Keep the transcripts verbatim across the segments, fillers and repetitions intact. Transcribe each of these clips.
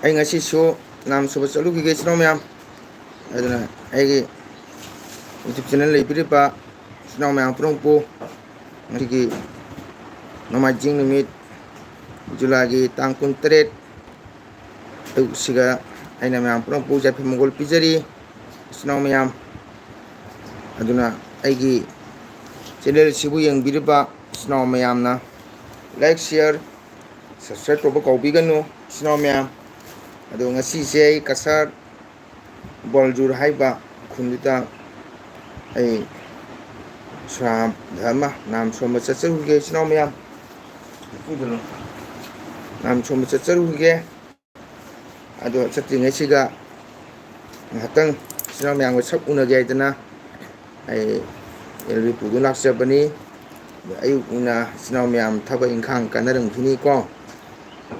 ꯑꯩ ꯉꯁꯤꯁꯨ ꯅꯥꯝ ꯁꯨꯕ ꯆꯠꯂꯨꯈꯤꯒꯦ, ꯏꯆꯤꯟ ꯏꯅꯥꯎ ꯃꯌꯥꯝ꯫ ꯑꯗꯨꯅ ꯑꯩꯒꯤ YouTube channel ꯂꯩꯕꯤꯔꯤꯕ ꯏꯆꯤꯟ ꯏꯅꯥꯎ ꯃꯌꯥꯝ ꯄꯨꯝꯅꯃꯛꯄꯨ ꯉꯁꯤꯒꯤ ꯅꯣꯡꯃꯥꯏꯖꯤꯡ ꯅꯨꯃꯤꯠ, ꯖꯨꯂꯥꯏꯒꯤ ꯇꯥꯡ ꯀꯨꯟꯇꯔꯦꯠ, ꯑꯌꯨꯛꯁꯤꯒ ꯑꯩꯅ ꯃꯌꯥꯝ ꯄꯨꯝꯅꯃꯛꯄꯨ ꯌꯥꯏꯐ ꯃꯪꯒꯣꯜ ꯄꯤꯖꯔꯤ, ꯏꯆꯤꯟ ꯏꯅꯥꯎ ꯃꯌꯥꯝ꯫ ꯑꯗꯨꯅ ꯑꯩꯒꯤ channel ꯑꯁꯤꯕꯨ ꯌꯦꯡꯕꯤꯔꯤꯕ ꯏꯆꯤꯟ ꯏꯅꯥꯎ ꯃꯌꯥꯝꯅ like, share, subscribe ꯇꯧꯕ ꯀꯥꯎꯕꯤꯒꯅꯨ, ꯏꯆꯤꯟ ꯏꯅꯥꯎ ꯃꯌꯥꯝ꯫ ꯑꯗꯣ ꯉꯁꯤꯁꯦ ꯑꯩ ꯀꯁꯥꯔ ꯕꯣꯜꯖꯨꯔ ꯍꯥꯏꯕ ꯈꯨꯟꯗꯨꯗ ꯑꯩ ꯁꯣꯔꯥꯠ ꯑꯃ ꯅꯥꯝ ꯁꯣꯟꯕ ꯆꯠꯆꯔꯨꯈꯤꯒꯦ, ꯏꯆꯤꯟ ꯏꯅꯥꯎ ꯃꯌꯥꯝ꯫ ꯅꯥꯝ ꯁꯣꯟꯕ ꯆꯠꯆꯔꯨꯈꯤꯒꯦ꯫ ꯑꯗꯣ ꯆꯠꯇ꯭ꯔꯤꯉꯩꯁꯤꯗ ꯉꯥꯏꯍꯥꯛꯇꯪ ꯏꯆꯤꯟ ꯏꯅꯥꯎ ꯃꯌꯥꯝꯒ ꯁꯛ ꯎꯅꯒꯦ ꯍꯥꯏꯗꯅ ꯑꯩ ꯑꯦꯜ ꯕꯤ ꯄꯨꯗꯨꯅ ꯂꯥꯛꯆꯕꯅꯤ꯫ ꯑꯗꯣ ꯑꯌꯨꯛꯅꯤꯅ ꯏꯆꯤꯟ ꯏꯅꯥꯎ ꯃꯌꯥꯝ ꯊꯕꯛ ꯏꯪꯈꯥꯡ ꯀꯟꯅꯔꯝꯈꯤꯅꯤꯀꯣ꯫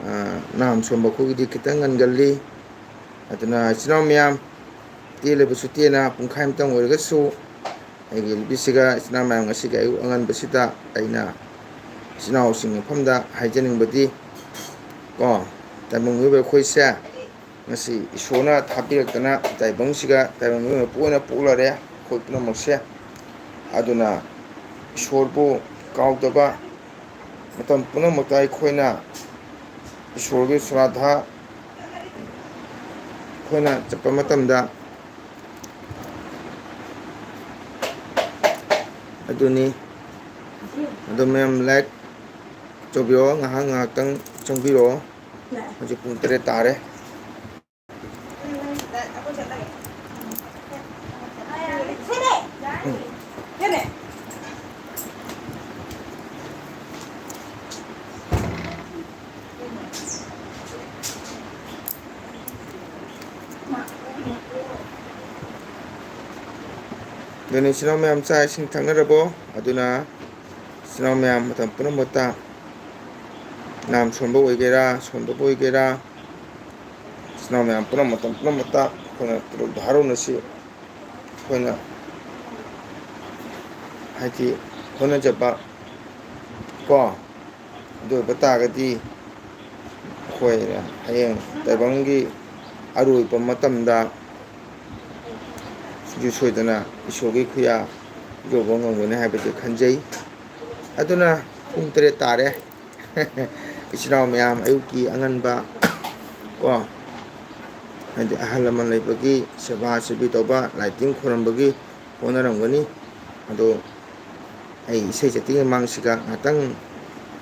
ꯑꯥ, ꯅꯥꯝ ꯁꯣꯟꯕ ꯑꯩꯈꯣꯏꯒꯤꯗꯤ ꯈꯤꯇꯪ ꯉꯟꯒꯜꯂꯤ꯫ ꯑꯗꯨꯅ ꯏꯆꯤꯟ ꯏꯅꯥꯎ ꯃꯌꯥꯝ, ꯇꯦꯜꯂꯕꯁꯨ ꯇꯦꯟꯅ ꯄꯨꯡꯈꯥꯏ ꯑꯃꯇꯪ ꯑꯣꯏꯔꯒꯁꯨ ꯑꯩꯒꯤ ꯑꯦꯜ ꯕꯤꯁꯤꯒ ꯏꯆꯤꯟ ꯏꯅꯥꯎ ꯃꯌꯥꯝ ꯉꯁꯤꯒꯤ ꯑꯌꯨꯛ ꯑꯉꯟꯕꯁꯤꯗ ꯑꯩꯅ ꯏꯆꯤꯟ ꯏꯅꯥꯎꯁꯤꯡ ꯃꯐꯝꯗ ꯍꯥꯏꯖꯅꯤꯡꯕꯗꯤ ꯀꯣ, ꯇꯥꯏꯕꯪ ꯃꯤꯑꯣꯏꯕ ꯑꯩꯈꯣꯏꯁꯦ ꯉꯁꯤ ꯏꯁꯣꯔꯅ ꯊꯥꯕꯤꯔꯛꯇꯅ ꯇꯥꯏꯕꯪꯁꯤꯒ ꯇꯥꯏꯕꯪ ꯃꯤꯑꯣꯏꯕ ꯄꯣꯛ ꯑꯣꯏꯅ ꯄꯣꯛꯂꯔꯦ ꯑꯩꯈꯣꯏ ꯄꯨꯝꯅꯃꯛꯁꯦ꯫ ꯑꯗꯨꯅ ꯏꯁꯣꯔꯕꯨ ꯀꯥꯎꯗꯕ, ꯃꯇꯝ ꯄꯨꯝꯅꯃꯛꯇ ꯑꯩꯈꯣꯏꯅ ꯏꯁꯣꯔꯒꯤ ꯁ꯭ꯔꯥꯙ ꯑꯩꯈꯣꯏꯅ ꯆꯠꯄ ꯃꯇꯝꯗ ꯑꯗꯨꯅꯤ꯫ ꯑꯗꯣ ꯃꯌꯥꯝ like ꯇꯧꯕꯤꯔꯛꯑꯣ, ꯉꯥꯏꯍꯥꯛ ꯉꯥꯏꯍꯥꯛꯇꯪ ꯆꯪꯕꯤꯔꯛꯑꯣ꯫ ꯍꯧꯖꯤꯛ ꯄꯨꯡ ꯇꯔꯦꯠ ꯇꯥꯔꯦ꯫ ꯑꯗꯨꯅ ꯏꯆꯤꯟ ꯏꯅꯥꯎ ꯃꯌꯥꯝ ꯆꯥꯛ ꯏꯁꯤꯡ ꯊꯛꯅꯔꯕꯣ? ꯑꯗꯨꯅ ꯏꯆꯤꯟ ꯏꯅꯥꯎ ꯃꯌꯥꯝ ꯃꯇꯝ ꯄꯨꯝꯅꯃꯛꯇ ꯅꯥꯝ ꯁꯣꯟꯕ ꯑꯣꯏꯒꯦꯔꯥ, ꯁꯣꯟꯗꯕ ꯑꯣꯏꯒꯦꯔꯥ, ꯏꯆꯤꯟ ꯏꯅꯥꯎ ꯃꯌꯥꯝ ꯄꯨꯝꯅꯃꯛ ꯃꯇꯝ ꯄꯨꯝꯅꯃꯛꯇ ꯑꯩꯈꯣꯏꯅ ꯇꯔꯨꯗ ꯍꯔꯥꯎꯅꯁꯤ꯫ ꯑꯩꯈꯣꯏꯅ ꯍꯥꯏꯗꯤ ꯍꯣꯠꯅꯖꯕ ꯀꯣ, ꯑꯗꯨ ꯑꯣꯏꯕ ꯇꯥꯔꯒꯗꯤ ꯑꯩꯈꯣꯏꯅ ꯍꯌꯦꯡ ꯇꯥꯏꯕꯪꯒꯤ ꯑꯔꯣꯏꯕ ꯃꯇꯝꯗ ꯁꯨꯡꯁꯣꯏ ꯁꯣꯏꯗꯅ ꯏꯁꯣꯔꯒꯤ ꯈꯨꯌꯥ ꯌꯧꯕ ꯉꯝꯒꯅꯤ ꯍꯥꯏꯕꯁꯦ ꯈꯟꯖꯩ꯫ ꯑꯗꯨꯅ ꯄꯨꯡ ꯇꯔꯦꯠ ꯇꯥꯔꯦ꯫ ꯏꯆꯤꯟ ꯏꯅꯥꯎ ꯃꯌꯥꯝ ꯑꯌꯨꯛꯀꯤ ꯑꯉꯟꯕ ꯀꯣ, ꯍꯥꯏꯗꯤ ꯑꯍꯜ ꯂꯃꯟ ꯂꯩꯕꯒꯤ ꯁꯦꯕꯥ ꯁꯦꯕꯤ ꯇꯧꯕ, ꯂꯥꯏ ꯇꯤꯟ ꯈꯣꯏꯔꯝꯕꯒꯤ ꯍꯣꯠꯅꯔꯝꯒꯅꯤ꯫ ꯑꯗꯣ ꯑꯩ ꯏꯁꯩ ꯆꯠꯇ꯭ꯔꯤꯉꯩ ꯃꯃꯥꯡꯁꯤꯗ ꯉꯥꯛꯇꯪ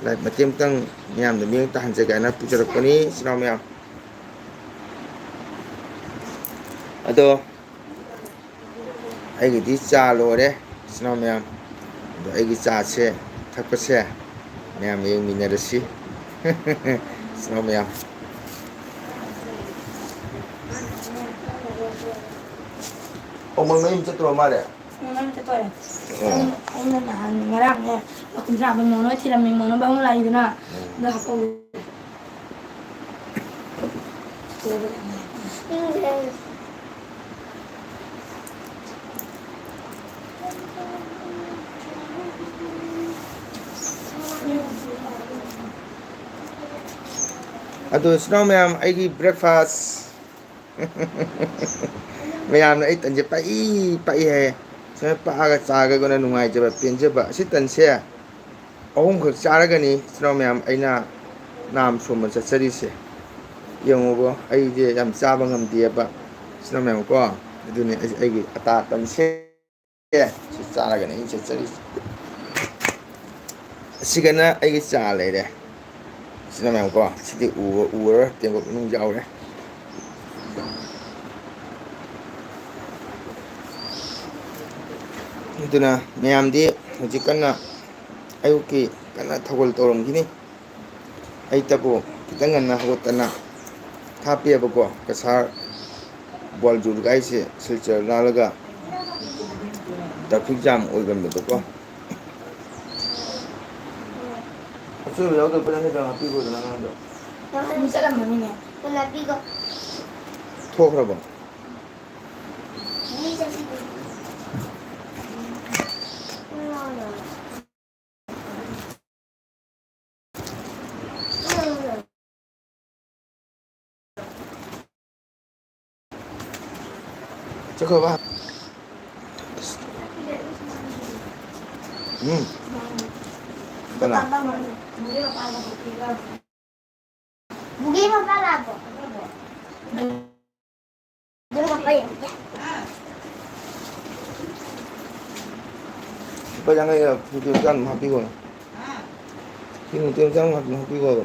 ꯂꯥꯏ ꯃꯇꯦꯛ ꯑꯃꯇꯪ ꯃꯤꯌꯥꯝꯗ ꯃꯤꯠꯌꯦꯡ ꯇꯥꯍꯟꯖꯒꯦ ꯍꯥꯏꯅ ꯄꯨꯖꯔꯛꯄꯅꯤ, ꯏꯆꯤꯟ ꯏꯅꯥꯎ ꯃꯌꯥꯝ꯫ ꯑꯗꯣ ꯑꯩꯒꯤꯗꯤ ꯆꯥ ꯂꯣꯏꯔꯦ, ꯏꯆꯤꯟ ꯏꯅꯥꯎ ꯃꯌꯥꯝ꯫ ꯑꯗꯣ ꯑꯩꯒꯤ ꯆꯥꯁꯦ ꯊꯛꯄꯁꯦ ꯃꯌꯥꯝ ꯌꯦꯡꯃꯤꯟꯅꯔꯁꯤ꯫ ꯏꯆꯤꯟ ꯏꯅꯥꯎ ꯃꯌꯥꯝ꯫ ꯑꯣ, ꯃꯣꯏ ꯃꯌꯨꯝ ꯆꯠꯇ꯭ꯔꯣ ꯃꯥꯜꯂꯦ? ꯃꯣꯏ ꯃꯌꯨꯝ ꯆꯠꯇꯣꯔꯦ꯫ ꯑꯣ꯫ ꯑꯩꯅ, ꯑꯩꯅ ꯅꯍꯥꯟ ꯉꯔꯥꯡꯅꯦ ꯂꯨꯄꯥ ꯀꯨꯟꯊ꯭ꯔꯥ ꯍꯥꯞꯄ ꯃꯣꯟ ꯍꯣꯏ ꯊꯤꯔꯝꯃꯤ, ꯃꯣꯟ ꯍꯣꯏ ꯕꯥꯃꯣꯟ ꯂꯥꯛꯏꯗꯅ, ꯎꯝ꯫ ꯑꯗꯣ ꯍꯥꯞꯄꯛꯑꯣ꯫ ꯑꯗꯣ ꯏꯆꯤꯟ ꯏꯅꯥꯎ ꯃꯌꯥꯝ, ꯑꯩꯒꯤ breakfast꯫ ꯃꯌꯥꯝꯅ ꯑꯩ ꯇꯟꯁꯦ ꯄꯥꯛꯏ, ꯄꯥꯛꯏ ꯍꯥꯏꯌꯦ꯫ ꯁꯨꯃꯥꯏꯅ ꯄꯥꯛꯑꯒ ꯆꯥꯔꯒꯅ ꯅꯨꯡꯉꯥꯏꯖꯕ, ꯄꯦꯟꯖꯕ꯫ ꯑꯁꯤ ꯇꯟꯁꯦ ꯑꯍꯨꯝꯈꯛ ꯆꯥꯔꯒꯅꯤ, ꯏꯆꯤꯟ ꯏꯅꯥꯎ ꯃꯌꯥꯝ, ꯑꯩꯅ ꯅꯥꯝ ꯁꯣꯟꯕ ꯆꯠꯆꯔꯤꯁꯦ꯫ ꯌꯦꯡꯉꯨꯕ, ꯑꯩꯁꯦ ꯌꯥꯝ ꯆꯥꯕ ꯉꯝꯗꯦꯕ, ꯏꯆꯤꯟ ꯏꯅꯥꯎ ꯃꯌꯥꯝ ꯀꯣ꯫ ꯑꯗꯨꯅꯦ ꯑꯩ, ꯑꯩꯒꯤ ꯑꯇꯥ ꯇꯟꯁꯦ꯫ ꯑꯦ, ꯁꯤ ꯆꯥꯔꯒꯅꯦ ꯑꯩꯅ ꯆꯠꯆꯔꯤꯁꯦ꯫ ꯑꯁꯤꯒꯅ ꯑꯩꯒꯤ ꯆꯥ ꯂꯩꯔꯦ꯫ ꯁꯤꯅ ꯃꯌꯥꯝꯀꯣ, ꯁꯤꯗꯤ ꯎ-, ꯎꯔꯔꯣꯏ, ꯇꯦꯡꯀꯣꯠ ꯃꯅꯨꯡ ꯌꯥꯎꯔꯦ꯫ ꯑꯗꯨꯅ ꯃꯌꯥꯝꯗꯤ ꯍꯧꯖꯤꯛ ꯀꯟꯅ ꯑꯌꯨꯛꯀꯤ ꯀꯟꯅ ꯊꯧꯒꯜ ꯇꯧꯔꯝꯈꯤꯅꯤ꯫ ꯑꯩꯇꯕꯨ ꯈꯤꯇꯪ ꯉꯟꯅ ꯍꯧꯒꯠꯇꯅ ꯍꯥꯞꯄꯦꯕꯀꯣ, ꯀꯁꯥꯔ ꯒ꯭ꯋꯥꯜꯖꯨꯔꯒꯥꯏꯁꯦ ꯁꯤꯜꯆꯔ ꯂꯥꯜꯂꯒ traffic jam ꯑꯣꯏꯒꯟꯕꯗꯣꯀꯣ꯫ ꯑꯆꯣꯏꯕ ꯌꯥꯎꯗꯕ ꯄꯩꯁꯥ ꯈꯤꯇꯪ ꯍꯥꯞꯄꯤꯈꯣꯗꯅ ꯑꯉꯥꯡꯗꯣ꯫ ꯅꯪ ꯆꯠꯂꯝꯃꯅꯤꯅꯦ꯫ ꯊꯣꯛꯈ꯭ꯔꯕꯣ? ꯆꯠꯈ꯭ꯔꯕ? ꯎꯝ꯫ ꯀꯅꯥ? ꯂꯨꯄꯥ ꯌꯥꯡꯈꯩ ꯅꯨꯄꯤ ꯃꯆꯥ ꯑꯗꯨꯝ ꯍꯥꯞꯄꯤꯈꯣ꯫ ꯁꯤ ꯅꯨꯄꯤ ꯃꯆꯥ ꯑꯗꯨꯝ ꯍꯥꯞꯄꯤꯈꯣꯕ꯫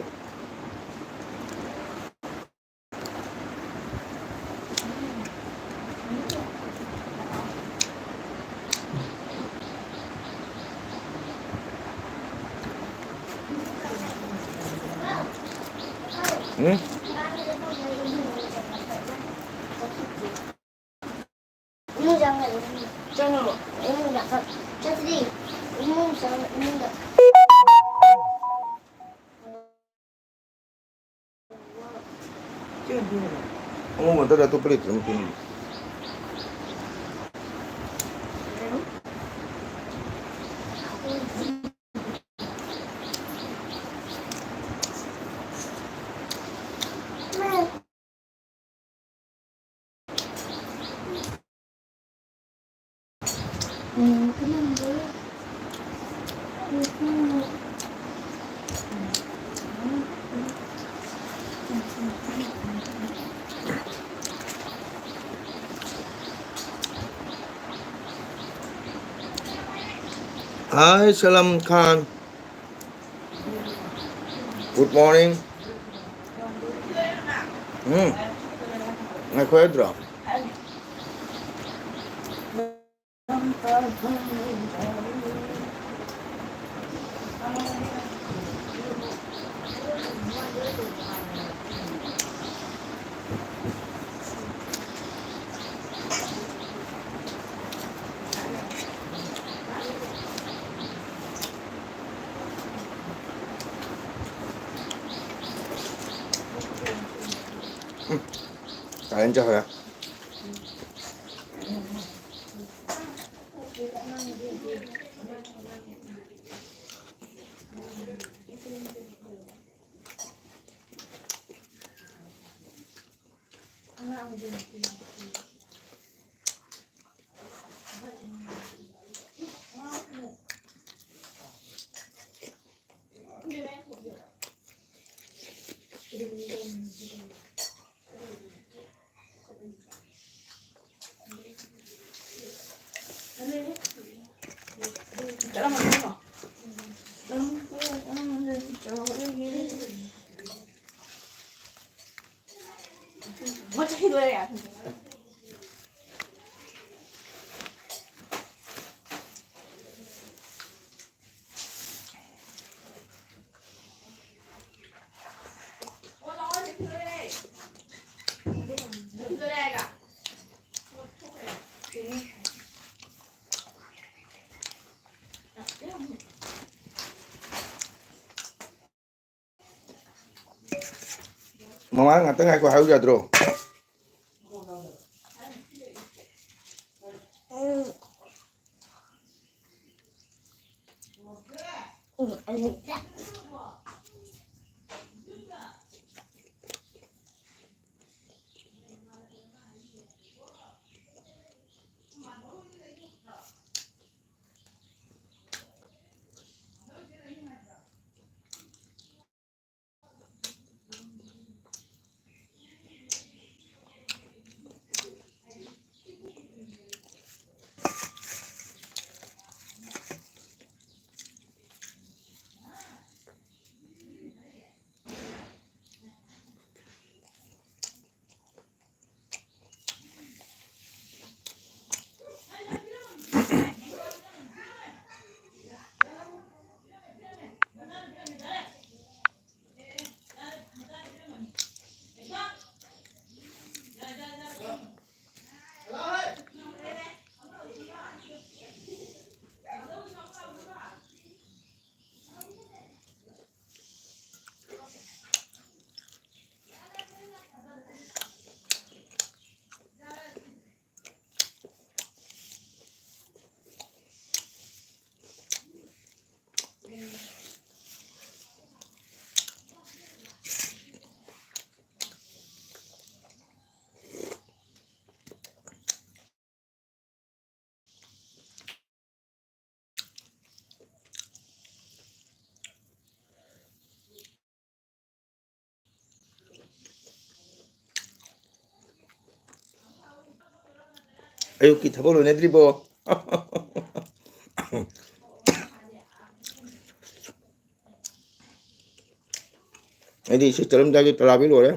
ꯎꯝ? ꯏꯃꯨꯡ ꯆꯪꯉꯒ ꯆꯪꯉꯣ꯫ ꯏꯃꯨꯡ ꯆꯪꯉ-, ꯆꯠꯇ꯭ꯔꯤ꯫ ꯏꯃꯨꯡ ꯆꯪꯉ-, ꯏꯃꯨꯡꯗ꯫ ꯑꯉꯧꯕ ꯅꯠꯇ꯭ꯔꯒ ꯑꯇꯣꯞꯄ ꯂꯩꯇ꯭ꯔꯣ ꯃꯈꯨꯝ? Hi, Salam Khan. Good morning. ꯎꯝ꯫ ꯉꯥꯏꯈꯣ ꯌꯥꯗ꯭ꯔꯣ? ꯎꯝ꯫ ꯀꯥꯔꯦꯟ ꯆꯠꯈ꯭ꯔꯦ꯫ ꯃꯃꯥ, ꯉꯥꯛꯇꯪ ꯉꯥꯏꯈꯣ ꯍꯥꯏꯌꯨ ꯌꯥꯗ꯭ꯔꯣ? ꯑꯌꯨꯛꯀꯤ ꯊꯕꯛ ꯂꯣꯏꯅꯗ꯭ꯔꯤꯕꯣ? ꯑꯩꯗꯤ ꯁꯤ ꯆꯠꯂꯝꯗꯥꯏꯒꯤ ꯇꯂꯥꯕꯤ ꯂꯣꯏꯔꯦ꯫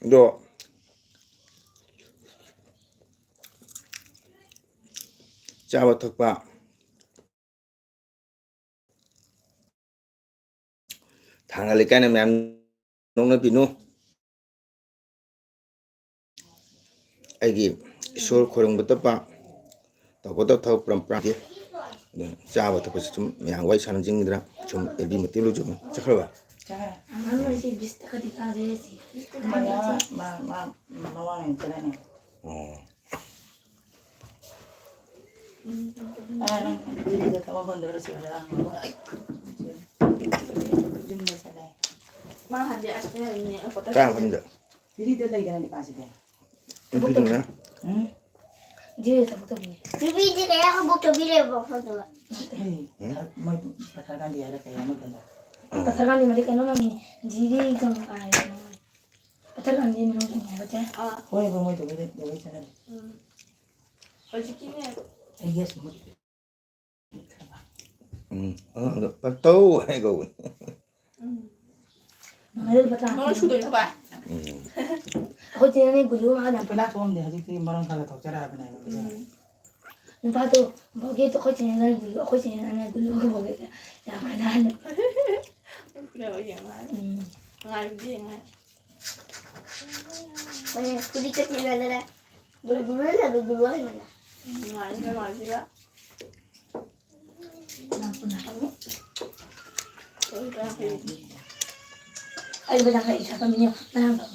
ꯑꯗꯣ ꯆꯥꯕ ꯊꯛꯄ ꯊꯥꯡꯒꯠꯂꯤ ꯀꯥꯏꯅ ꯃꯌꯥꯝ ꯅꯣꯛꯅꯕꯤꯅꯨ꯫ ꯑꯩꯒꯤ ꯏꯁꯣꯔ ꯈꯣꯏꯔꯨꯝꯕ ꯇꯞꯄ ꯇꯧꯒꯗꯕ ꯊꯕꯛ ꯄꯨꯔꯥ ꯄꯨꯔꯥꯗꯤ꯫ ꯑꯗꯨꯅ ꯆꯥꯕ ꯊꯛꯄꯁꯤ ꯁꯨꯝ ꯃꯌꯥꯝ ꯋꯥꯔꯤ ꯁꯥꯟꯅꯖꯤꯡꯗꯅ ꯁꯨꯝ ꯑꯦꯜꯕꯤ ꯃꯇꯦꯛ ꯂꯧꯖꯕꯅꯤ꯫ ꯆꯠꯈ꯭ꯔꯕ? ꯆꯠꯈ꯭ꯔꯦ꯫ ꯑꯃ ꯁꯤ ꯕꯤꯁꯇ ꯈꯗꯤ ꯆꯥꯁꯦ ꯁꯤ꯫ ꯃꯥ, ꯃꯥ, ꯃꯥ, ꯃꯃꯥꯡ ꯆꯠꯂꯅꯤ꯫ ꯑꯣ꯫ ꯑꯥ, ꯅꯪ ꯗꯤꯜꯂꯤꯗ ꯊꯕꯛ ꯐꯪꯗ꯭ꯔꯒ ꯁꯤꯗ ꯂꯥꯛꯑꯣ꯫ ꯌꯨꯝꯗ ꯆꯠꯂꯦ꯫ ꯃꯥ ꯍꯟꯗꯤ ꯑꯁ ꯀꯥꯏ ꯃꯐꯝꯗ? ꯗꯤꯜꯂꯤꯗ ꯂꯩꯗꯅ ꯅꯨꯄꯥꯁꯤꯗꯤ꯫ ꯅꯨꯄꯤꯗꯨꯅ? ꯎꯝ? ꯗꯤꯜꯂꯤꯗ ꯊꯕꯛ ꯇꯧꯕꯅꯦ꯫ ꯅꯨꯄꯤꯗꯤ ꯀꯌꯥ ꯈꯕꯣꯛ ꯇꯧꯕꯤꯔꯦꯕ ꯃꯐꯝꯗꯨꯒ꯫ ꯎꯝ? ꯃꯣꯏ ꯄꯊꯔ ꯒꯥꯟꯙꯤ ꯍꯥꯏꯔ ꯀꯩ ꯍꯥꯏꯅ ꯀꯩꯅꯣ? ꯄꯊꯔ ꯒꯥꯟꯙꯤ ꯃꯗꯤ ꯀꯩꯅꯣ ꯃꯃꯤꯡ ꯖꯤꯔꯤ ꯀꯩꯅꯣ ꯀꯥꯏ꯫ ꯄꯊꯔ ꯒꯥꯟꯙꯤ ꯃꯅꯨꯡ ꯆꯪꯉꯦ ꯍꯥꯏꯕ ꯆꯦ꯫ ꯑꯥ꯫ ꯍꯣꯏ, ꯍꯣꯏ, ꯃꯣꯏ ꯇꯧꯕꯩ, ꯇꯧꯕꯩ ꯆꯠꯅꯔꯤ꯫ ꯎꯝ꯫ ꯍꯧꯖꯤꯛꯀꯤꯅꯦ꯫ ꯑꯩ ꯒ꯭ꯌꯥꯁ ꯃꯨꯠ-, ꯎꯝ, ꯑꯉꯥꯡꯗꯣ ꯄꯪꯇꯧ ꯍꯥꯏ ꯀꯧꯕꯅꯤ꯫ ꯎꯝ꯫ ꯃꯔꯨꯞ ꯃꯇꯥ ꯃꯔꯣꯟ ꯁꯨꯗꯣꯏꯅꯣ ꯚꯥꯏ? ꯎꯝ꯫ ꯑꯩꯈꯣꯏ ꯆꯦꯅꯦ ꯒꯨꯂꯨ ꯃꯥꯅ ꯄꯦꯅꯥ ꯊꯣꯛꯑꯝꯗꯦ, ꯍꯧꯖꯤꯛꯇꯤ ꯃꯔꯣꯟ ꯈꯔ ꯊꯣꯛꯆꯔꯛꯑꯕꯅꯦ꯫ ꯎꯝ꯫ ꯅꯨꯄꯥꯗꯣ ꯚꯣꯒꯦꯠꯇꯣ ꯑꯩꯈꯣꯏ ꯆꯦꯅꯦ ꯒꯨꯂꯨ, ꯑꯩꯈꯣꯏ ꯆꯦꯅꯦ ꯒꯨꯂꯨ ꯚꯣꯒꯦꯠꯇ ꯌꯥꯝ ꯀꯟꯅ ꯍꯟꯅ꯫ ꯎꯝ꯫ ꯉꯥꯏꯕꯗꯤ ꯌꯦꯡꯉꯦ꯫ ꯍꯣꯏꯅꯦ, ꯐꯨꯔꯤꯠꯀ ꯊꯤꯕꯗꯅꯦ꯫ ꯒꯨꯂꯨ ꯒꯨꯂꯨ ꯍꯥꯏꯅ, ꯒꯨꯂꯨ ꯒꯨꯂꯨ ꯍꯥꯏꯅ꯫ ꯅꯨꯡꯉꯥꯏ, ꯅꯨꯡꯉꯥꯏꯁꯤꯒ꯫ ꯑꯩ ꯃꯅꯥꯛꯇ ꯏꯁꯥ ꯀꯝꯃꯤꯅꯦ, ꯃꯅꯥꯛꯇ꯫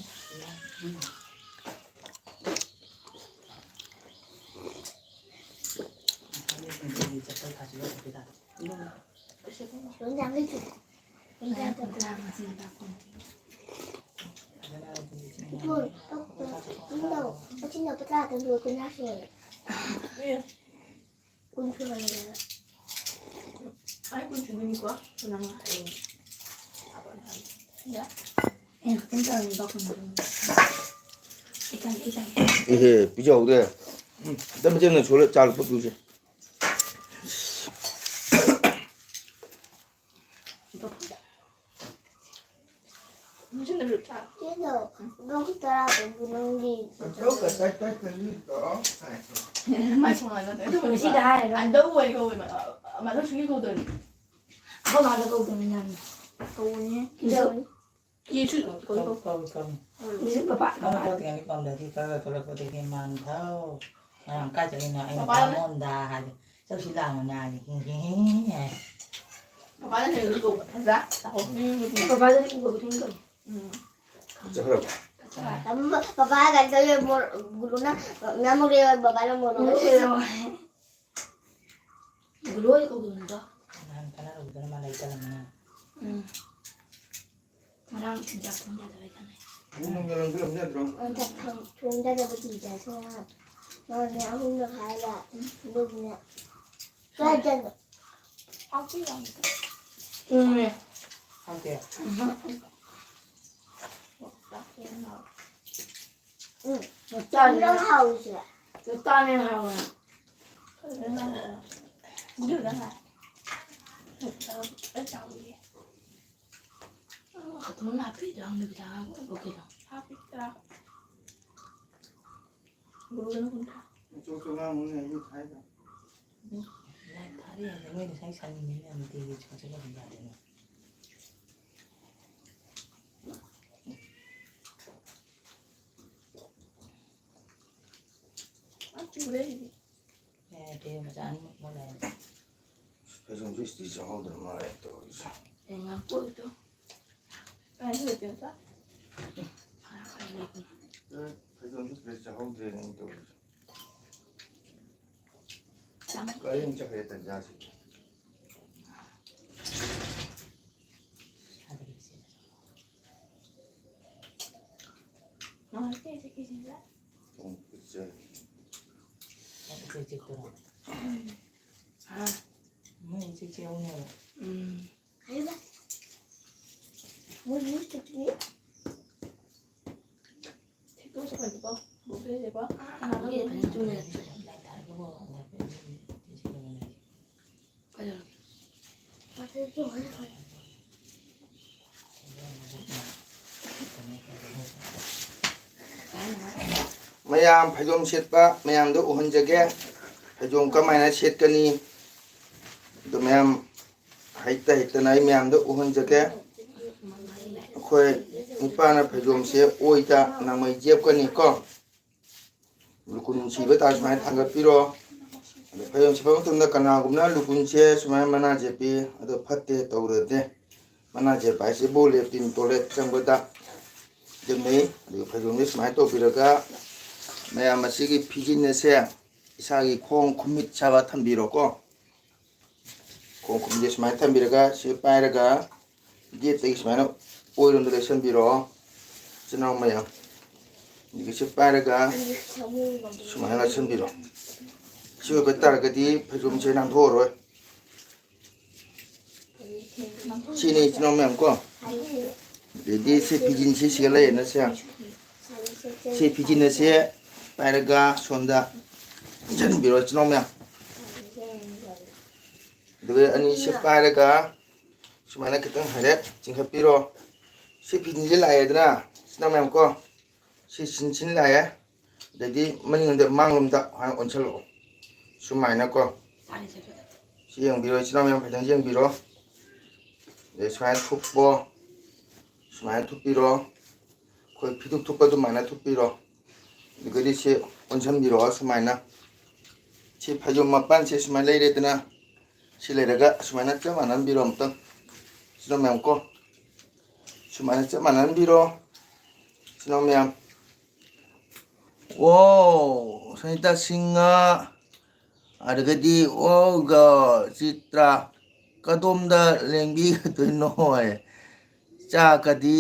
ꯑꯩꯅ ꯈꯛꯇꯪ ꯆꯥꯔꯨꯕ ꯀꯩꯅꯣ ꯇꯧꯕꯅꯦ꯫ ꯑꯩ ꯆꯥꯒꯦ, ꯑꯩ ꯆꯥꯒꯦ꯫ ꯏꯍꯦ, ꯄꯤꯖꯍꯧꯗꯦ꯫ ꯎꯝ, ꯇꯞꯅ ꯇꯞꯅ ꯁꯣꯜꯂ ꯆꯥ ꯂꯨꯄꯥ ꯄꯤꯔꯨꯁꯦ꯫ ꯁꯤꯗꯣ, ꯅꯪ ꯇꯔꯥ ꯇꯧꯕ ꯅꯪꯗꯤ꯫ ꯃꯥꯏ ꯁꯣꯝ ꯅꯥꯀꯟꯗ꯫ ꯉꯁꯤꯗ ꯍꯥꯏꯔꯒ꯫ ꯑꯟꯗꯔ ꯑꯣꯏ ꯀꯧꯋꯦ, ꯃ-, ꯃꯗꯨ ꯁꯨꯡꯀꯧ ꯀꯧꯗꯕꯅꯤ꯫ ꯑꯩꯈꯣꯏ ꯃꯥꯗ ꯀꯧꯗꯕꯅꯤ ꯌꯥꯝꯅ꯫ ꯀꯧꯕꯅꯤ꯫ ꯀꯤꯁꯨ꯫ ꯀꯤꯁꯨ ꯀꯧꯏ, ꯀꯧꯏ꯫ ꯀꯧꯏ, ꯀꯧꯏ, ꯀꯧꯏ꯫ ꯀꯤꯁꯨ ꯄꯄꯥ, ꯃꯥꯅ ꯄꯄꯥ꯫ ꯆꯠꯇ꯭ꯔꯤꯉꯩꯗ ꯀꯧꯗꯕꯗꯤ ꯈꯔ ꯊꯣꯛꯂꯛꯄꯗꯒꯤ ꯃꯥꯟ ꯊꯥꯎ꯫ ꯉꯔꯥꯡ ꯀꯥꯏ ꯆꯠꯂꯤꯅꯣ? ꯑꯩꯅ ꯄꯄꯥꯅ ꯕꯥꯃꯣꯟꯗ ꯍꯥꯏꯗꯤ, "ꯆꯧꯁꯤ ꯂꯥꯛꯑꯣꯅ" ꯍꯥꯏꯗꯤ, ꯍꯦ, ꯍꯦ, ꯍꯦ, ꯍꯦ꯫ ꯄꯄꯥꯅ ꯍꯦꯟꯅ ꯀꯧꯕ, ꯐꯖ꯫ ꯎꯝ꯫ ꯄꯄꯥꯗꯗꯤ ꯀꯧꯕ ꯊꯦꯡꯅ ꯀꯧꯏ꯫ ꯎꯝ꯫ ꯆꯠꯈ꯭ꯔꯕ? ꯆꯠꯈ꯭ꯔꯦ꯫ ꯄꯄꯥ ꯀꯩꯅꯣ ꯇꯧꯋꯦ, ꯃꯣꯔ-, ꯒꯨꯂꯨꯅ ꯃꯌꯥꯝ ꯃꯣꯔꯣꯛ ꯌꯥꯎꯋꯦ, ꯄꯄꯥꯅ ꯃꯣꯔꯣꯛ ꯌꯥꯎꯋꯦ꯫ ꯒꯨꯂꯨ ꯍꯣꯏ ꯀꯧꯗꯕꯅꯤꯗ꯫ ꯅꯍꯥꯟ ꯈꯠꯅꯔꯨꯕꯗꯨꯅ ꯃꯥ ꯂꯩꯇꯔꯝꯃꯤꯅ꯫ ꯎꯝ꯫ ꯉꯔꯥꯡ ꯆꯤꯟꯖꯥꯛ ꯊꯣꯡ ꯌꯥꯗꯕꯩ ꯈꯠꯅꯩ꯫ ꯏꯕꯨꯡꯉꯣ ꯂꯪꯗꯨ ꯂꯪꯗꯨ ꯌꯥꯗ꯭ꯔꯣ? ꯃꯥꯅꯦ, ꯑꯍꯨꯝꯂꯛ ꯍꯥꯏꯔꯒ, ꯑꯗꯨꯒꯅꯦ, ꯀꯥꯏꯗꯅꯣ? ꯍꯥꯎꯇꯦ ꯌꯥꯝꯅ꯫ ꯎꯝ꯫ ꯍꯥꯎꯇꯦ? ꯎꯝ꯫ ꯎꯝ꯫ ꯆꯥꯅꯤꯡꯉꯦ꯫ ꯌꯥꯝ ꯍꯥꯎꯋꯤꯁꯦ꯫ ꯆꯥꯅꯤꯡꯉꯦ ꯍꯥꯏꯕ꯫ ꯐꯖꯅ ꯍꯥꯎꯋꯦ꯫ ꯑꯗꯨꯗ ꯍꯥꯏ꯫ ꯑꯩ ꯆꯥꯎꯋꯦ꯫ ꯑꯗꯨꯝ ꯍꯥꯞꯄꯤꯗꯣ ꯍꯪꯗꯕꯤꯗ ꯍꯥꯞꯄꯤꯗꯣ꯫ ꯍꯥꯞꯄꯤꯗ꯫ ꯒꯨꯔꯨꯗꯅ ꯀꯨꯟꯊ꯭ꯔꯥ꯫ ꯆꯣꯛ ꯆꯣꯛ ꯉꯥꯡꯉꯨꯅꯦ, ꯑꯩꯁꯨ ꯊꯥꯏꯗ꯫ ꯎꯝ, ꯂꯥꯏꯛ ꯊꯥꯔꯤ ꯍꯥꯏꯁꯦ ꯅꯣꯏ ꯉꯁꯥꯏ ꯁꯥꯅꯤꯡꯉꯤꯅꯦ ꯌꯥꯝ ꯇꯦꯡꯒꯤ ꯆꯣꯛ ꯆꯣꯛ ꯑꯗꯨꯝ ꯌꯥꯗꯦꯅꯦ꯫ ꯑ, ꯆꯨꯔꯦ ꯑꯩꯗꯤ꯫ ꯌꯥꯗꯦ, ꯃꯆꯥ ꯑꯅꯤꯃꯛ ꯂꯩꯔꯦ꯫ ꯐꯩꯖꯣꯝꯁꯨ ꯏꯁꯇ꯭ꯔꯤ ꯆꯪꯍꯧꯗ꯭ꯔ ꯃꯥꯜꯂꯦ ꯇꯧꯔꯤꯁꯦ꯫ ꯑꯦ, ꯉꯥꯏꯈꯣ ꯑꯗꯨ꯫ ꯀꯥꯏ ꯂꯩꯒꯦ ꯑꯝꯇ? ꯑꯦ, ꯐꯩꯖꯣꯝꯁꯨ ꯏꯁꯇ꯭ꯔꯤ ꯆꯪꯍꯧꯗ꯭ꯔꯦꯅꯦ ꯑꯩꯅ ꯇꯧꯔꯤꯁꯦ꯫ ꯆꯥꯃꯟ-, ꯀꯔꯤ ꯑꯃꯨꯛ ꯆꯠꯈ꯭ꯔꯦ ꯇꯟꯖꯥꯁꯤꯗꯤ꯫ ꯁꯥꯗ꯭ꯔꯤꯁꯦ꯫ ꯅꯪ ꯉꯁꯤ ꯆꯠꯈꯤꯁꯤꯅ? ꯎꯝ, ꯏꯆꯦ꯫ ꯅꯪ ꯏꯆꯦ ꯆꯤꯛꯇꯔꯣ? ꯎꯝ꯫ ꯍꯥ? ꯅꯣꯏ ꯏꯆꯦ ꯆꯤꯛꯍꯧꯅꯦꯕ꯫ ꯎꯝ꯫ ꯀꯩꯕ? ꯃꯣꯏ ꯃꯤ ꯃꯌꯥꯝ ꯐꯩꯖꯣꯝ ꯁꯦꯠꯄ ꯃꯌꯥꯝꯗ ꯎꯍꯟꯖꯒꯦ꯫ ꯐꯩꯖꯣꯝ ꯀꯃꯥꯏꯅ ꯁꯦꯠꯀꯅꯤ? ꯑꯗꯨ ꯃꯌꯥꯝ ꯍꯩꯇ ꯍꯩꯇꯅ ꯑꯩ ꯃꯌꯥꯝꯗ ꯎꯍꯟꯖꯒꯦ꯫ ꯑꯩꯈꯣꯏ ꯅꯨꯄꯥꯅ ꯐꯩꯖꯣꯝꯁꯦ ꯑꯣꯏꯗ ꯅꯃꯩ ꯌꯦꯞꯀꯅꯤꯀꯣ꯫ ꯂꯨꯀꯨꯟ ꯁꯤꯕ ꯇꯥꯔ ꯁꯨꯃꯥꯏꯅ ꯊꯥꯡꯒꯠꯄꯤꯔꯣ꯫ ꯑꯗꯣ ꯐꯩꯖꯣꯝ ꯁꯤꯕ ꯃꯇꯝꯗ ꯀꯅꯥꯒꯨꯝꯕꯅ ꯂꯨꯀꯨꯟꯁꯦ ꯁꯨꯃꯥꯏꯅ ꯃꯅꯥ ꯌꯦꯞꯄꯤ꯫ ꯑꯗꯣ ꯐꯠꯇꯦ, ꯇꯧꯔꯗꯦ꯫ ꯃꯅꯥ ꯌꯦꯞꯄ ꯍꯥꯏꯁꯤꯕꯨ ꯂꯦꯇ꯭ꯔꯤꯟ ꯇꯣꯏꯂꯦꯠ ꯆꯪꯕꯗ ꯌꯦꯞꯅꯩ꯫ ꯑꯗꯨꯒ ꯐꯩꯖꯣꯝꯁꯦ ꯁꯨꯃꯥꯏꯅ ꯇꯧꯕꯤꯔꯒ ꯃꯌꯥꯝ ꯑꯁꯤꯒꯤ ꯐꯤꯖꯤꯟ ꯑꯁꯦ ꯏꯁꯥꯒꯤ ꯈꯣꯡ ꯈꯨꯃꯤꯠ ꯁꯥꯕ ꯊꯝꯕꯤꯔꯣꯀꯣ꯫ ꯈꯣꯡ ꯈꯨꯃꯤꯠꯁꯦ ꯁꯨꯃꯥꯏꯅ ꯊꯝꯕꯤꯔꯒ ꯁꯤ ꯄꯥꯏꯔꯒ ꯒꯦꯠꯇꯒꯤ ꯁꯨꯃꯥꯏꯅ ꯑꯣꯏꯔꯣꯝꯗ ꯂꯩꯁꯟꯕꯤꯔꯣ꯫ ꯏꯆꯤꯟ ꯏꯅꯥꯎ ꯃꯌꯥꯝ, ꯑꯗꯒꯤ ꯁꯤ ꯄꯥꯏꯔꯒ ꯁꯨꯃꯥꯏꯅ ꯂꯩꯁꯟꯕꯤꯔꯣ꯫ ꯁꯤ ꯑꯣꯏꯕ ꯇꯥꯔꯒꯗꯤ ꯐꯩꯖꯣꯝꯁꯦ ꯅꯥꯟꯊꯣꯛꯑꯔꯣꯏ꯫ ꯁꯤꯅꯤ ꯏꯆꯤꯟ ꯏꯅꯥꯎ ꯃꯌꯥꯝ ꯀꯣ꯫ ꯑꯗꯩꯗꯤ ꯁꯤ ꯐꯤꯖꯤꯟꯁꯤ ꯁꯤꯒ ꯂꯩꯌꯦꯅ ꯁꯦ꯫ ꯁꯤ ꯐꯤꯖꯤꯟ ꯑꯁꯦ ꯄꯥꯏꯔꯒ ꯁꯣꯝꯗ ꯏꯟꯁꯤꯟꯕꯤꯔꯣ ꯏꯆꯤꯟ ꯏꯅꯥꯎ ꯃꯌꯥꯝ꯫ ꯑꯗꯨꯒ ꯑꯅꯤꯁꯤ ꯄꯥꯏꯔꯒ ꯁꯨꯃꯥꯏꯅ ꯈꯤꯇꯪ ꯍꯥꯏꯔꯦ ꯆꯤꯡꯈꯠꯄꯤꯔꯣ꯫ ꯁꯤ ꯐꯤꯖꯤꯟꯁꯤ ꯂꯥꯛꯑꯦꯗꯅ ꯏꯆꯤꯟ ꯏꯅꯥꯎ ꯃꯌꯥꯝ ꯀꯣ꯫ ꯁꯤ ꯆꯤꯟꯁꯤꯟ ꯂꯥꯛꯑꯦ꯫ ꯑꯗꯩꯗꯤ ꯃꯅꯤꯡꯂꯣꯝꯗ ꯃꯥꯡꯂꯣꯝꯗ ꯍꯥꯏꯅ ꯑꯣꯟꯁꯤꯜꯂꯛꯑꯣ꯫ ꯁꯨꯃꯥꯏꯅꯀꯣ꯫ ꯁꯤ ꯌꯦꯡꯕꯤꯔꯣ, ꯏꯆꯤꯟ ꯏꯅꯥꯎ ꯃꯌꯥꯝ ꯐꯖꯅ ꯌꯦꯡꯕꯤꯔꯣ꯫ ꯑꯗꯩ ꯁꯨꯃꯥꯏꯅ ꯊꯨꯞꯄꯣ꯫ ꯁꯨꯃꯥꯏꯅ ꯊꯨꯞꯄꯤꯔꯣ꯫ ꯑꯩꯈꯣꯏ ꯐꯤꯗꯨꯛ ꯊꯨꯞꯄ ꯑꯗꯨꯃꯥꯏꯅ ꯊꯨꯞꯄꯤꯔꯣ꯫ ꯑꯗꯨꯒꯗꯤ ꯁꯤ ꯑꯣꯟꯁꯤꯟꯕꯤꯔꯛꯑꯣ ꯁꯨꯃꯥꯏꯅ꯫ ꯁꯤ ꯐꯩꯖꯣꯝ ꯃꯄꯥꯟꯁꯦ ꯁꯨꯃꯥꯏꯅ ꯂꯩꯔꯦꯗꯅ꯫ ꯁꯤ ꯂꯩꯔꯒ ꯁꯨꯃꯥꯏꯅ ꯆꯞ ꯃꯥꯟꯅꯍꯟꯕꯤꯔꯣ ꯑꯃꯨꯛꯇꯪ꯫ ꯁꯤꯅ ꯃꯌꯥꯝ ꯀꯣ꯫ ꯁꯨꯃꯥꯏꯅ ꯆꯞ ꯃꯥꯟꯅꯍꯟꯕꯤꯔꯣ꯫ ꯁꯤꯅ ꯃꯌꯥꯝ꯫ ꯑꯣ, ꯁꯅꯤꯇꯥ ꯁꯤꯡꯍ, ꯑꯗꯨꯗꯒꯤꯗꯤ ꯑꯣ, ꯒ-, ꯆꯤꯇ꯭ꯔꯥ, ꯀꯗꯣꯝꯗ ꯂꯦꯡꯕꯤꯒꯗꯣꯏꯅꯣ ꯍꯥꯏ꯫ ꯆꯥꯛꯀꯗꯤ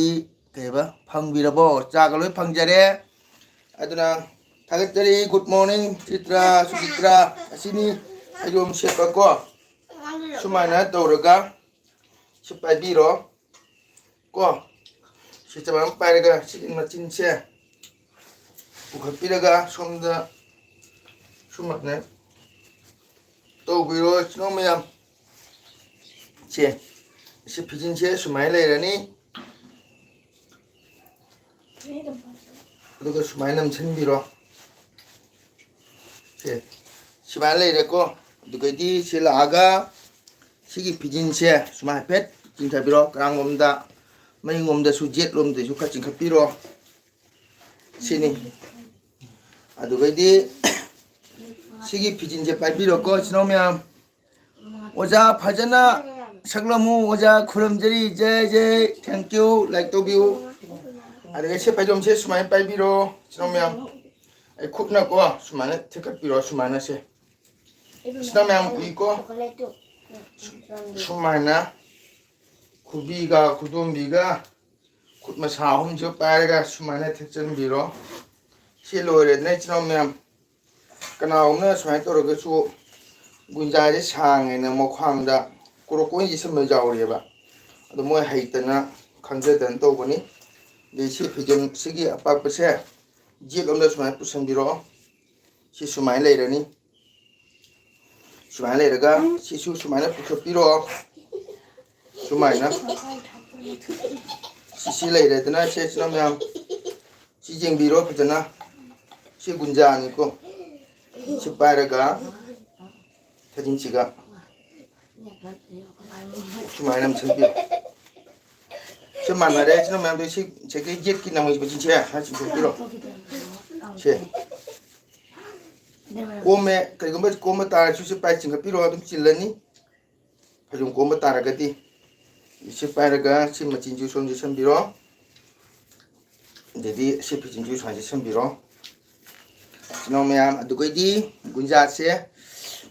ꯀꯩꯕ, ꯐꯪꯕꯤꯔꯕꯣ? ꯆꯥꯛꯀ ꯂꯣꯏ ꯐꯪꯖꯔꯦ꯫ ꯑꯗꯨꯅ ꯊꯥꯒꯠꯆꯔꯤ꯫ Good morning, Chitra, ꯁꯨꯆꯤꯇ꯭ꯔꯥ꯫ ꯑꯁꯤꯅꯤ ꯐꯩꯖꯣꯝ ꯁꯦꯠꯄ ꯀꯣ꯫ ꯁꯨꯃꯥꯏꯅ ꯇꯧꯔꯒ ꯁꯤ ꯄꯥꯏꯕꯤꯔꯣ ꯀꯣ꯫ ꯆꯃꯝ ꯄꯥꯏꯔꯒ ꯁꯤꯒꯤ ꯃꯆꯤꯟꯁꯦ ꯄꯨꯈꯠꯄꯤꯔꯒ ꯁꯣꯝꯗ ꯁꯨꯃꯥꯏꯅ ꯇꯧꯕꯤꯔꯣ, ꯏꯆꯤꯟ ꯏꯅꯥꯎ ꯃꯌꯥꯝ꯫ ꯁꯦ, ꯁꯤ ꯐꯤꯖꯤꯟꯁꯦ ꯁꯨꯃꯥꯏꯅ ꯂꯩꯔꯅꯤ꯫ ꯑꯗꯨꯒ ꯁꯨꯃꯥꯏꯅ ꯅꯝꯁꯤꯟꯕꯤꯔꯣ꯫ ꯁꯦ, ꯁꯨꯃꯥꯏꯅ ꯂꯩꯔꯦꯀꯣ꯫ ꯑꯗꯨꯒꯩꯗꯤ ꯁꯤ ꯂꯥꯛꯑꯒ ꯁꯤꯒꯤ ꯐꯤꯖꯤꯟꯁꯦ ꯁꯨꯃꯥꯏꯅ ꯍꯥꯏꯐꯦꯠ ꯆꯤꯡꯊꯕꯤꯔꯣ꯫ ꯀꯔꯥꯡꯂꯣꯝꯗ, ꯃꯅꯤꯡꯂꯣꯝꯗꯁꯨ, ꯖꯦꯠꯂꯣꯝꯗꯁꯨ ꯈꯔ ꯆꯤꯡꯈꯠꯄꯤꯔꯣ꯫ ꯁꯤꯅꯤ꯫ ꯑꯗꯨꯒꯩꯗꯤ ꯁꯤꯒꯤ ꯐꯤꯖꯤꯟꯁꯦ ꯄꯥꯏꯕꯤꯔꯣꯀꯣ, ꯏꯆꯤꯟ ꯏꯅꯥꯎ ꯃꯌꯥꯝ꯫ ꯑꯣꯖꯥ ꯐꯖꯅ ꯁꯛꯂꯝꯃꯨ꯫ ꯑꯣꯖꯥ ꯈꯨꯔꯨꯝꯖꯔꯤ꯫ ꯖꯩ ꯖꯩ꯫ Thank you꯫ Like ꯇꯧꯕꯤꯌꯨ꯫ ꯑꯗꯨꯒ ꯁꯤ ꯐꯩꯖꯣꯝꯁꯦ ꯁꯨꯃꯥꯏꯅ ꯄꯥꯏꯕꯤꯔꯣ, ꯏꯆꯤꯟ ꯏꯅꯥꯎ ꯃꯌꯥꯝ꯫ ꯑꯩ ꯈꯨꯠꯅꯀꯣ ꯁꯨꯃꯥꯏꯅ ꯊꯦꯛꯀꯠꯄꯤꯔꯣ, ꯁꯨꯃꯥꯏꯅ ꯁꯦ꯫ ꯏꯆꯤꯟ ꯏꯅꯥꯎ ꯃꯌꯥꯝ ꯎꯏꯀꯣ? ꯁꯨꯃꯥꯏꯅ ꯈꯨꯕꯤꯒ ꯈꯨꯗꯣꯝꯕꯤꯒ ꯈꯨꯠ ꯃꯁꯥ ꯑꯍꯨꯝꯁꯨ ꯄꯥꯏꯔꯒ ꯁꯨꯃꯥꯏꯅ ꯊꯦꯛꯆꯟꯕꯤꯔꯣ꯫ ꯁꯤ ꯂꯣꯏꯔꯦꯗꯅ, ꯏꯆꯤꯟ ꯏꯅꯥꯎ ꯃꯌꯥꯝ꯫ ꯀꯅꯥꯒꯨꯝꯕꯅ ꯁꯨꯃꯥꯏꯅ ꯇꯧꯔꯒꯁꯨ ꯒꯨꯟꯖꯥꯁꯦ ꯁꯥꯡꯉꯦꯅ ꯃꯈ꯭ꯋꯥꯡꯗ ꯀ꯭ꯔꯣꯀꯣꯏꯟ ꯌꯦꯠꯁꯟꯕ ꯌꯥꯎꯔꯦꯕ꯫ ꯑꯗꯣ ꯃꯣꯏ ꯍꯩꯇꯅ ꯈꯪꯖꯗꯅ ꯇꯧꯕꯅꯤ꯫ ꯑꯗꯩ ꯁꯤ ꯐꯤꯖꯣꯜ ꯁꯤꯒꯤ ꯑꯄꯥꯛꯄꯁꯦ ꯖꯦꯠ ꯂꯣꯝꯗ ꯁꯨꯃꯥꯏꯅ ꯄꯨꯁꯟꯕꯤꯔꯛꯑꯣ꯫ ꯁꯤ ꯁꯨꯃꯥꯏꯅ ꯂꯩꯔꯅꯤ꯫ ꯁꯨꯃꯥꯏꯅ ꯂꯩꯔꯒ ꯁꯤꯁꯨ ꯁꯨꯃꯥꯏꯅ ꯄꯨꯊꯣꯛꯄꯤꯔꯣ꯫ ꯁꯨꯃꯥꯏꯅ꯫ ꯁꯤꯁꯤ ꯂꯩꯔꯦꯗꯅ, ꯏꯆꯤꯟ ꯏꯅꯥꯎ ꯃꯌꯥꯝ꯫ ꯁꯤ ꯌꯦꯡꯕꯤꯔꯣ ꯐꯖꯅ꯫ ꯁꯤ ꯒꯨꯟꯖꯥꯅꯤꯀꯣ꯫ ꯁꯤ ꯄꯥꯏꯔꯒ ꯊꯥꯖꯤꯟꯁꯤꯒ ꯁꯨꯃꯥꯏꯅ ꯑꯃ ꯁꯦꯝꯕꯤꯔꯣ꯫ ꯁꯤ ꯃꯥꯟꯅꯔꯦ, ꯏꯆꯤꯟ ꯏꯅꯥꯎ ꯃꯌꯥꯝꯗꯣ꯫ ꯁꯤ ꯉꯁꯥꯏꯒꯤ ꯌꯦꯠꯀꯤ ꯅꯃꯩ ꯃꯆꯤꯟꯁꯦ ꯈꯔ ꯆꯤꯡꯊꯣꯛꯄꯤꯔꯣ꯫ ꯁꯦ꯫ ꯀꯣꯝꯃꯦ꯫ ꯀꯔꯤꯒꯨꯝꯕ ꯀꯣꯝꯕ ꯇꯥꯔꯁꯨ ꯁꯤ ꯄꯥꯏ ꯆꯤꯡꯈꯠꯄꯤꯔꯣ, ꯑꯗꯨꯝ ꯆꯤꯜꯂꯅꯤ꯫ ꯐꯩꯖꯣꯝ ꯀꯣꯝꯕ ꯇꯥꯔꯒꯗꯤ ꯁꯤ ꯄꯥꯏꯔꯒ ꯁꯤ ꯃꯆꯤꯟꯁꯨ ꯁꯣꯝ ꯌꯦꯠꯁꯟꯕꯤꯔꯣ꯫ ꯑꯗꯩꯗꯤ ꯁꯤ ꯐꯤꯖꯤꯟꯁꯨ ꯁꯨꯃꯥꯏꯅ ꯌꯦꯠꯁꯟꯕꯤꯔꯣ꯫ ꯏꯆꯤꯟ ꯏꯅꯥꯎ ꯃꯌꯥꯝ, ꯑꯗꯨꯒꯩꯗꯤ ꯒꯨꯟꯖꯥꯁꯦ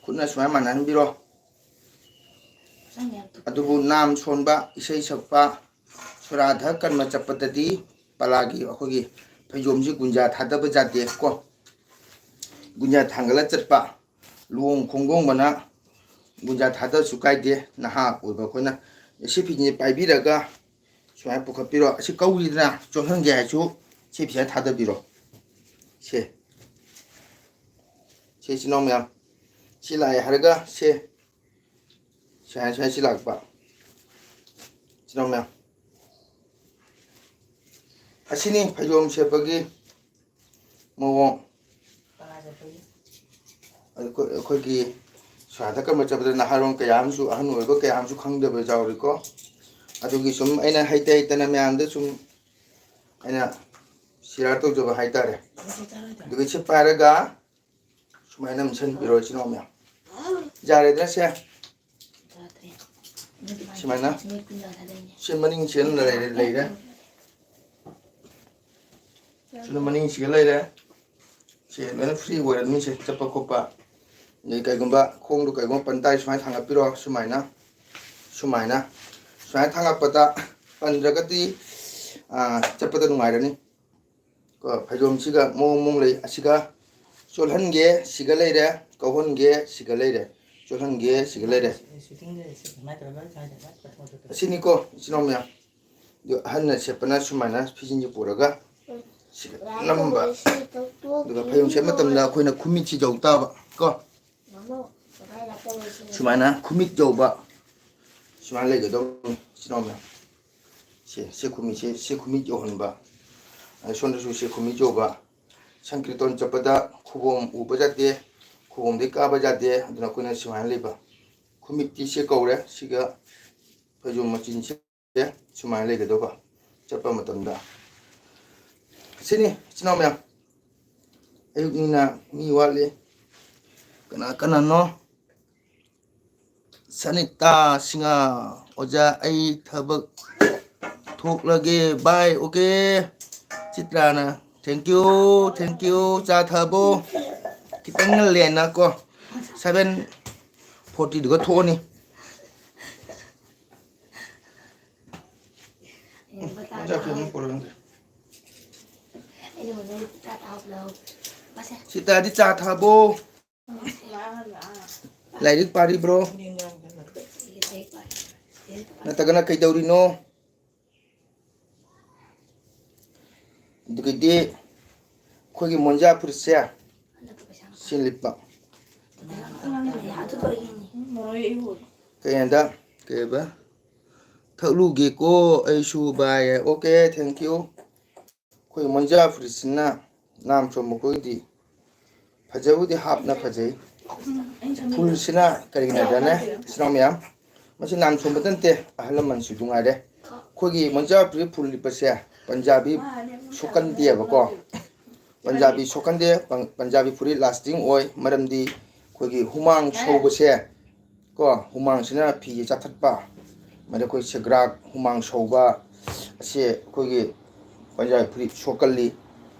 ꯈꯨꯠꯅ ꯁꯨꯃꯥꯏꯅ ꯃꯥꯟꯅꯍꯟꯕꯤꯔꯣ꯫ ꯑꯗꯨꯕꯨ ꯅꯥꯝ ꯁꯣꯟꯕ, ꯏꯁꯩ ꯁꯛꯄ, ꯁꯣꯔꯥꯙ ꯀꯔꯃ ꯆꯠꯄꯗꯗꯤ ꯄꯂꯥꯒꯤ ꯑꯩꯈꯣꯏꯒꯤ ꯐꯩꯖꯣꯝꯁꯤ ꯒꯨꯟꯖꯥ ꯊꯥꯗꯕ ꯌꯥꯗꯦ ꯀꯣ꯫ ꯒꯨꯟꯖꯥ ꯊꯥꯡꯒꯠꯂ ꯆꯠꯄ, ꯂꯨꯍꯣꯡ ꯈꯣꯡꯗꯣꯡꯕꯅ ꯒꯨꯟꯖꯥ ꯊꯥꯗꯕꯁꯨ ꯀꯥꯏꯗꯦ꯫ ꯅꯍꯥ ꯑꯣꯏꯕ ꯑꯩꯈꯣꯏꯅ ꯁꯤ ꯐꯤꯖꯤꯟꯁꯦ ꯄꯥꯏꯕꯤꯔꯒ ꯁꯨꯃꯥꯏꯅ ꯄꯨꯈꯠꯄꯤꯔꯣ꯫ ꯑꯁꯤ ꯀꯧꯔꯤꯗꯅ, ꯆꯣꯠꯍꯟꯒꯦ ꯍꯥꯏꯔꯁꯨ ꯁꯤ ꯄꯩꯁꯥ ꯊꯥꯗꯕꯤꯔꯣ꯫ ꯁꯦ, ꯁꯦ, ꯏꯆꯤꯟ ꯏꯅꯥꯎ ꯃꯌꯥꯝ, ꯁꯤ ꯂꯥꯛꯑꯦ ꯍꯥꯏꯔꯒ ꯁꯦ, ꯁꯨꯃꯥꯏꯅ, ꯁꯨꯃꯥꯏꯅ ꯁꯤ ꯂꯥꯛꯄ꯫ ꯏꯆꯤꯟ ꯏꯅꯥꯎ ꯃꯌꯥꯝ, ꯑꯁꯤꯅꯤ ꯐꯩꯖꯣꯝ ꯁꯦꯠꯄꯒꯤ ꯃꯑꯣꯡ꯫ ꯑꯩꯈꯣꯏ-, ꯑꯩꯈꯣꯏꯒꯤ ꯁꯣꯅꯥꯇ ꯀꯔꯃ ꯆꯠꯄꯗ ꯅꯍꯥꯔꯣꯜ ꯀꯌꯥ ꯑꯃꯁꯨ, ꯑꯍꯟ ꯑꯣꯏꯕ ꯀꯌꯥ ꯑꯃꯁꯨ ꯈꯪꯗꯕ ꯌꯥꯎꯔꯤꯀꯣ꯫ ꯑꯗꯨꯒꯤ ꯁꯨꯝ ꯑꯩꯅ ꯍꯩꯇ ꯍꯩꯇꯅ ꯃꯌꯥꯝꯗ ꯁꯨꯝ ꯑꯩꯅ ꯁꯤꯌꯥꯔ ꯇꯧꯖꯕ ꯍꯥꯏꯇꯥꯔꯦ꯫ ꯑꯗꯨꯒ ꯁꯤ ꯄꯥꯏꯔꯒ ꯁꯨꯃꯥꯏꯅ ꯑꯃ ꯁꯟꯕꯤꯔꯣ, ꯏꯆꯤꯟ ꯏꯅꯥꯎ ꯃꯌꯥꯝ꯫ ꯌꯥꯔꯦꯗꯅ ꯁꯦ? ꯁꯨꯃꯥꯏꯅ꯫ ꯁꯤ ꯃꯅꯤꯡ ꯆꯦꯟꯗꯨꯅ ꯂꯩꯔꯦ, ꯂꯩꯔꯦ꯫ ꯁꯤꯅ ꯃꯅꯤꯡꯁꯤꯒ ꯂꯩꯔꯦ꯫ ꯁꯦ ꯂꯣꯏꯅ ꯐ꯭ꯔꯤ ꯑꯣꯏꯔꯅꯤ꯫ ꯁꯦ ꯆꯠꯄ ꯈꯣꯠꯄ, ꯑꯗꯩ ꯀꯩꯒꯨꯝꯕ ꯈꯣꯡꯗꯣ ꯀꯩꯒꯨꯝꯕ ꯄꯟ ꯇꯥꯔꯗꯤ ꯁꯨꯃꯥꯏꯅ ꯊꯥꯡꯒꯠꯄꯤꯔꯣ꯫ ꯁꯨꯃꯥꯏꯅ, ꯁꯨꯃꯥꯏꯅ, ꯁꯨꯃꯥꯏꯅ ꯊꯥꯡꯒꯠꯄꯗ ꯄꯟꯗ꯭ꯔꯒꯗꯤ, ꯑꯥ, ꯆꯠꯄꯗ ꯅꯨꯡꯉꯥꯏꯔꯅꯤ꯫ ꯀꯣ, ꯐꯩꯖꯣꯝꯁꯤꯒ ꯃꯑꯣꯡ ꯃꯑꯣꯡ ꯂꯩ꯫ ꯑꯁꯤꯒ ꯆꯣꯠꯍꯟꯒꯦ ꯁꯤꯒ ꯂꯩꯔꯦ, ꯀꯧꯍꯟꯒꯦ ꯁꯤꯒ ꯂꯩꯔꯦ, ꯆꯣꯠꯍꯟꯒꯦ ꯁꯤꯒ ꯂꯩꯔꯦ꯫ ꯑꯁꯤꯅꯤꯀꯣ, ꯏꯆꯤꯟ ꯏꯅꯥꯎ ꯃꯌꯥꯝ꯫ ꯑꯗꯨ ꯑꯍꯟꯅ ꯁꯦꯠꯄꯅ ꯁꯨꯃꯥꯏꯅ ꯐꯤꯖꯤꯟꯁꯦ ꯄꯨꯔꯒ ꯁꯤꯒ ꯅꯝꯕ꯫ ꯑꯗꯨꯒ ꯐꯩꯖꯣꯝ ꯁꯦꯠꯄ ꯃꯇꯝꯗ ꯑꯩꯈꯣꯏꯅ ꯈꯨꯃꯤꯠꯁꯤ ꯌꯧ ꯇꯥꯕ ꯀꯣ꯫ ꯁꯨꯃꯥꯏꯅ ꯈꯨꯃꯤꯠ ꯌꯧꯕ꯫ ꯁꯨꯃꯥꯏꯅ ꯂꯩꯒꯗꯧꯕꯅꯤ, ꯏꯆꯤꯟ ꯏꯅꯥꯎ ꯃꯌꯥꯝ꯫ ꯁꯦ, ꯁꯦ ꯈꯨꯃꯤꯠꯁꯦ, ꯁꯦ ꯈꯨꯃꯤꯠ ꯌꯧꯍꯟꯕ꯫ ꯑꯗ ꯁꯣꯝꯗꯁꯨ ꯁꯦ ꯈꯨꯃꯤꯠ ꯌꯧꯕ꯫ ꯁꯪꯀꯤꯔꯇꯣꯟ ꯆꯠꯄꯗ ꯈꯨꯕꯣꯝ ꯎꯕ ꯌꯥꯗꯦ, ꯈꯨꯕꯣꯝꯗꯒꯤ ꯀꯥꯕ ꯌꯥꯗꯦ꯫ ꯑꯗꯨꯅ ꯑꯩꯈꯣꯏꯅ ꯁꯨꯃꯥꯏꯅ ꯂꯩꯕ꯫ ꯈꯨꯃꯤꯠꯇꯤ ꯁꯦ ꯀꯧꯔꯦ꯫ ꯁꯤꯒ ꯐꯩꯖꯣꯝ ꯃꯆꯤꯟꯁꯦ ꯁꯨꯃꯥꯏꯅ ꯂꯩꯒꯗꯧꯕ ꯆꯠꯄ ꯃꯇꯝꯗ꯫ ꯁꯤꯅꯤ, ꯏꯆꯤꯟ ꯏꯅꯥꯎ ꯃꯌꯥꯝ꯫ ꯑꯌꯨꯛꯅꯤꯅ ꯃꯤ ꯋꯥꯠꯂꯤ꯫ ꯀꯅꯥ ꯀꯅꯥꯅꯣ? ꯁꯅꯤꯇꯥ ꯁꯤꯡꯍ, ꯑꯣꯖꯥ, ꯑꯩ ꯊꯕꯛ ꯊꯣꯛꯂꯒꯦ, bye, okay꯫ ꯆꯤꯇ꯭ꯔꯥꯅ, thank you, thank you, ꯆꯥ ꯊꯛꯑꯕꯣ? ꯈꯤꯇꯪ ꯉꯜꯂꯦꯅ ꯀꯣ, seven fortyꯗꯨꯒ ꯊꯣꯛꯑꯅꯤ꯫ ꯆꯥꯛ ꯊꯣꯡꯉ ꯄꯨꯔꯛꯑꯣ꯫ ꯁꯤꯇꯥꯗꯤ ꯆꯥ ꯊꯛꯑꯕꯣ? ꯂꯥꯏꯔꯤꯛ ꯄꯥꯔꯤꯕ꯭ꯔꯣ? ꯅꯠꯇ꯭ꯔꯒꯅ ꯀꯩꯗꯧꯔꯤꯅꯣ? ꯑꯗꯨꯒꯤꯗꯤ ꯑꯩꯈꯣꯏꯒꯤ ꯃꯣꯟꯖꯥ ꯐꯨꯔꯤꯠꯁꯦ ꯁꯤ ꯂꯤꯠꯄ꯫ ꯀꯩ ꯍꯥꯏꯗ, ꯀꯩꯕ? ꯊꯛꯂꯨꯒꯦꯀꯣ ꯑꯩꯁꯨ ꯚꯥꯏ꯫ Okay, thank you꯫ ꯑꯩꯈꯣꯏ ꯃꯣꯟꯖꯥ ꯐꯨꯔꯤꯠꯁꯤꯅ ꯅꯥꯝ ꯁꯣꯝꯕ ꯑꯩꯈꯣꯏꯗꯤ ꯐꯖꯕꯨꯗꯤ ꯍꯥꯞꯅ ꯐꯖꯩ꯫ ꯐꯨꯜꯁꯤꯅ ꯀꯔꯤꯒꯤꯅꯣꯗꯅꯦ, ꯏꯆꯤꯟ ꯏꯅꯥꯎ ꯃꯌꯥꯝ, ꯃꯁꯤ ꯅꯥꯝ ꯁꯣꯝꯕꯇ ꯅꯠꯇꯦ, ꯑꯍꯜ ꯂꯃꯟꯁꯨ ꯑꯗꯨ ꯉꯥꯏꯔꯦ꯫ ꯑꯩꯈꯣꯏꯒꯤ ꯃꯣꯟꯖꯥ ꯐꯨꯔꯤꯠ ꯐꯨꯜ ꯂꯤꯠꯄꯁꯦ ꯄꯟꯖꯥꯕꯤ ꯁꯣꯛꯀꯟꯗꯦꯕꯀꯣ꯫ ꯄꯟꯖꯥꯕꯤ ꯁꯣꯛꯀꯟꯗꯦ, ꯄꯟ-, ꯄꯟꯖꯥꯕꯤ ꯐꯨꯔꯤꯠ lasting ꯑꯣꯏ, ꯃꯔꯝꯗꯤ ꯑꯩꯈꯣꯏꯒꯤ ꯍꯨꯃꯥꯡ ꯁꯧꯕꯁꯦ ꯀꯣ, ꯍꯨꯃꯥꯡꯁꯤꯅ ꯐꯤꯁꯦ ꯆꯥꯊꯠꯄ꯫ ꯃꯗ ꯑꯩꯈꯣꯏ ꯁꯦꯒ꯭ꯔꯥꯛ, ꯍꯨꯃꯥꯡ ꯁꯧꯕ ꯑꯁꯤ ꯑꯩꯈꯣꯏꯒꯤ ꯄꯟꯖꯥꯕꯤ ꯐꯨꯔꯤꯠ ꯁꯣꯛꯀꯜꯂꯤ꯫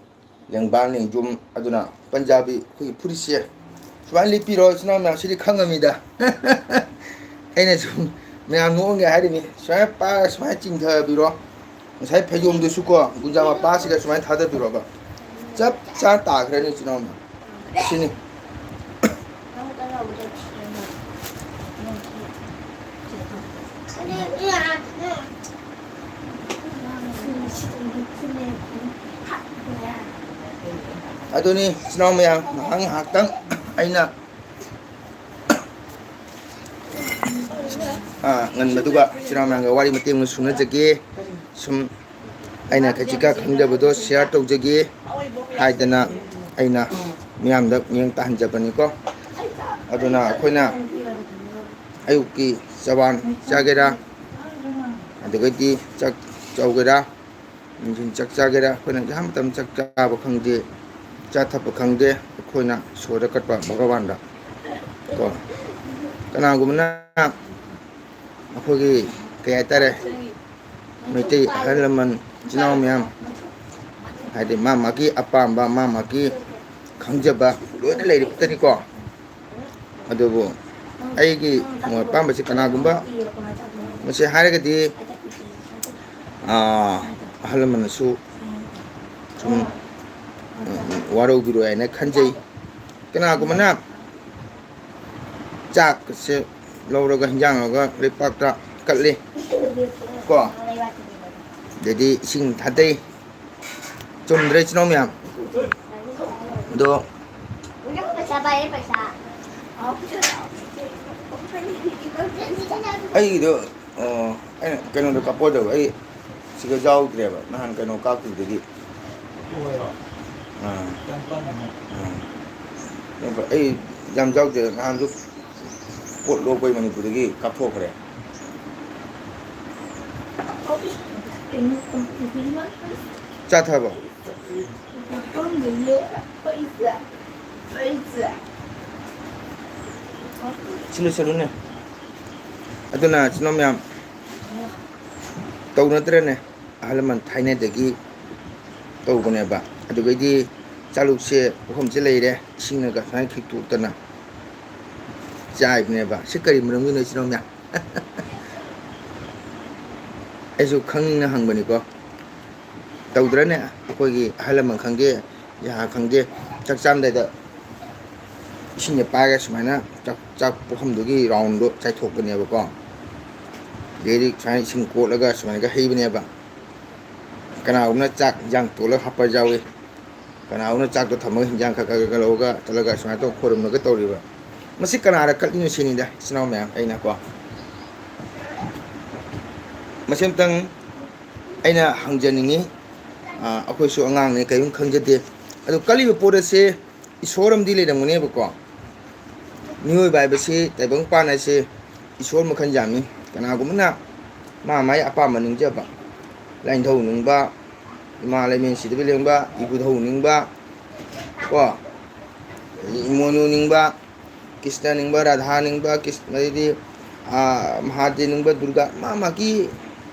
ꯂꯦꯡꯕꯥꯟ ꯂꯦꯡꯖꯨꯝ꯫ ꯑꯗꯨꯅ ꯄꯟꯖꯥꯕꯤ ꯑꯩꯈꯣꯏꯒꯤ ꯐꯨꯔꯤꯠꯁꯦ ꯁꯨꯃꯥꯏꯅ ꯂꯤꯠꯄꯤꯔꯣ, ꯏꯆꯤꯟ ꯏꯅꯥꯎ ꯃꯌꯥꯝ, ꯁꯤꯗꯤ ꯈꯪꯉꯝꯃꯤꯗ꯫ ꯑꯩꯅ ꯁꯨꯝ ꯃꯌꯥꯝ ꯅꯣꯛꯑꯝꯒꯦ ꯍꯥꯏꯔꯤꯅꯤ꯫ ꯁꯨꯃꯥꯏꯅ ꯄꯥꯏꯔꯒ ꯁꯨꯃꯥꯏꯅ ꯆꯤꯡꯊꯕꯤꯔꯣ꯫ ꯉꯁꯥꯏ ꯐꯩꯖꯣꯝꯗꯨꯁꯨꯀꯣ, ꯒꯨꯟꯖꯥ ꯃꯄꯥꯁꯤꯒ ꯁꯨꯃꯥꯏꯅ ꯊꯥꯗꯕꯤꯔꯣꯕ꯫ ꯆꯞ ꯆꯥꯅ ꯇꯥꯈ꯭ꯔꯅꯤ, ꯏꯆꯤꯟ ꯏꯅꯥꯎ ꯃꯌꯥꯝ꯫ ꯁꯤꯅꯤ꯫ ꯑꯗꯨꯅꯤ, ꯏꯆꯤꯟ ꯏꯅꯥꯎ ꯃꯌꯥꯝ, ꯉꯥꯏꯍꯥꯛ ꯉꯥꯏꯍꯥꯛꯇꯪ ꯑꯩꯅ, ꯑꯥ, ꯉꯟꯕꯗꯨꯒ ꯏꯆꯤꯟ ꯏꯅꯥꯎ ꯃꯌꯥꯝꯒ ꯋꯥꯔꯤ ꯃꯇꯦꯛ ꯑꯃ ꯁꯨꯅꯖꯒꯦ꯫ ꯁꯨꯝ ꯑꯩꯅ ꯈꯖꯤꯛꯀ ꯈꯪꯖꯕꯗꯣ share ꯇꯧꯖꯒꯦ ꯍꯥꯏꯗꯅ ꯑꯩꯅ ꯃꯤꯌꯥꯝꯗ ꯃꯤꯠꯌꯦꯡ ꯇꯥꯍꯟꯖꯕꯅꯤꯀꯣ꯫ ꯑꯗꯨꯅ ꯑꯩꯈꯣꯏꯅ ꯑꯌꯨꯛꯀꯤ ꯆꯋꯥꯟ ꯆꯥꯒꯦꯔꯥ, ꯑꯗꯨꯗꯒꯤꯗꯤ ꯆꯥꯛ ꯆꯧꯒꯦꯔꯥ, ꯅꯨꯡꯊꯤꯟ ꯆꯥꯛ ꯆꯥꯒꯦꯔꯥ, ꯑꯩꯈꯣꯏꯅ ꯏꯍꯥꯟ ꯃꯇꯝ ꯆꯥꯛ ꯆꯥꯕ ꯈꯪꯗꯦ, ꯆꯥ ꯊꯛꯄ ꯈꯪꯗꯦ, ꯑꯩꯈꯣꯏꯅ ꯏꯁꯣꯔꯗ ꯀꯠꯄ ꯚꯒꯋꯥꯟꯗ ꯀꯣ꯫ ꯀꯅꯥꯒꯨꯝꯕꯅ ꯑꯩꯈꯣꯏꯒꯤ, ꯀꯩ ꯍꯥꯏꯇꯥꯔꯦ, ꯃꯩꯇꯩ ꯑꯍꯜ ꯂꯃꯟ, ꯏꯆꯤꯟ ꯏꯅꯥꯎ ꯃꯌꯥꯝ, ꯍꯥꯏꯗꯤ ꯃꯥ ꯃꯥꯒꯤ ꯑꯄꯥꯝꯕ, ꯃꯥ ꯃꯥꯒꯤ ꯈꯪꯖꯕ ꯂꯣꯏꯅ ꯂꯩꯔꯤꯕꯇꯅꯤꯀꯣ꯫ ꯑꯗꯨꯕꯨ ꯑꯩꯒꯤ ꯃꯣꯠ ꯑꯄꯥꯝꯕꯁꯤ, ꯀꯅꯥꯒꯨꯝꯕ ꯃꯁꯤ ꯍꯥꯏꯔꯒꯗꯤ, ꯑꯥ, ꯑꯍꯜ ꯂꯃꯟꯅꯁꯨ ꯁꯨꯝ, ꯎꯝ, ꯋꯥꯔꯧꯕꯤꯔꯣꯏ ꯍꯥꯏꯅ ꯈꯟꯖꯩ꯫ ꯀꯅꯥꯒꯨꯝꯕꯅ ꯆꯥꯛꯁꯦ ꯂꯧꯔꯒ, ꯍꯤꯟꯖꯥꯡ ꯂꯧꯔꯒ ꯂꯩꯄꯥꯛꯇ ꯀꯠꯂꯤ ꯀꯣ, ꯑꯗꯩꯗꯤ ꯏꯁꯤꯡ ꯊꯥꯗꯩ꯫ ꯆꯨꯝꯗ꯭ꯔꯦ, ꯏꯆꯤꯟ ꯏꯅꯥꯎ ꯃꯌꯥꯝ꯫ ꯑꯗꯣ ꯑꯩꯒꯤꯗꯣ, ꯑꯣ, ꯑꯩꯅ ꯀꯩꯅꯣꯗꯣ ꯀꯥꯞꯄꯛꯑꯣ ꯇꯧꯕ, ꯑꯩ ꯁꯤꯗ ꯌꯥꯎꯗ꯭ꯔꯦꯕ ꯅꯍꯥꯟ ꯀꯩꯅꯣ ꯀꯥꯞꯈꯤꯕꯗꯒꯤ꯫ ꯑꯥ꯫ ꯑꯥ꯫ ꯑꯩ ꯌꯥꯝ ꯌꯥꯎꯗꯦ, ꯅꯍꯥꯟꯁꯨ ꯄꯣꯠ ꯂꯣꯛꯄꯩ ꯃꯅꯤꯄꯨꯔꯗꯒꯤ ꯀꯥꯞꯊꯣꯛꯈ꯭ꯔꯦ꯫ ꯆꯥ ꯊꯛꯑꯕꯣ? ꯁꯤ ꯂꯣꯏꯁꯜꯂꯨꯅꯦ꯫ ꯑꯗꯨꯅ ꯏꯆꯤꯟ ꯏꯅꯥꯎ ꯃꯌꯥꯝ, ꯇꯧꯅꯗ꯭ꯔꯅꯦ? ꯑꯍꯜ ꯂꯃꯟ ꯊꯥꯏꯅꯗꯒꯤ ꯇꯧꯕꯅꯦꯕ꯫ ꯑꯗꯨꯒꯩꯗꯤ ꯆꯥꯂꯨꯛꯁꯦ ꯄꯨꯈꯝꯁꯦ ꯂꯩꯔꯦ, ꯏꯁꯤꯡꯅꯒ ꯁꯨꯃꯥꯏꯅ ꯈꯤꯛꯇꯣꯛꯇꯅ ꯆꯥꯏꯕꯅꯦꯕ꯫ ꯁꯤ ꯀꯔꯤ ꯃꯔꯝꯒꯤꯅꯣ, ꯏꯆꯤꯟ ꯏꯅꯥꯎ ꯃꯌꯥꯝ? ꯑꯩꯁꯨ ꯈꯪꯅꯤꯡꯅ ꯍꯪꯕꯅꯤꯀꯣ꯫ ꯇꯧꯗ꯭ꯔꯅꯦ? ꯑꯩꯈꯣꯏꯒꯤ ꯑꯍꯜ ꯂꯃꯟ ꯈꯪꯗꯦ, ꯌꯥ ꯈꯪꯗꯦ, ꯆꯥꯛ ꯆꯥꯔꯝꯗꯥꯏꯗ ꯏꯁꯤꯡꯁꯦ ꯄꯥꯏꯔꯒ ꯁꯨꯃꯥꯏꯅ ꯆꯥꯛ, ꯆꯥꯛ ꯄꯨꯈꯝꯗꯨꯒꯤ ꯔꯥꯎꯟꯗꯣ ꯆꯥꯏꯊꯣꯛꯄꯅꯦꯕꯀꯣ꯫ ꯑꯗꯩꯗꯤ ꯁꯨꯃꯥꯏꯅ ꯏꯁꯤꯡ ꯀꯣꯠꯂꯒ ꯁꯨꯃꯥꯏꯅꯒ ꯍꯩꯕꯅꯦꯕ꯫ ꯀꯅꯥꯒꯨꯝꯕꯅ ꯆꯥꯛ ꯏꯟꯖꯥꯡ ꯇꯣꯠꯂꯒ ꯍꯥꯞꯄ ꯌꯥꯎꯏ꯫ ꯀꯅꯥꯒꯨꯝꯕꯅ ꯆꯥꯛꯇꯣ ꯊꯝꯃꯒ ꯏꯟꯖꯥꯡ ꯈꯔ ꯈꯔ ꯈꯔ ꯂꯧꯔꯒ ꯆꯠꯂꯒ ꯁꯨꯃꯥꯏꯅ ꯇꯧꯔ ꯈꯣꯏꯔꯝꯃꯒ ꯇꯧꯔꯤꯕ꯫ ꯃꯁꯤ ꯀꯅꯥꯗ ꯀꯠꯂꯤꯅꯣ ꯁꯤꯅꯤꯗ, ꯏꯆꯤꯟ ꯏꯅꯥꯎ ꯃꯌꯥꯝ, ꯑꯩꯅꯀꯣ꯫ ꯃꯁꯤ ꯑꯝꯇꯪ ꯑꯩꯅ ꯍꯪꯖꯅꯤꯡꯉꯤ꯫ ꯑ, ꯑꯩꯈꯣꯏꯁꯨ ꯑꯉꯥꯡꯅꯤ, ꯀꯔꯤꯝ ꯈꯪꯖꯗꯦ꯫ ꯑꯗꯨ ꯀꯠꯂꯤꯕ ꯄꯣꯠ ꯑꯁꯦ ꯏꯁꯣꯔ ꯑꯃꯗꯤ ꯂꯩꯔꯝꯒꯅꯦꯕꯀꯣ꯫ ꯃꯤꯑꯣꯏꯕ ꯍꯥꯏꯕꯁꯤ ꯇꯥꯏꯕꯪ ꯄꯥꯟ ꯍꯥꯏꯁꯦ ꯏꯁꯣꯔ ꯃꯈꯜ ꯌꯥꯝꯃꯤ꯫ ꯀꯅꯥꯒꯨꯝꯕꯅ ꯃꯥ ꯃꯥꯒꯤ ꯑꯄꯥꯝꯕ ꯅꯤꯡꯖꯕ, ꯂꯥꯏꯅꯤꯡꯊꯧ ꯅꯤꯡꯕ, ꯏꯃꯥ ꯂꯩꯃꯦꯟ ꯁꯤꯗꯕꯤ ꯂꯦꯡꯕ, ꯏꯕꯨꯙꯧ ꯅꯤꯡꯕ, ꯀꯣ, ꯑꯗꯒꯤ ꯏꯃꯣꯏꯅꯨ ꯅꯤꯡꯕ, ꯀ꯭ꯔꯤꯁꯅ ꯅꯤꯡꯕ, ꯔꯥꯙꯥ ꯅꯤꯡꯕ, ꯀ꯭ꯔꯤꯁ-, ꯑꯗꯩꯗꯤ, ꯑꯥ, ꯃꯍꯥꯗꯦꯕ ꯅꯤꯡꯕ, ꯗꯨꯔꯒꯥ, ꯃꯥ ꯃꯥꯒꯤ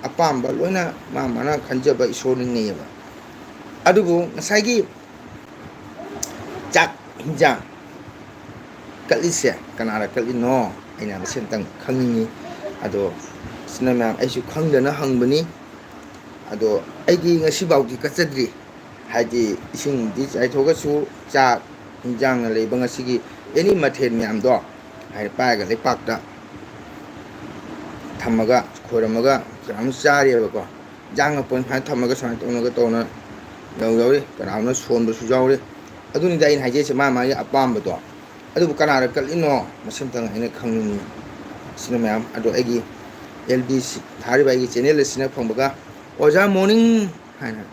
ꯑꯄꯥꯝꯕ ꯂꯣꯏꯅ ꯃꯥ ꯃꯥꯅ ꯈꯟꯖꯕ ꯏꯁꯣꯔ ꯅꯤꯡꯅꯩꯌꯦꯕ꯫ ꯑꯗꯨꯕꯨ ꯉꯁꯥꯏꯒꯤ ꯆꯥꯛ ꯍꯤꯟꯖꯥꯡ ꯀꯠꯂꯤꯁꯦ ꯀꯅꯥꯗ ꯀꯠꯂꯤꯅꯣ? ꯑꯩꯅ ꯃꯁꯤ ꯑꯝꯇꯪ ꯈꯪꯅꯤꯡꯉꯤ꯫ ꯑꯗꯣ ꯏꯆꯤꯟ ꯏꯅꯥꯎ ꯃꯌꯥꯝ, ꯑꯩꯁꯨ ꯈꯪꯗꯅ ꯍꯪꯕꯅꯤ꯫ ꯑꯗꯣ ꯑꯩꯗꯤ ꯉꯁꯤꯐꯥꯎꯗꯤ ꯀꯠꯆꯗ꯭ꯔꯤ꯫ ꯍꯥꯏꯗꯤ ꯏꯁꯤꯡꯗꯤ ꯆꯥꯏꯊꯣꯛꯑꯒꯁꯨ ꯆꯥꯛ ꯍꯤꯟꯖꯥꯡꯅ ꯂꯩꯕ ꯉꯁꯤꯒꯤ ꯑꯦꯅꯤ ꯃꯊꯦꯜ ꯃꯌꯥꯝꯗꯣ ꯍꯥꯏꯗꯤ ꯄꯥꯏꯔꯒ ꯂꯩꯄꯥꯛꯇ ꯊꯝꯃꯒ ꯈꯣꯏꯔꯝꯃꯒ ꯀꯩꯅꯣꯝ ꯆꯥꯔꯤꯑꯕꯀꯣ꯫ ꯏꯟꯖꯥꯡ ꯃꯄꯨꯟ ꯁꯨꯃꯥꯏꯅ ꯊꯝꯃꯒ ꯁꯨꯃꯥꯏꯅ ꯇꯧꯅꯒ ꯇꯧꯅ ꯌꯥꯎ-, ꯌꯥꯎꯔꯤ, ꯀꯅꯥꯒꯨꯝꯕꯅ ꯁꯣꯟꯕꯁꯨ ꯌꯥꯎꯔꯤ꯫ ꯑꯗꯨꯅꯤꯗ ꯑꯩꯅ ꯍꯥꯏꯖꯩꯁꯦ, ꯃꯥ ꯃꯥꯒꯤ ꯑꯄꯥꯝꯕꯗꯣ꯫ ꯑꯗꯨꯕꯨ ꯀꯅꯥꯗ ꯀꯠꯂꯤꯅꯣ, ꯃꯁꯤ ꯑꯝꯇꯪ ꯑꯩꯅ ꯈꯪꯅꯤꯡꯉꯤ꯫ ꯁꯤꯅ ꯃꯌꯥꯝ, ꯑꯗꯣ ꯑꯩꯒꯤ ꯑꯦꯜ ꯕꯤ ꯁꯤ ꯊꯥꯔꯤꯕ ꯑꯩꯒꯤ ꯆꯦꯅꯦꯜ ꯑꯁꯤꯅ ꯐꯪꯕꯒ, "ꯑꯣꯖꯥ ꯃꯣꯔꯅꯤꯡ" ꯍꯥꯏꯅ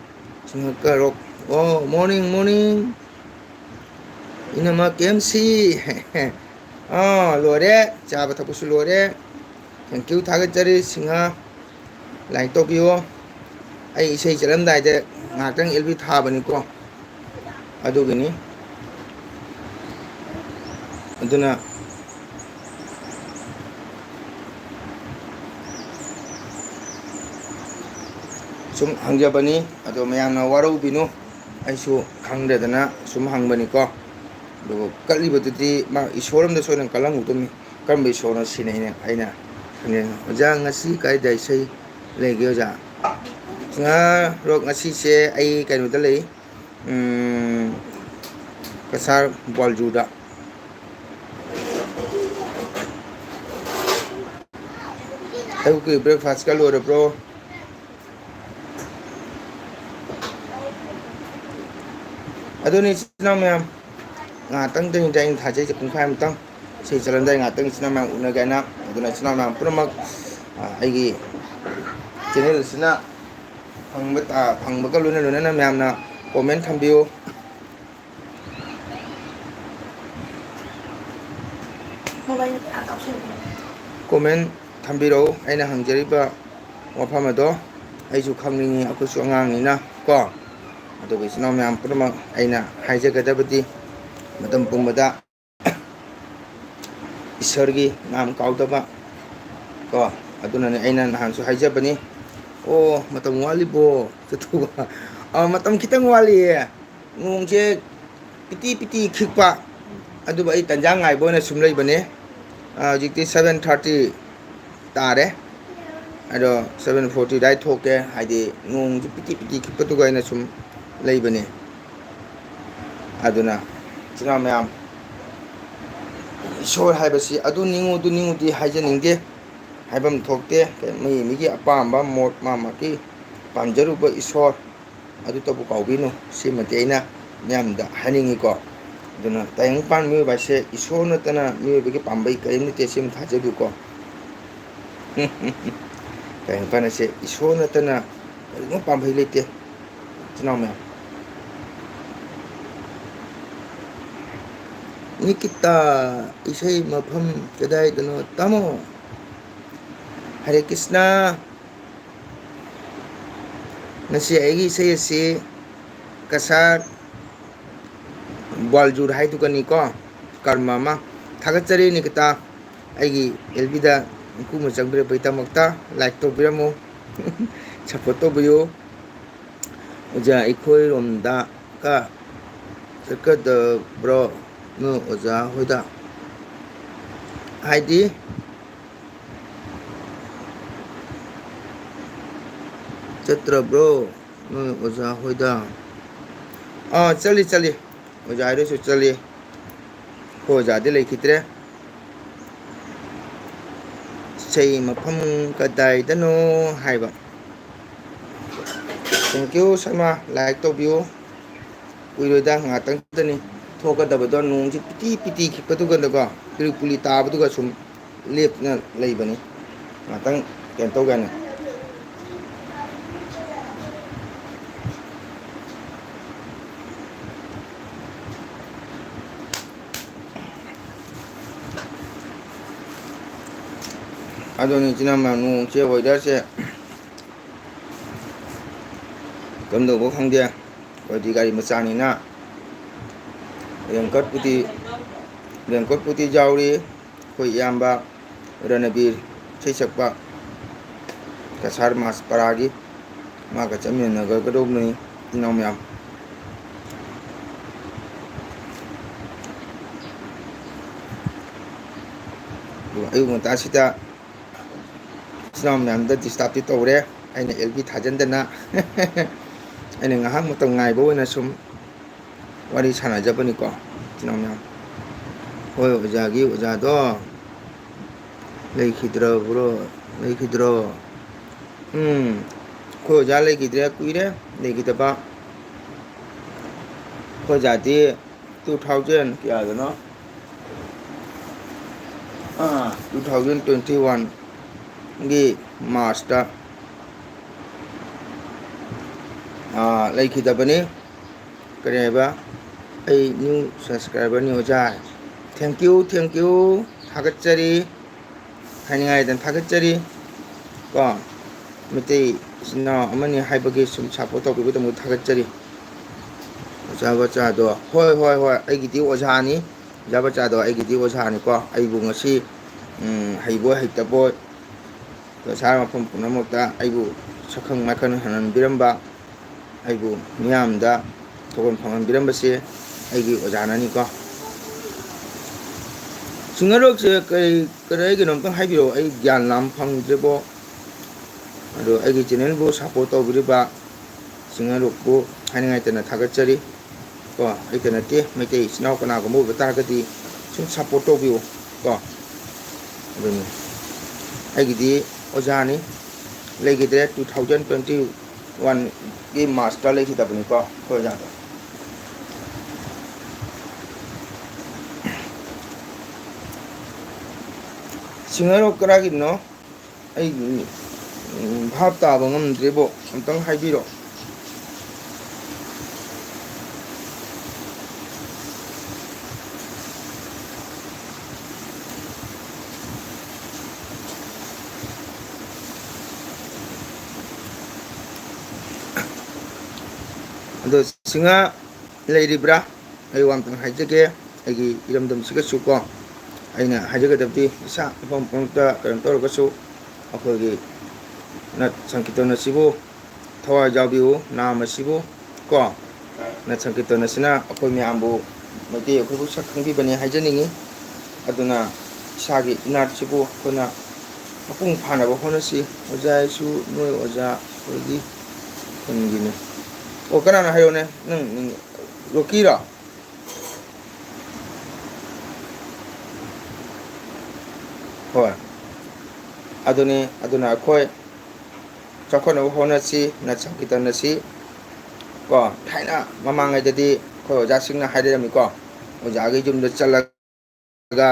ꯁꯤꯡꯉꯛꯀꯔꯣ꯫ "ꯑꯣ, ꯃꯣꯔꯅꯤꯡ, ꯃꯣꯔꯅꯤꯡ, ꯏꯅꯝꯃ ꯀꯦ ꯑꯦꯝ ꯁꯤ꯫ ꯑꯥ, ꯂꯣꯏꯔꯦ, ꯆꯥꯕ ꯊꯛꯄꯁꯨ ꯂꯣꯏꯔꯦ꯫ Thank you, ꯊꯥꯒꯠꯆꯔꯤ, ꯁꯤꯡꯍ꯫ Like ꯇꯧꯕꯤꯌꯣ꯫ ꯑꯩ ꯏꯁꯩ ꯆꯠꯂꯝꯗꯥꯏꯗ ꯉꯥꯏꯍꯥꯛꯇꯪ ꯑꯦꯜ ꯕꯤ ꯊꯥꯕꯅꯤꯀꯣ, ꯑꯗꯨꯒꯤꯅꯤ꯫ ꯑꯗꯨꯅ ꯁꯨꯝ ꯍꯪꯖꯕꯅꯤ, ꯑꯗꯣ ꯃꯌꯥꯝꯅ ꯋꯥꯔꯧꯕꯤꯅꯨ, ꯑꯩꯁꯨ ꯈꯪꯗꯗꯅ ꯁꯨꯝ ꯍꯪꯕꯅꯤꯀꯣ꯫ ꯑꯗꯨꯒ ꯀꯠꯂꯤꯕꯗꯨꯗꯤ ꯃꯥ ꯏꯁꯣꯔ ꯑꯃꯗ ꯁꯣꯏꯗꯅ ꯀꯜꯂꯝꯒꯗꯕꯅꯤ꯫ ꯀꯔꯝꯕ ꯏꯁꯣꯔꯅꯣ ꯁꯤꯅꯤ ꯑꯩꯅ, ꯑꯩꯅ ꯈꯪꯅꯤꯡꯉꯤ꯫ ꯑꯣꯖꯥ, ꯉꯁꯤ ꯀꯥꯏꯗ ꯏꯁꯩ ꯂꯩꯒꯦ ꯑꯣꯖꯥ? ꯉꯥ-, ꯔꯣꯛ, ꯉꯁꯤꯁꯦ ꯑꯩ ꯀꯩꯅꯣꯗ ꯂꯩ, ꯎꯝ, ꯀꯁꯥꯔ ꯕ꯭ꯋꯥꯜꯖꯨꯗ꯫ ꯑꯌꯨꯛꯀꯤ breakfast ꯀ ꯂꯣꯏꯔꯕ꯭ꯔꯣ? ꯑꯗꯨꯅꯤ, ꯏꯆꯤꯟ ꯏꯅꯥꯎ ꯃꯌꯥꯝ, ꯉꯥꯏꯍꯥꯛꯇꯪꯗꯅꯤꯗ ꯑꯩꯅ ꯊꯥꯖꯩꯁꯦ, ꯄꯨꯡꯈꯥꯏꯃꯨꯛꯇꯪ꯫ ꯏꯁꯩ ꯆꯠꯂꯝꯗꯥꯏ ꯉꯥꯏꯍꯥꯛꯇꯪ ꯏꯆꯤꯟ ꯏꯅꯥꯎ ꯃꯌꯥꯝ ꯎꯅꯒꯦ ꯍꯥꯏꯅ꯫ ꯑꯗꯨꯅ ꯏꯆꯤꯟ ꯏꯅꯥꯎ ꯃꯌꯥꯝ ꯄꯨꯝꯅꯃꯛ, ꯑ, ꯑꯩꯒꯤ channel ꯑꯁꯤꯅ ꯐꯪꯕ, ꯑ, ꯐꯪꯕꯒ ꯂꯣꯏꯅ ꯂꯣꯏꯅꯅ ꯃꯌꯥꯝꯅ comment ꯊꯝꯕꯤꯌꯨ꯫ Comment ꯊꯝꯕꯤꯔꯛꯎ ꯑꯩꯅ ꯍꯪꯖꯔꯤꯕ ꯋꯥꯐꯝ ꯑꯗꯣ꯫ ꯑꯩꯁꯨ ꯈꯪꯅꯤꯡꯉꯤ, ꯑꯩꯈꯣꯏꯁꯨ ꯑꯉꯥꯡꯅꯤꯅ ꯀꯣ꯫ ꯑꯗꯨꯒ ꯏꯆꯤꯟ ꯏꯅꯥꯎ ꯃꯌꯥꯝ ꯄꯨꯝꯅꯃꯛ ꯑꯩꯅ ꯍꯥꯏꯖꯒꯗꯕꯗꯤ, ꯃꯇꯝ ꯄꯨꯝꯕꯗ ꯏꯁꯣꯔꯒꯤ ꯅꯥꯝ ꯀꯥꯎꯗꯕ ꯀꯣ꯫ ꯑꯗꯨꯅꯅꯦ ꯑꯩꯅ ꯅꯍꯥꯟꯁꯨ ꯍꯥꯏꯖꯕꯅꯤ, "ꯑꯣ, ꯃꯇꯝ ꯋꯥꯠꯂꯤꯕꯣ?" ꯆꯠꯊꯣꯛꯄ꯫ ꯑ, ꯃꯇꯝ ꯈꯤꯇꯪ ꯋꯥꯠꯂꯤꯌꯦ꯫ ꯅꯣꯡꯁꯦ ꯄꯤꯇꯤ ꯄꯤꯇꯤ ꯈꯤꯛꯄ, ꯑꯗꯨꯕꯨ ꯑꯩ ꯇꯟꯖꯥ ꯉꯥꯏꯕ ꯑꯣꯏꯅ ꯁꯨꯝ ꯂꯩꯕꯅꯦ꯫ ꯑ, ꯍꯧꯖꯤꯛꯇꯤ seven thirty ꯇꯥꯔꯦ꯫ ꯑꯗꯣ seven forty ꯑꯗꯥꯏ ꯊꯣꯛꯀꯦ, ꯍꯥꯏꯗꯤ ꯅꯣꯡꯁꯨ ꯄꯤꯇꯤ ꯄꯤꯇꯤ ꯈꯤꯛꯄꯗꯨꯒ ꯑꯩꯅ ꯁꯨꯝ ꯂꯩꯕꯅꯦ꯫ ꯑꯗꯨꯅ ꯏꯆꯤꯟ ꯏꯅꯥꯎ ꯃꯌꯥꯝ, ꯏꯁꯣꯔ ꯍꯥꯏꯕꯁꯤ ꯑꯗꯨ ꯅꯤꯡꯉꯨ, ꯑꯗꯨ ꯅꯤꯡꯉꯨꯗꯤ ꯍꯥꯏꯖꯅꯤꯡꯗꯦ, ꯍꯥꯏꯐꯝ ꯊꯣꯛꯇꯦ꯫ ꯃꯤ ꯃꯤꯒꯤ ꯑꯄꯥꯝꯕ ꯃꯣꯠ, ꯃꯥ ꯃꯥꯒꯤ ꯄꯥꯝꯖꯔꯨꯕ ꯏꯁꯣꯔ, ꯑꯗꯨꯇꯕꯨ ꯀꯥꯎꯕꯤꯅꯨ꯫ ꯁꯤꯃꯗꯤ ꯑꯩꯅ ꯃꯤꯌꯥꯝꯗ ꯍꯥꯏꯅꯤꯡꯉꯤꯀꯣ꯫ ꯑꯗꯨꯅ ꯇꯥꯏꯕꯪꯄꯥꯟ ꯃꯤꯑꯣꯏꯕ ꯍꯥꯏꯁꯦ ꯏꯁꯣꯔ ꯅꯠꯇꯅ ꯃꯤꯑꯣꯏꯕꯒꯤ ꯄꯥꯝꯕꯩ ꯀꯔꯤꯝ ꯂꯩꯇꯦ, ꯁꯤꯃ ꯊꯥꯖꯕꯤꯌꯨꯀꯣ꯫ ꯇꯥꯏꯕꯪꯄꯥꯟ ꯍꯥꯏꯁꯦ ꯏꯁꯣꯔ ꯅꯠꯇꯅ ꯀꯔꯤꯒꯨꯝꯕ ꯄꯥꯝꯕꯩ ꯂꯩꯇꯦ꯫ ꯏꯆꯤꯟ ꯏꯅꯥꯎ ꯃꯌꯥꯝ, ꯅꯤꯀꯤꯇꯥ, ꯏꯁꯩ ꯃꯐꯝ ꯀꯗꯥꯏꯗꯅꯣ? ꯇꯥꯃꯣ, ꯍꯔꯦ ꯀ꯭ꯔꯤꯁꯅ꯫ ꯉꯁꯤ ꯑꯩꯒꯤ ꯏꯁꯩ ꯑꯁꯤ ꯀꯁꯥꯔ ꯒ꯭ꯋꯥꯜꯖꯨꯔ ꯍꯥꯏꯗꯨꯒꯅꯤꯀꯣ, ꯀꯔꯃ ꯑꯃ꯫ ꯊꯥꯒꯠꯆꯔꯤ ꯅꯤꯀꯤꯇꯥ, ꯑꯩꯒꯤ ꯑꯦꯜ ꯕꯤꯗ ꯏꯀꯨ ꯑꯃ ꯆꯪꯕꯤꯔꯛꯄꯒꯤꯗꯃꯛꯇ꯫ ꯂꯥꯏꯛ ꯇꯧꯕꯤꯔꯝꯃꯨ, ꯁꯞꯄꯣꯔꯠ ꯇꯧꯕꯤꯌꯨ꯫ ꯑꯣꯖꯥ, ꯑꯩꯈꯣꯏꯔꯣꯝꯗ ꯀ ꯆꯠꯀꯗꯕ꯭ꯔꯣ ꯅꯣꯏ ꯑꯣꯖꯥ ꯍꯣꯏꯗ? ꯍꯥꯏꯗꯤ, ꯆꯠꯇ꯭ꯔꯕ꯭ꯔꯣ ꯅꯣꯏ ꯑꯣꯖꯥ ꯍꯣꯏꯗ? ꯑꯥ, ꯆꯠꯂꯤ, ꯆꯠꯂꯤ꯫ ꯑꯣꯖꯥ ꯍꯣꯏꯗꯁꯨ ꯆꯠꯂꯤ꯫ ꯑꯩꯈꯣꯏ ꯑꯣꯖꯥꯗꯤ ꯂꯩꯈꯤꯗ꯭ꯔꯦ꯫ ꯏꯁꯩ ꯃꯐꯝ ꯀꯗꯥꯏꯗꯅꯣ ꯍꯥꯏꯕ꯫ Thank you, Sharma. ꯂꯥꯏꯛ ꯇꯧꯕꯤꯌꯨ꯫ ꯀꯨꯏꯔꯣꯏꯗ, ꯉꯥꯛꯇꯪꯗꯅꯤ ꯊꯣꯛꯀꯗꯕꯗꯣ꯫ ꯅꯣꯡꯁꯤ ꯄꯤꯇꯤ ꯄꯤꯇꯤ ꯈꯤꯛꯄꯗꯨꯒꯀꯣ, ꯄꯤꯔꯨꯛ ꯄꯤꯂꯤ ꯇꯥꯕꯗꯨꯒ ꯁꯨꯝ ꯂꯦꯞꯅ ꯂꯩꯕꯅꯤ꯫ ꯉꯥꯛꯇꯪ ꯀꯩꯅꯣ ꯇꯧꯒꯦ ꯍꯥꯏꯅ꯫ ꯑꯗꯨꯅꯤ, ꯏꯆꯤꯟ ꯏꯅꯥꯎ ꯃꯌꯥꯝ, ꯅꯣꯡꯁꯦ, ꯋꯦꯗꯔꯁꯦ ꯀꯝꯗꯧꯕ ꯈꯪꯗꯦ꯫ ꯑꯩꯈꯣꯏꯗꯤ ꯒꯥꯔꯤ ꯃꯆꯥꯅꯤꯅ ꯔꯦꯟꯀꯣꯠꯄꯨꯗꯤ, ꯔꯦꯟꯀꯣꯠꯄꯨꯗꯤ ꯌꯥꯎꯔꯤ꯫ ꯑꯩꯈꯣꯏ ꯏꯌꯥꯝꯕ ꯔꯅꯕꯤꯔ, ꯏꯁꯩ ꯁꯛꯄ, ꯀꯁꯥꯔ ꯃꯥꯁ ꯄꯔꯥꯒꯤ, ꯃꯥꯒ ꯆꯠꯃꯤꯟꯅꯒꯗꯧꯕꯅꯤ, ꯏꯅꯥꯎ ꯃꯌꯥꯝ꯫ ꯑꯗꯨꯒ ꯑꯌꯨꯛ ꯉꯟꯇꯥꯁꯤꯗ ꯏꯆꯤꯟ ꯏꯅꯥꯎ ꯃꯌꯥꯝꯗ ꯗꯤꯁꯇꯥꯔꯕꯇꯤ ꯇꯧꯔꯦ꯫ ꯑꯩꯅ ꯑꯦꯜ ꯕꯤ ꯊꯥꯖꯤꯟꯗꯅ ꯑꯩꯅ ꯉꯥꯏꯍꯥꯛ ꯃꯇꯝ ꯉꯥꯏꯕ ꯑꯣꯏꯅ ꯁꯨꯝ ꯋꯥꯔꯤ ꯁꯥꯟꯅꯖꯕꯅꯤꯀꯣ, ꯏꯆꯤꯟ ꯏꯅꯥꯎ ꯃꯌꯥꯝ꯫ ꯍꯣꯏ, ꯑꯣꯖꯥꯒꯤ ꯑꯣꯖꯥꯗꯣ ꯂꯩꯈꯤꯗ꯭ꯔꯕ꯭ꯔꯣ? ꯂꯩꯈꯤꯗ꯭ꯔꯣ? ꯎꯝ, ꯑꯩꯈꯣꯏ ꯑꯣꯖꯥ ꯂꯩꯈꯤꯗ꯭ꯔꯦ, ꯀꯨꯏꯔꯦ ꯂꯩꯈꯤꯗꯕ꯫ ꯑꯩꯈꯣꯏ ꯑꯣꯖꯥꯗꯤ two thousand ꯀꯌꯥꯗꯅꯣ? ꯑꯥ, two thousand twenty one ꯒꯤ March ꯇ, ꯑꯥ, ꯂꯩꯈꯤꯗꯕꯅꯤ꯫ ꯀꯔꯤ ꯍꯥꯏꯕ? ꯑꯩ new subscriber ꯅꯤ ꯑꯣꯖꯥ꯫ Thank you, thank you꯫ ꯊꯥꯒꯠꯆꯔꯤ꯫ ꯍꯥꯏꯅꯤꯡꯉꯥꯏꯗꯅ ꯊꯥꯒꯠꯆꯔꯤ꯫ ꯀꯣ, ꯃꯩꯇꯩ ꯏꯆꯤꯟ ꯏꯅꯥꯎ ꯑꯃꯅꯤ ꯍꯥꯏꯕꯒꯤ ꯁꯨꯝ support ꯇꯧꯕꯤꯕꯒꯤꯗꯃꯛ ꯊꯥꯒꯠꯆꯔꯤ꯫ ꯑꯣꯖꯥ ꯕꯆꯥꯗꯣ, ꯍꯣꯏ, ꯍꯣꯏ, ꯍꯣꯏ, ꯑꯩꯒꯤꯗꯤ ꯑꯣꯖꯥꯅꯤ꯫ ꯑꯣꯖꯥ ꯕꯆꯥꯗꯣ ꯑꯩꯒꯤꯗꯤ ꯑꯣꯖꯥꯅꯤꯀꯣ꯫ ꯑꯩꯕꯨ ꯉꯁꯤ, ꯎꯝ, ꯍꯩꯕꯣꯏ ꯍꯩꯇꯕꯣꯏ, ꯁꯍꯔ ꯃꯐꯝ ꯄꯨꯝꯅꯃꯛꯇ ꯑꯩꯕꯨ ꯁꯛꯈꯪ ꯃꯥꯏꯈꯪ ꯍꯟꯍꯟꯕꯤꯔꯝꯕ, ꯑꯩꯕꯨ ꯃꯤꯌꯥꯝꯗ ꯊꯧꯒꯜ ꯐꯪꯍꯟꯕꯤꯔꯝꯕꯁꯦ ꯑꯩꯒꯤ ꯑꯣꯖꯥꯅꯅꯤꯀꯣ꯫ ꯁꯤꯡꯉꯔꯣꯛꯁꯦ ꯀꯔꯤ, ꯀꯔꯤ ꯀꯩꯅꯣꯝꯇꯪ ꯍꯥꯏꯕꯤꯔꯛꯑꯣ, ꯑꯩ ꯒ꯭ꯌꯥꯟ ꯂꯥꯝ ꯐꯪꯗ꯭ꯔꯦꯕꯣ꯫ ꯑꯗꯣ ꯑꯩꯒꯤ channel ꯕꯨ support ꯇꯧꯕꯤꯔꯤꯕ ꯁꯤꯡꯉꯔꯣꯛꯄꯨ ꯍꯥꯏꯅꯤꯡꯉꯥꯏꯇꯅ ꯊꯥꯒꯠꯆꯔꯤ꯫ ꯀꯣ, ꯑꯩꯇ ꯅꯠꯇꯦ, ꯃꯩꯇꯩ ꯏꯆꯤꯟ ꯏꯅꯥꯎ ꯀꯅꯥꯒꯨꯝꯕ ꯑꯣꯏꯕ ꯇꯥꯔꯒꯗꯤ ꯁꯨꯝ support ꯇꯧꯕꯤꯌꯨ꯫ ꯀꯣ, ꯑꯗꯨꯅꯤ꯫ ꯑꯩꯒꯤꯗꯤ ꯑꯣꯖꯥꯅꯤ, ꯂꯩꯈꯤꯗ꯭ꯔꯦ, two thousand twenty one ꯒꯤ March ꯇ ꯂꯩꯈꯤꯗꯕꯅꯤꯀꯣ ꯑꯩꯈꯣꯏ ꯑꯣꯖꯥꯗꯣ꯫ ꯁꯤꯡꯉꯔꯣꯛ ꯀꯗꯥꯏꯒꯤꯅꯣ? ꯑꯩ, ꯎꯝ, ꯚꯥꯞ ꯇꯥꯕ ꯉꯝꯗ꯭ꯔꯦꯕꯣ, ꯑꯝꯇꯪ ꯍꯥꯏꯕꯤꯔꯣ꯫ ꯑꯗꯣ ꯁꯤꯡꯉ ꯂꯩꯔꯤꯕ꯭ꯔꯥ? ꯑꯩ ꯋꯥ ꯑꯝꯇꯪ ꯍꯥꯏꯖꯒꯦ꯫ ꯑꯩꯒꯤ ꯏꯔꯝꯗꯝꯁꯤꯒꯁꯨ ꯀꯣ, ꯑꯩꯅ ꯍꯥꯏꯖꯒꯗꯕꯗꯤ ꯏꯁꯥ ꯃꯐꯝ ꯄꯨꯝꯅꯃꯛꯇ ꯀꯩꯅꯣ ꯇꯧꯔꯒꯁꯨ, ꯑꯩꯈꯣꯏꯒꯤ ꯅꯥꯠ ꯁꯪꯀꯤꯔꯇꯟ ꯑꯁꯤꯕꯨ ꯊꯋꯥꯏ ꯌꯥꯎꯕꯤꯌꯨ, ꯅꯥꯝ ꯑꯁꯤꯕꯨ ꯀꯣ, ꯅꯥꯠ ꯁꯪꯀꯤꯔꯇꯟ ꯑꯁꯤꯅ ꯑꯩꯈꯣꯏ ꯃꯌꯥꯝꯕꯨ, ꯃꯩꯇꯩ ꯑꯩꯈꯣꯏꯕꯨ ꯁꯛ ꯈꯪꯕꯤꯕꯅꯤ ꯍꯥꯏꯖꯅꯤꯡꯉꯤ꯫ ꯑꯗꯨꯅ ꯏꯁꯥꯒꯤ ꯏꯅꯥꯠꯁꯤꯕꯨ ꯑꯩꯈꯣꯏꯅ ꯃꯄꯨꯡ ꯐꯥꯅꯕ ꯍꯣꯠꯅꯁꯤ꯫ ꯑꯣꯖꯥ ꯑꯩꯁꯨ ꯅꯣꯏ ꯑꯣꯖꯥ ꯑꯩꯈꯣꯏꯒꯤ ꯈꯨꯟꯒꯤꯅꯤ꯫ ꯑꯣ, ꯀꯅꯥꯅꯣ ꯍꯥꯏꯔꯣꯅꯦ? ꯅꯪ, ꯅꯪ ꯔꯣꯀꯤꯔꯣ? ꯍꯣꯏ꯫ ꯑꯗꯨꯅꯤ, ꯑꯗꯨꯅ ꯑꯩꯈꯣꯏ ꯆꯥꯎꯈꯠꯅꯕ ꯍꯣꯠꯅꯁꯤ, ꯅꯠ ꯁꯪꯀꯤꯔꯇꯟ ꯑꯁꯤ ꯀꯣ, ꯊꯥꯏꯅ ꯃꯃꯥꯡꯉꯩꯗꯗꯤ ꯑꯩꯈꯣꯏ ꯑꯣꯖꯥꯁꯤꯡꯅ ꯍꯥꯏꯔꯝꯃꯤꯀꯣ, ꯑꯣꯖꯥꯒꯤ ꯌꯨꯝꯗ ꯆꯠꯂꯒ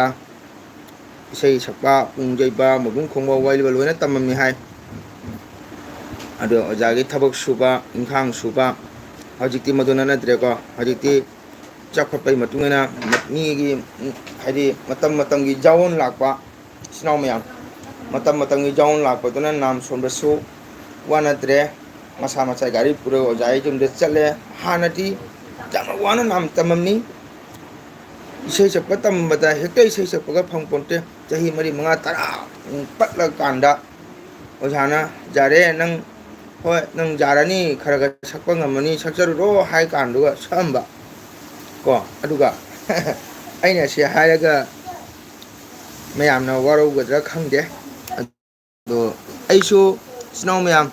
ꯏꯁꯩ ꯁꯛꯄ, ꯄꯨꯡ ꯌꯩꯕ, ꯃꯕꯨꯡ ꯈꯣꯡꯕ, ꯋꯥ ꯂꯤꯕ ꯂꯣꯏꯅ ꯇꯝꯃꯝꯃꯤ ꯍꯥꯏ꯫ ꯑꯗꯣ ꯑꯣꯖꯥꯒꯤ ꯊꯕꯛ ꯁꯨꯕ, ꯏꯪꯈꯥꯡ ꯁꯨꯕ, ꯍꯧꯖꯤꯛꯇꯤ ꯃꯗꯨ ꯅꯠꯅꯗ꯭ꯔꯦꯀꯣ꯫ ꯍꯧꯖꯤꯛꯇꯤ ꯆꯥꯎꯈꯠꯄꯒꯤ ꯃꯇꯨꯡ ꯏꯟꯅ ꯃꯤꯒꯤ, ꯍꯥꯏꯗꯤ ꯃꯇꯝ ꯃꯇꯝꯒꯤ ꯖꯥꯑꯣꯟ ꯂꯥꯛꯄ, ꯏꯆꯤꯟ ꯏꯅꯥꯎ ꯃꯌꯥꯝ, ꯃꯇꯝ ꯃꯇꯝꯒꯤ ꯖꯥꯑꯣꯟ ꯂꯥꯛꯄꯗꯨꯅ ꯅꯥꯝ ꯁꯣꯟꯕꯁꯨ ꯋꯥꯅꯗ꯭ꯔꯦ꯫ ꯃꯁꯥ ꯃꯁꯥ ꯒꯥꯔꯤ ꯄꯨꯔꯒ ꯑꯣꯖꯥꯒꯤ ꯌꯨꯝꯗ ꯆꯠꯂꯦ꯫ ꯍꯥꯟꯅꯗꯤ ꯌꯥꯝꯅ ꯋꯥꯅ ꯅꯥꯝ ꯇꯝꯃꯝꯃꯤ꯫ ꯏꯁꯩ ꯁꯛꯄ ꯇꯝꯕꯗ ꯍꯦꯛꯇ ꯏꯁꯩ ꯁꯛꯄꯒ ꯐꯪ ꯄꯣꯟꯇꯦ꯫ ꯆꯍꯤ ꯃꯔꯤ, ꯃꯉꯥ, ꯇꯔꯥ ꯄꯠꯂꯀꯥꯟꯗ ꯑꯣꯖꯥꯅ, "ꯌꯥꯔꯦ, ꯅꯪ, ꯍꯣꯏ, ꯅꯪ ꯌꯥꯔꯅꯤ, ꯈꯔ ꯈꯔ ꯁꯛꯄ ꯉꯝꯃꯅꯤ, ꯁꯛꯆꯔꯨꯔꯣ" ꯍꯥꯏ ꯀꯥꯟꯗꯨꯒ ꯁꯛꯑꯝꯕ ꯀꯣ꯫ ꯑꯗꯨꯒ ꯑꯩꯅ ꯁꯤ ꯍꯥꯏꯔꯒ ꯃꯌꯥꯝꯅ ꯋꯥꯔꯧꯒꯗ꯭ꯔꯥ ꯈꯪꯗꯦ꯫ ꯑꯗꯣ ꯑꯩꯁꯨ, ꯏꯆꯤꯟ ꯏꯅꯥꯎ ꯃꯌꯥꯝ,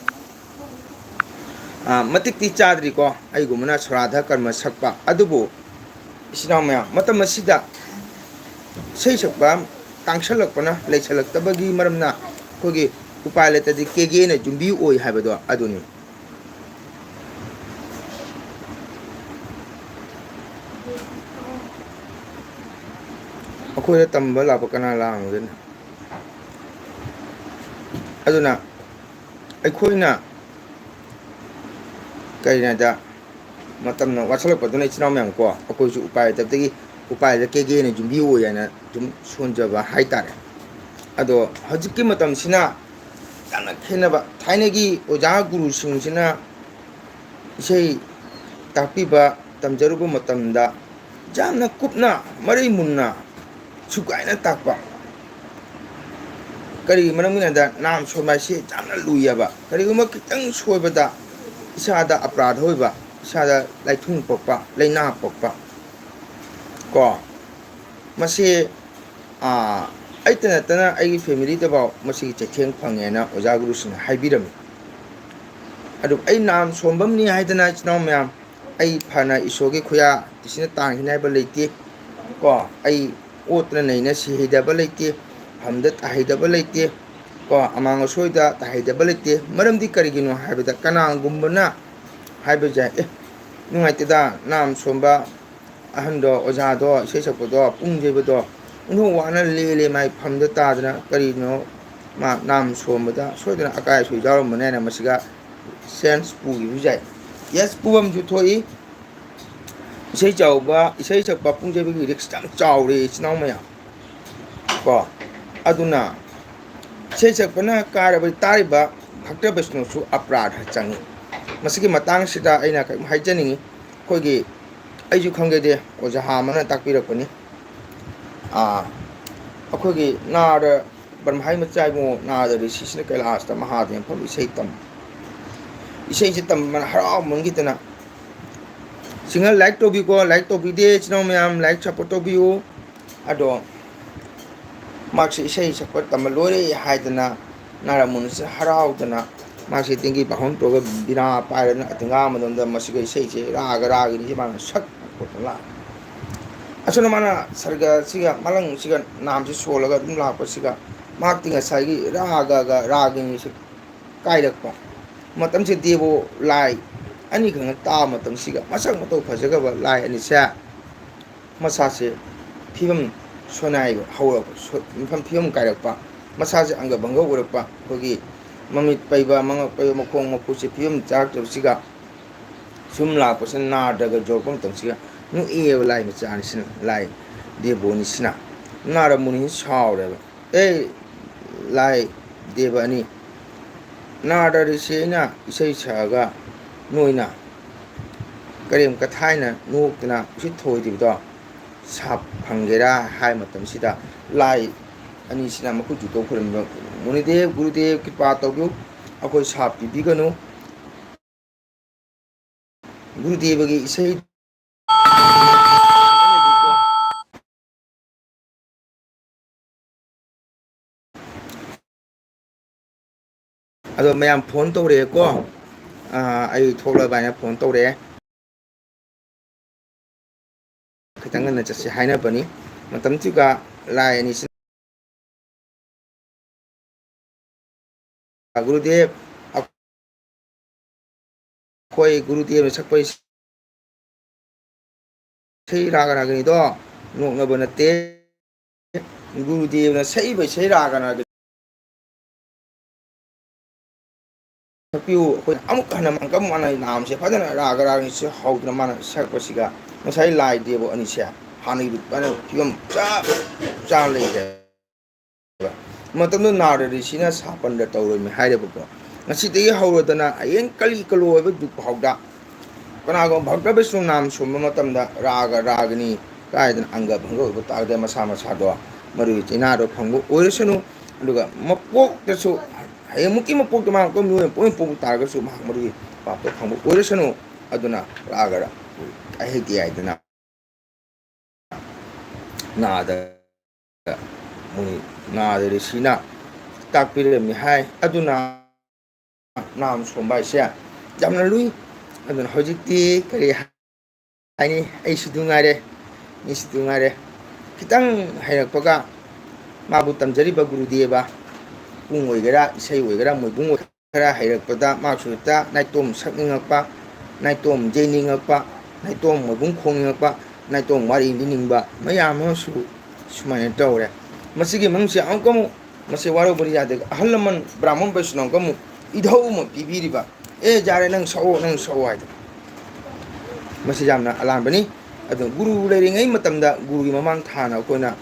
ꯑ, ꯃꯇꯤꯛꯇꯤ ꯆꯥꯗ꯭ꯔꯤꯀꯣ, ꯑꯩꯒꯨꯝꯕꯅ ꯁꯣꯔꯥꯙ ꯀꯔꯃ ꯁꯛꯄ꯫ ꯑꯗꯨꯕꯨ ꯏꯆꯤꯟ ꯏꯅꯥꯎ ꯃꯌꯥꯝ, ꯃꯇꯝ ꯑꯁꯤꯗ ꯏꯁꯩ ꯁꯛꯄ ꯇꯥꯡꯁꯜꯂꯛꯄꯅ, ꯂꯩꯁꯜꯂꯛꯇꯕꯒꯤ ꯃꯔꯝꯅ ꯑꯩꯈꯣꯏꯒꯤ ꯎꯄꯥꯏ ꯂꯩꯇꯗꯤ ꯀꯦꯒꯦꯅ ꯌꯨꯝꯕꯤ ꯑꯣꯏ ꯍꯥꯏꯕꯗꯣ ꯑꯗꯨꯅꯤ꯫ ꯑꯩꯈꯣꯏꯗ ꯇꯝꯕ ꯂꯥꯛꯄ ꯀꯅꯥ ꯂꯥꯛꯑꯝꯒꯅꯤ? ꯑꯗꯨꯅ ꯑꯩꯈꯣꯏꯅ ꯀꯔꯤꯅꯣꯗ, ꯃꯇꯝꯅ ꯋꯥꯠꯁꯜꯂꯛꯄꯗꯨꯅ, ꯏꯆꯤꯟ ꯏꯅꯥꯎ ꯃꯌꯥꯝ ꯀꯣ, ꯑꯩꯈꯣꯏꯁꯨ ꯎꯄꯥꯏ ꯂꯩꯇꯕꯗꯒꯤ, ꯎꯄꯥꯏ ꯂꯩꯇ ꯀꯦꯒꯦꯅ ꯌꯨꯝꯕꯤ ꯑꯣꯏ ꯍꯥꯏꯅ ꯁꯨꯝ ꯁꯣꯟꯖꯕ ꯍꯥꯏꯇꯥꯔꯦ꯫ ꯑꯗꯣ ꯍꯧꯖꯤꯛꯀꯤ ꯃꯇꯝꯁꯤꯅ ꯌꯥꯝꯅ ꯈꯦꯠꯅꯕ꯫ ꯊꯥꯏꯅꯒꯤ ꯑꯣꯖꯥ ꯒꯨꯔꯨꯁꯤꯡꯁꯤꯅ ꯏꯁꯩ ꯇꯥꯛꯄꯤꯕ, ꯇꯝꯖꯔꯨꯕ ꯃꯇꯝꯗ ꯌꯥꯝꯅ ꯀꯨꯞꯅ, ꯃꯔꯩ ꯃꯨꯟꯅ, ꯁꯨꯒꯥꯏꯅ ꯇꯥꯛꯄ꯫ ꯀꯔꯤꯒꯤ ꯃꯔꯝꯒꯤꯅꯣ ꯍꯥꯏꯗ, ꯅꯥꯝ ꯁꯣꯟꯕ ꯍꯥꯏꯁꯤ ꯌꯥꯝꯅ ꯂꯨꯏꯌꯦꯕ꯫ ꯀꯔꯤꯒꯨꯝꯕ ꯈꯤꯇꯪ ꯁꯣꯏꯕꯗ ꯏꯁꯥꯗ ꯑꯄꯔꯥꯙ ꯑꯣꯏꯕ, ꯏꯁꯥꯗ ꯂꯥꯏꯊꯨꯡ ꯄꯣꯛꯄ, ꯂꯥꯏꯅꯥ ꯄꯣꯛꯄ ꯀꯣ꯫ ꯃꯁꯤ, ꯑꯥ, ꯑꯩꯇ ꯅꯠꯇꯅ ꯑꯩꯒꯤ ꯐꯦꯃꯤꯂꯤꯗꯐꯥꯎ ꯃꯁꯤꯒꯤ ꯆꯩꯊꯦꯡ ꯐꯪꯉꯦꯅ ꯑꯣꯖꯥ ꯒꯨꯔꯨꯁꯤꯡꯅ ꯍꯥꯏꯕꯤꯔꯝꯃꯤ꯫ ꯑꯗꯨ ꯑꯩ ꯅꯥꯝ ꯁꯣꯟꯕꯝꯅꯤ ꯍꯥꯏꯗꯅ, ꯏꯆꯤꯟ ꯏꯅꯥꯎ ꯃꯌꯥꯝ, ꯑꯩ ꯐꯅ ꯏꯁꯣꯔꯒꯤ ꯈꯨꯌꯥ ꯇꯤꯁꯤꯅ ꯇꯥꯡꯈꯤꯅꯤ ꯍꯥꯏꯕ ꯂꯩꯇꯦ ꯀꯣ꯫ ꯑꯩ ꯑꯣꯠꯇꯅ ꯅꯩꯅ ꯁꯤꯍꯩꯗꯕ ꯂꯩꯇꯦ, ꯐꯝꯗ ꯇꯥꯍꯩꯗꯕ ꯂꯩꯇꯦ꯫ ꯀꯣ, ꯑꯃꯥꯡ ꯑꯁꯣꯏꯗ ꯇꯥꯍꯩꯗꯕ ꯂꯩꯇꯦ꯫ ꯃꯔꯝꯗꯤ ꯀꯔꯤꯒꯤꯅꯣ ꯍꯥꯏꯕꯗ, ꯀꯅꯥꯒꯨꯝꯕꯅ ꯍꯥꯏꯕ ꯌꯥꯏ, "ꯑꯦ, ꯅꯨꯡꯉꯥꯏꯇꯦꯗ, ꯅꯥꯝ ꯁꯣꯟꯕ ꯑꯍꯟꯗꯣ, ꯑꯣꯖꯥꯗꯣ, ꯏꯁꯩ ꯁꯛꯄꯗꯣ, ꯄꯨꯡ ꯌꯩꯕꯗꯣ, ꯑꯣꯟꯊꯣꯛ ꯋꯥꯅ ꯂꯦꯜꯂꯦ, ꯃꯥꯏ ꯐꯝꯗ ꯇꯥꯗꯅ, ꯀꯔꯤꯅꯣ ꯃꯥ ꯅꯥꯝ ꯁꯣꯟꯕꯗ ꯁꯣꯏꯗꯅ ꯑꯀꯥꯏ ꯑꯁꯣꯏ ꯌꯥꯎꯔꯝꯕꯅꯦꯅ" ꯃꯁꯤꯒ ꯁꯦꯟꯁ ꯄꯨꯈꯤꯕꯁꯨ ꯌꯥꯏ꯫ ꯌꯦꯁ, ꯄꯨꯐꯝꯁꯨ ꯊꯣꯛꯏ꯫ ꯏꯁꯩ ꯆꯥꯎꯕ, ꯏꯁꯩ ꯁꯛꯄ, ꯄꯨꯡ ꯌꯩꯕꯒꯤ ꯔꯤꯛꯁ ꯌꯥꯝ ꯆꯥꯎꯔꯦ, ꯏꯆꯤꯟ ꯏꯅꯥꯎ ꯃꯌꯥꯝ꯫ ꯀꯣ, ꯑꯗꯨꯅ ꯏꯁꯩ ꯁꯛꯄꯅ ꯀꯥꯏꯔꯕ ꯇꯥꯔꯤꯕ ꯚꯛꯇ ꯕꯩꯁꯅꯣꯁꯨ ꯑꯄꯔꯥꯙ ꯆꯪꯉꯤ꯫ ꯃꯁꯤꯒꯤ ꯃꯇꯥꯡꯁꯤꯗ ꯑꯩꯅ ꯀꯔꯤꯝ ꯍꯥꯏꯖꯅꯤꯡꯉꯤ꯫ ꯑꯩꯈꯣꯏꯒꯤ, ꯑꯩꯁꯨ ꯈꯪꯖꯗꯦ, ꯑꯣꯖꯥ ꯑꯃꯅ ꯇꯥꯛꯄꯤꯔꯛꯄꯅꯤ꯫ ꯑꯥ, ꯑꯩꯈꯣꯏꯒꯤ ꯅꯥꯔꯗ ꯕ꯭ꯔꯍꯃꯥꯏ ꯃꯆꯥ ꯏꯕꯨꯡꯉꯣ ꯅꯥꯔꯗ ꯔꯤꯁꯤꯁꯤꯅ ꯀꯩꯂꯥꯁꯇ ꯃꯍꯥꯗꯦꯕ ꯃꯐꯝ ꯏꯁꯩ ꯇꯝ-, ꯏꯁꯩꯁꯦ ꯇꯝꯕꯅ ꯍꯔꯥꯎꯃꯟꯈꯤꯗꯅ, ꯁꯤꯡꯒꯜ ꯂꯥꯏꯛ ꯇꯧꯕꯤꯌꯨꯀꯣ, ꯂꯥꯏꯛ ꯇꯧꯕꯤꯗꯦ ꯏꯆꯤꯟ ꯏꯅꯥꯎ ꯃꯌꯥꯝ, ꯂꯥꯏꯛ ꯁꯞꯄꯣꯔꯠ ꯇꯧꯕꯤꯌꯨ꯫ ꯑꯗꯣ ꯃꯍꯥꯛꯁꯦ ꯏꯁꯩ ꯁꯛꯄ ꯇꯝꯕ ꯂꯣꯏꯔꯦ ꯍꯥꯏꯗꯅ ꯅꯥꯔꯗ ꯃꯨꯅꯤꯁꯦ ꯍꯔꯥꯎꯗꯅ ꯃꯍꯥꯛꯁꯦ ꯇꯦꯡꯒꯤ ꯄꯥꯈꯣꯟ ꯇꯧꯔꯒ ꯕꯤꯅꯥ ꯄꯥꯏꯔꯗꯅ ꯑꯇꯤꯡꯒꯥ ꯑꯃꯗꯣꯝꯗ ꯃꯁꯤꯒ ꯏꯁꯩꯁꯦ ꯔꯥꯒ ꯔꯥꯒꯤꯅꯤꯁꯦ ꯃꯥꯅ ꯁꯛ ꯈꯣꯠꯇꯅ ꯂꯥꯛꯑꯦ꯫ ꯑꯁꯨꯝꯅ ꯃꯥꯅ ꯁꯔꯒꯁꯤꯒ ꯃꯂꯪꯁꯤꯒ ꯅꯥꯝꯁꯤ ꯁꯣꯜꯂꯒ ꯑꯗꯨꯝ ꯂꯥꯛꯄꯁꯤꯒ ꯃꯍꯥꯛꯇꯤ ꯉꯁꯥꯏꯒꯤ ꯔꯥꯒꯒ ꯔꯥꯒꯤꯅꯤꯁꯦ ꯀꯥꯏꯔꯛꯄ ꯃꯇꯝꯁꯤ ꯗꯦꯕꯣ ꯂꯥꯏ ꯑꯅꯤꯈꯛꯅ ꯇꯥꯕ ꯃꯇꯝꯁꯤꯒ ꯃꯁꯛ ꯃꯇꯧ ꯐꯖꯈ꯭ꯔꯕ ꯂꯥꯏ ꯑꯅꯤꯁꯦ ꯃꯁꯥꯁꯦ ꯐꯤꯕꯝ ꯁꯣꯅꯥꯏꯕ ꯍꯧꯔꯛꯄ, ꯁꯣ-, ꯃꯐꯝ ꯐꯤꯕꯝ ꯀꯥꯏꯔꯛꯄ, ꯃꯁꯥꯁꯦ ꯑꯪꯒ ꯚꯪꯒ ꯑꯣꯏꯔꯛꯄ, ꯑꯩꯈꯣꯏꯒꯤ ꯃꯃꯤꯠ ꯄꯩꯕ, ꯃꯉꯛ ꯄꯩꯕ, ꯃꯈꯣꯡ ꯃꯈꯨꯠꯁꯦ ꯐꯤꯕꯝ ꯆꯥꯔꯛꯇꯕꯁꯤꯒ ꯁꯨꯝ ꯂꯥꯛꯄꯁꯤꯅ ꯅꯥꯔꯗꯒ ꯌꯧꯔꯛꯄ ꯃꯇꯝꯁꯤꯒ ꯅꯣꯛꯑꯦꯕ ꯂꯥꯏ ꯃꯆꯥꯅꯤꯁꯤꯅ, ꯂꯥꯏ ꯗꯦꯕꯣꯅꯤꯁꯤꯅ꯫ ꯅꯥꯔꯗ ꯃꯨꯅꯤ ꯁꯥꯎꯔꯦꯕ, "ꯑꯦ ꯂꯥꯏ ꯗꯦꯕ ꯑꯅꯤ, ꯅꯥꯔꯗ ꯔꯤꯁꯤ ꯑꯩꯅ ꯏꯁꯩ ꯁꯛꯑꯒ ꯅꯣꯏꯅ ꯀꯔꯦꯝ ꯀꯊꯥꯏꯅ ꯅꯣꯛꯇꯅ ꯎꯁꯤꯠ ꯊꯑꯣꯏꯗꯕꯗꯣ ꯁꯥꯞ ꯐꯪꯒꯦꯔꯥ?" ꯍꯥꯏ ꯃꯇꯝꯁꯤꯗ ꯂꯥꯏ ꯑꯅꯤꯁꯤꯅ ꯃꯈꯨꯠ ꯇꯨꯊꯣꯛ ꯈꯨꯔꯨꯝꯕ, "ꯃꯨꯅꯤꯗꯦꯕ, ꯒꯨꯔꯨꯗꯦꯕ ꯀ꯭ꯔꯤꯄꯥ ꯇꯧꯕꯤꯌꯨ, ꯑꯩꯈꯣꯏ ꯁꯥꯞ ꯄꯤꯕꯤꯒꯅꯨ꯫ ꯒꯨꯔꯨꯗꯦꯕꯒꯤ ꯏꯁꯩ" ꯑꯗꯣ ꯃꯌꯥꯝ ꯐꯣꯟ ꯇꯧꯔꯛꯑꯦꯀꯣ꯫ ꯑꯥ, ꯑꯩ ꯊꯣꯛꯂꯕ ꯍꯥꯏꯅ ꯐꯣꯟ ꯇꯧꯔꯛꯑꯦ꯫ ꯈꯤꯇꯪ ꯉꯟꯅ ꯆꯠꯁꯦ ꯍꯥꯏꯅꯕꯅꯤ꯫ ꯃꯇꯝꯁꯤꯒ ꯂꯥꯏ ꯑꯅꯤꯁꯤ ꯒꯨꯔꯨꯗꯦꯕ, ꯑꯩꯈꯣꯏ ꯒꯨꯔꯨꯗꯦꯕꯅ ꯁꯛꯄ ꯏꯁꯩ ꯔꯥꯒ ꯔꯥꯒꯅꯤꯗꯣ ꯅꯣꯛꯅꯕ ꯅꯠꯇꯦ꯫ ꯒꯨꯔꯨꯗꯦꯕꯅ ꯁꯛꯏꯕ ꯏꯁꯩ ꯔꯥꯒ ꯔꯥꯒꯅꯤ ꯁꯛꯄꯤꯌꯨ꯫ ꯑꯩꯈꯣꯏꯅ ꯑꯃꯨꯛ ꯍꯟꯅ ꯃꯥꯡꯀꯝ ꯃꯥꯟꯅ ꯅꯥꯝꯁꯦ ꯐꯖꯅ ꯔꯥꯒ ꯔꯥꯒꯅꯤꯁꯦ ꯍꯧꯗꯅ ꯃꯥꯅ ꯁꯛꯄꯁꯤꯒ ꯉꯁꯥꯏ ꯂꯥꯏ ꯗꯦꯕ ꯑꯅꯤꯁꯦ ꯍꯥꯟꯅꯒꯤ ꯐꯤꯕꯝ ꯆꯞ ꯆꯥꯅ ꯂꯩꯈ꯭ꯔꯦ꯫ ꯃꯇꯝꯗꯨ ꯅꯥꯔꯗ ꯔꯤꯁꯤꯅ ꯁꯥꯄꯟꯗ ꯇꯧꯔꯝꯃꯤ ꯍꯥꯏꯔꯦꯕꯀꯣ꯫ ꯉꯁꯤꯗꯒꯤ ꯍꯧꯔꯗꯅ ꯍꯌꯦꯡ ꯀꯂꯤ ꯀꯂꯣ ꯑꯣꯏꯕ ꯗꯨꯛ ꯐꯥꯎꯗ ꯀꯅꯥꯒꯨꯝꯕ ꯚꯛꯇ ꯕꯤꯁꯅꯨ ꯅꯥꯝ ꯁꯣꯟꯕ ꯃꯇꯝꯗ ꯔꯥꯒ ꯔꯥꯒꯅꯤ ꯀꯥꯏꯗꯅ ꯑꯪꯒ ꯚꯪꯒ ꯑꯣꯏꯕ ꯇꯥꯔꯒꯗꯤ ꯃꯁꯥ ꯃꯁꯥꯗꯣ ꯃꯗꯨꯒꯤ ꯆꯩꯅꯥꯗꯣ ꯐꯪꯕ ꯑꯣꯏꯔꯁꯅꯨ꯫ ꯑꯗꯨꯒ ꯃꯄꯣꯛꯇꯁꯨ ꯍꯌꯦꯡꯃꯨꯛꯀꯤ ꯃꯄꯣꯛꯇ ꯃꯥ ꯑꯃꯨꯛꯀ ꯃꯤꯑꯣꯏ ꯑꯃ ꯄꯣꯛ ꯄꯣꯛꯄ ꯇꯥꯔꯒꯁꯨ ꯃꯍꯥꯛ ꯃꯗꯨꯒꯤ ꯄꯥꯞꯇꯣ ꯐꯪꯕ ꯑꯣꯏꯔꯁꯅꯨ꯫ ꯑꯗꯨꯅ ꯔꯥꯒ ꯔꯥ-, ꯑꯍꯩ ꯇꯌꯥꯏꯗꯅ ꯅꯥꯗ ꯃꯣꯏ ꯅꯥꯗ ꯔꯤꯁꯤꯅ ꯇꯥꯛꯄꯤꯔꯝꯃꯤ ꯍꯥꯏ꯫ ꯑꯗꯨꯅ ꯅꯥꯝ ꯁꯣꯝꯕ ꯍꯥꯏꯁꯦ ꯌꯥꯝꯅ ꯂꯨꯏ꯫ ꯑꯗꯨꯅ ꯍꯧꯖꯤꯛꯇꯤ ꯀꯔꯤ ꯍꯥꯏꯅꯤ, ꯑꯩꯁꯨ ꯑꯗꯨ ꯉꯥꯏꯔꯦ, ꯃꯤꯁꯨ ꯑꯗꯨ ꯉꯥꯏꯔꯦ, ꯈꯤꯇꯪ ꯍꯩꯔꯛꯄꯒ ꯃꯥꯕꯨ ꯇꯝꯖꯔꯤꯕ ꯒꯨꯔꯨꯗꯦꯕ ꯄꯨꯡ ꯑꯣꯏꯒꯦꯔꯥ, ꯏꯁꯩ ꯑꯣꯏꯒꯦꯔꯥ, ꯃꯣꯏꯕꯨꯡ ꯑꯣꯏꯒꯦꯔꯥ, ꯈꯔ ꯍꯩꯔꯛꯄꯗ ꯃꯥꯁꯨ ꯍꯦꯛꯇ ꯅꯥꯏꯇꯣꯝ ꯁꯛꯅꯤꯡꯉꯛꯄ, ꯅꯥꯏꯇꯣꯝ ꯌꯩꯅꯤꯡꯉꯛꯄ, ꯅꯥꯏꯇꯣꯝ ꯃꯣꯏꯕꯨꯡ ꯈꯣꯡꯅꯤꯡꯉꯛꯄ, ꯅꯥꯏꯇꯣꯝ ꯋꯥꯔꯤ ꯂꯤꯅꯤꯡꯕ ꯃꯌꯥꯝ ꯑꯃꯁꯨ ꯁꯨꯃꯥꯏꯅ ꯇꯧꯔꯦ꯫ ꯃꯁꯤꯒꯤ ꯃꯅꯨꯡꯁꯤ ꯑꯃꯨꯛꯀ ꯑꯃꯨꯛ ꯃꯁꯤ ꯋꯥꯔꯧꯕꯗꯤ ꯌꯥꯗꯦ꯫ ꯑꯍꯜ ꯂꯃꯟ ꯕ꯭ꯔꯥꯍꯃꯟ ꯕꯩꯁꯅꯕ ꯑꯃꯨꯛ ꯏꯙꯧ ꯑꯃ ꯄꯤꯕꯤꯔꯤꯕ, "ꯑꯦ, ꯌꯥꯔꯦ, ꯅꯪ ꯁꯛꯑꯣ, ꯅꯪ ꯁꯛꯑꯣ" ꯍꯥꯏꯗꯅ꯫ ꯃꯁꯤ ꯌꯥꯝꯅ ꯑꯂꯥꯟꯕꯅꯤ꯫ ꯑꯗꯨ ꯒꯨꯔꯨ ꯂꯩꯔꯤꯉꯩ ꯃꯇꯝꯗ ꯒꯨꯔꯨꯒꯤ ꯃꯃꯥꯡ ꯊꯥꯅ ꯑꯩꯈꯣꯏꯅ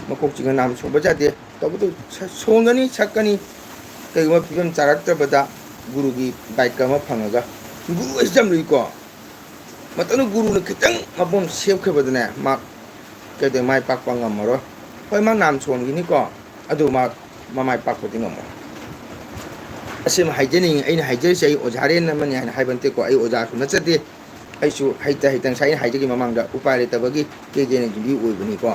ꯃꯀꯣꯛ ꯆꯤꯡꯉ ꯅꯥꯝ ꯁꯣꯟꯕ ꯌꯥꯗꯦ꯫ ꯇꯧꯕꯇꯕꯨ ꯁ-, ꯁꯣꯟꯒꯅꯤ, ꯁꯛꯀꯅꯤ꯫ ꯀꯩꯒꯨꯝꯕ ꯐꯤꯕꯝ ꯆꯥꯔꯛꯇ꯭ꯔꯕꯗ ꯒꯨꯔꯨꯒꯤ ꯒꯥꯏꯗ ꯑꯃ ꯐꯪꯉꯒ, ꯒꯨꯔꯨ ꯑꯁꯤ ꯌꯥꯝ ꯂꯨꯏꯀꯣ꯫ ꯃꯇꯝꯗꯨ ꯒꯨꯔꯨꯅ ꯈꯤꯇꯪ ꯃꯄꯣꯝ ꯁꯦꯞꯈ꯭ꯔꯕꯗꯅꯦ, ꯃꯥ ꯀꯩꯗꯧ ꯃꯥꯏ ꯄꯥꯛꯄ ꯉꯝꯃꯔꯣꯏ꯫ ꯍꯣꯏ, ꯃꯥ ꯅꯥꯝ ꯁꯣꯟꯈꯤꯅꯤꯀꯣ, ꯑꯗꯨ ꯃꯥ ꯃꯃꯥꯏ ꯄꯥꯛꯄꯗꯤ ꯉꯝꯃꯣꯏ꯫ ꯑꯁꯤꯃ ꯍꯥꯏꯖꯅꯤꯡꯉꯤ꯫ ꯑꯩꯅ ꯍꯥꯏꯖꯔꯤꯁꯦ ꯑꯩ ꯑꯣꯖꯥꯔꯦꯟ ꯑꯃꯅꯤ ꯍꯥꯏꯅ ꯍꯥꯏꯕ ꯅꯠꯇꯦꯀꯣ꯫ ꯑꯩ ꯑꯣꯖꯥꯁꯨ ꯅꯠꯆꯗꯦ꯫ ꯑꯩꯁꯨ ꯍꯩꯇ ꯍꯩꯇ ꯉꯁꯥꯏ ꯑꯩꯅ ꯍꯥꯏꯖꯈꯤꯕ ꯃꯃꯥꯡꯗ ꯎꯄꯥꯏ ꯂꯩꯇꯕꯒꯤ ꯀꯦ ꯖꯦꯅ ꯌꯨꯝꯕꯤ ꯑꯣꯏꯕꯅꯤꯀꯣ꯫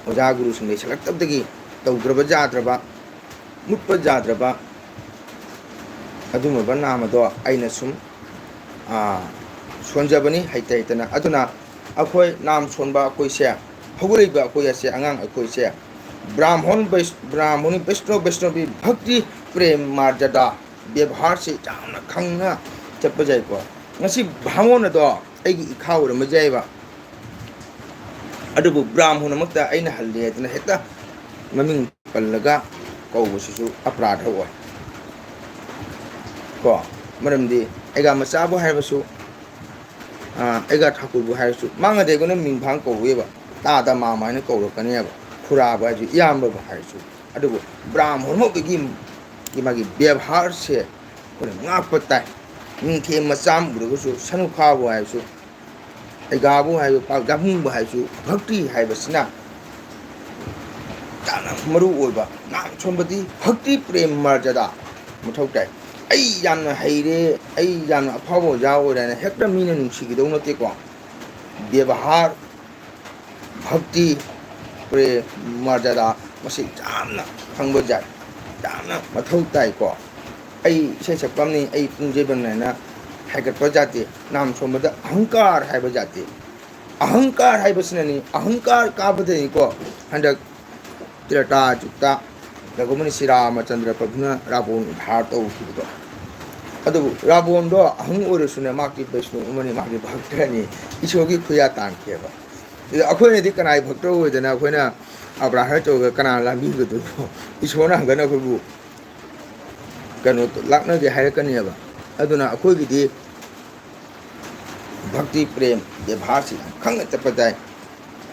ꯑꯣꯖꯥ ꯒꯨꯔꯨꯁꯤꯡ ꯂꯩꯁꯜꯂꯛꯇꯕꯗꯒꯤ ꯇꯧꯗ꯭ꯔꯕ ꯌꯥꯗ꯭ꯔꯕ, ꯃꯨꯠꯄ ꯌꯥꯗ꯭ꯔꯕ ꯑꯗꯨꯒꯨꯝꯂꯕ ꯅꯥꯝ ꯑꯗꯣ ꯑꯩꯅ ꯁꯨꯝ, ꯑꯥ, ꯁꯣꯟꯖꯕꯅꯤ ꯍꯩꯇ ꯍꯩꯇꯅ꯫ ꯑꯗꯨꯅ ꯑꯩꯈꯣꯏ ꯅꯥꯝ ꯁꯣꯟꯕ ꯑꯩꯈꯣꯏꯁꯦ, ꯍꯧꯒꯠꯂꯛꯏꯕ ꯑꯩꯈꯣꯏ ꯑꯁꯦ, ꯑꯉꯥꯡ ꯑꯩꯈꯣꯏꯁꯦ, ꯕ꯭ꯔꯥꯍꯃꯣꯟ ꯕꯩꯁ-, ꯕ꯭ꯔꯥꯍꯃꯣꯟ ꯕꯩꯁꯅꯣ ꯕꯩꯁꯅꯣꯕꯤ ꯚꯛꯇꯤ ꯄ꯭ꯔꯦꯝ ꯃꯥꯔꯖꯥꯗꯥ ꯕꯦꯕꯍꯥꯔꯁꯦ ꯌꯥꯝꯅ ꯈꯪꯅ ꯆꯠꯄ ꯌꯥꯏꯀꯣ꯫ ꯉꯁꯤ ꯕꯥꯃꯣꯟ ꯑꯗꯣ ꯑꯩꯒꯤ ꯏꯈꯥ ꯑꯣꯏꯔꯝꯕ ꯌꯥꯏꯕ, ꯑꯗꯨꯕꯨ ꯕ꯭ꯔꯥꯍꯃꯣꯟ ꯑꯃꯛꯇ ꯑꯩꯅ ꯍꯜꯂꯦ ꯍꯥꯏꯗꯅ ꯍꯦꯛꯇ ꯃꯃꯤꯡ ꯄꯜꯂꯒ ꯀꯧꯕꯁꯤꯁꯨ ꯑꯄꯔꯥꯙ ꯑꯣꯏ ꯀꯣ꯫ ꯃꯔꯝꯗꯤ ꯑꯩꯒ ꯃꯆꯥꯕꯨ ꯍꯥꯏꯔꯕꯁꯨ, ꯑꯩꯒ ꯊꯥꯀꯨꯔꯕꯨ ꯍꯥꯏꯔꯁꯨ, ꯃꯥꯡꯉꯗꯤ ꯑꯩꯈꯣꯏꯅ ꯃꯤꯡꯐꯥꯡ ꯀꯧꯋꯦꯕ, ꯇꯥꯗ ꯃꯥꯝꯃ ꯍꯥꯏꯅ ꯀꯧꯔꯛꯀꯅꯦꯕ꯫ ꯈꯨꯔꯥꯕꯨ ꯍꯥꯏꯔꯁꯨ, ꯏꯌꯥꯝꯕꯕꯨ ꯍꯥꯏꯔꯁꯨ꯫ ꯑꯗꯨꯕꯨ ꯕ꯭ꯔꯥꯍꯃꯣꯟ ꯃꯧꯕꯒꯤ ꯃꯥꯒꯤ ꯕꯦꯕꯍꯥꯔꯁꯦ ꯑꯩꯈꯣꯏꯅ ꯉꯥꯛꯄ ꯇꯥꯏ꯫ ꯅꯤꯡꯊꯦꯝ ꯃꯆꯥ ꯑꯃ ꯎꯔꯒꯁꯨ, ꯁꯅꯨꯈꯥꯕꯨ ꯍꯥꯏꯔꯁꯨ, ꯑꯩꯒꯥꯕꯨ ꯍꯥꯏꯔꯁꯨ, ꯄꯥꯎꯖꯥꯃꯨꯡꯕꯨ ꯍꯥꯏꯔꯁꯨ, ꯚꯛꯇꯤ ꯍꯥꯏꯕꯁꯤꯅ ꯌꯥꯝꯅ ꯃꯔꯨ ꯑꯣꯏꯕ꯫ ꯅꯥꯝ ꯁꯣꯟꯕꯗꯤ ꯚꯛꯇꯤ ꯄ꯭ꯔꯦꯝ ꯃꯔꯖꯗꯥ ꯃꯊꯧ ꯇꯥꯏ꯫ ꯑꯩ ꯌꯥꯝꯅ ꯍꯩꯔꯦ, ꯑꯩ ꯌꯥꯝꯅ ꯑꯐꯥꯎꯕ ꯑꯣꯖꯥ ꯑꯣꯏꯔꯦ ꯍꯥꯏꯅ ꯍꯦꯛꯇ ꯃꯤꯅ ꯅꯨꯡꯁꯤꯒꯗꯧ ꯅꯠꯇꯦꯀꯣ꯫ ꯕꯦꯕꯍꯥꯔ, ꯚꯛꯇꯤ, ꯄ꯭ꯔꯦꯝ, ꯃꯔꯖꯥꯗꯥ, ꯃꯁꯤ ꯌꯥꯝꯅ ꯈꯪꯕ ꯖꯥꯠ, ꯌꯥꯝꯅ ꯃꯊꯧ ꯇꯥꯏꯀꯣ꯫ ꯑꯩ ꯏꯁꯩ ꯁꯛꯄ ꯑꯃꯅꯤ, ꯑꯩ ꯄꯨꯡ ꯌꯩꯕꯅꯤ ꯍꯥꯏꯅ ꯍꯥꯏꯒꯠꯄ ꯖꯥꯠꯇꯤ, ꯅꯥꯝ ꯁꯣꯟꯕꯗ ꯑꯍꯪꯀꯥꯔ ꯍꯥꯏꯕ ꯖꯥꯠꯇꯤ꯫ ꯑꯍꯪꯀꯥꯔ ꯍꯥꯏꯕꯁꯤꯅꯅꯤ, ꯑꯍꯪꯀꯥꯔ ꯀꯥꯕꯗꯅꯤꯀꯣ ꯍꯟꯗꯛ ꯇ꯭ꯔꯦꯇꯥ ꯌꯨꯒꯇ ꯔꯘꯨꯃꯅꯤ ꯁ꯭ꯔꯤ ꯔꯥꯃꯆꯟꯗ꯭ꯔ ꯄ꯭ꯔꯚꯨꯅ ꯔꯥꯕꯣꯟ ꯎꯗ꯭ꯙꯥꯔ ꯇꯧꯈꯤꯕꯗꯣ꯫ ꯑꯗꯨꯕꯨ ꯔꯥꯕꯣꯟꯗꯣ ꯑꯍꯪ ꯑꯣꯏꯔꯁꯨꯅꯦ, ꯃꯍꯥꯛꯇꯤ ꯕꯩꯁꯅꯨ ꯑꯃꯅꯤ, ꯃꯍꯥꯛꯇꯤ ꯚꯛꯇꯅꯤ, ꯏꯁꯣꯔꯒꯤ ꯈꯨꯌꯥ ꯇꯥꯟꯈꯤꯑꯕ꯫ ꯑꯗ ꯑꯩꯈꯣꯏꯅꯗꯤ ꯀꯅꯥꯒꯤ ꯚꯛꯇ ꯑꯣꯏꯗꯅ ꯑꯩꯈꯣꯏꯅ ꯑꯕ꯭ꯔꯥꯍꯔ ꯇꯧꯔꯒ ꯀꯅꯥ ꯂꯥꯟꯕꯤꯒꯗꯣꯏꯅꯣ? ꯏꯁꯣꯔꯅ ꯍꯟꯒꯠꯅ ꯑꯩꯈꯣꯏꯕꯨ ꯀꯩꯅꯣ ꯂꯥꯛꯅꯒꯦ ꯍꯥꯏꯔꯛꯀꯅꯦꯕ꯫ ꯑꯗꯨꯅ ꯑꯩꯈꯣꯏꯒꯤꯗꯤ ꯚꯛꯇꯤ ꯄ꯭ꯔꯦꯝ ꯕꯦꯕꯍꯥꯔꯁꯤ ꯌꯥꯝ ꯈꯪꯅ ꯆꯠꯄ ꯇꯥꯏ꯫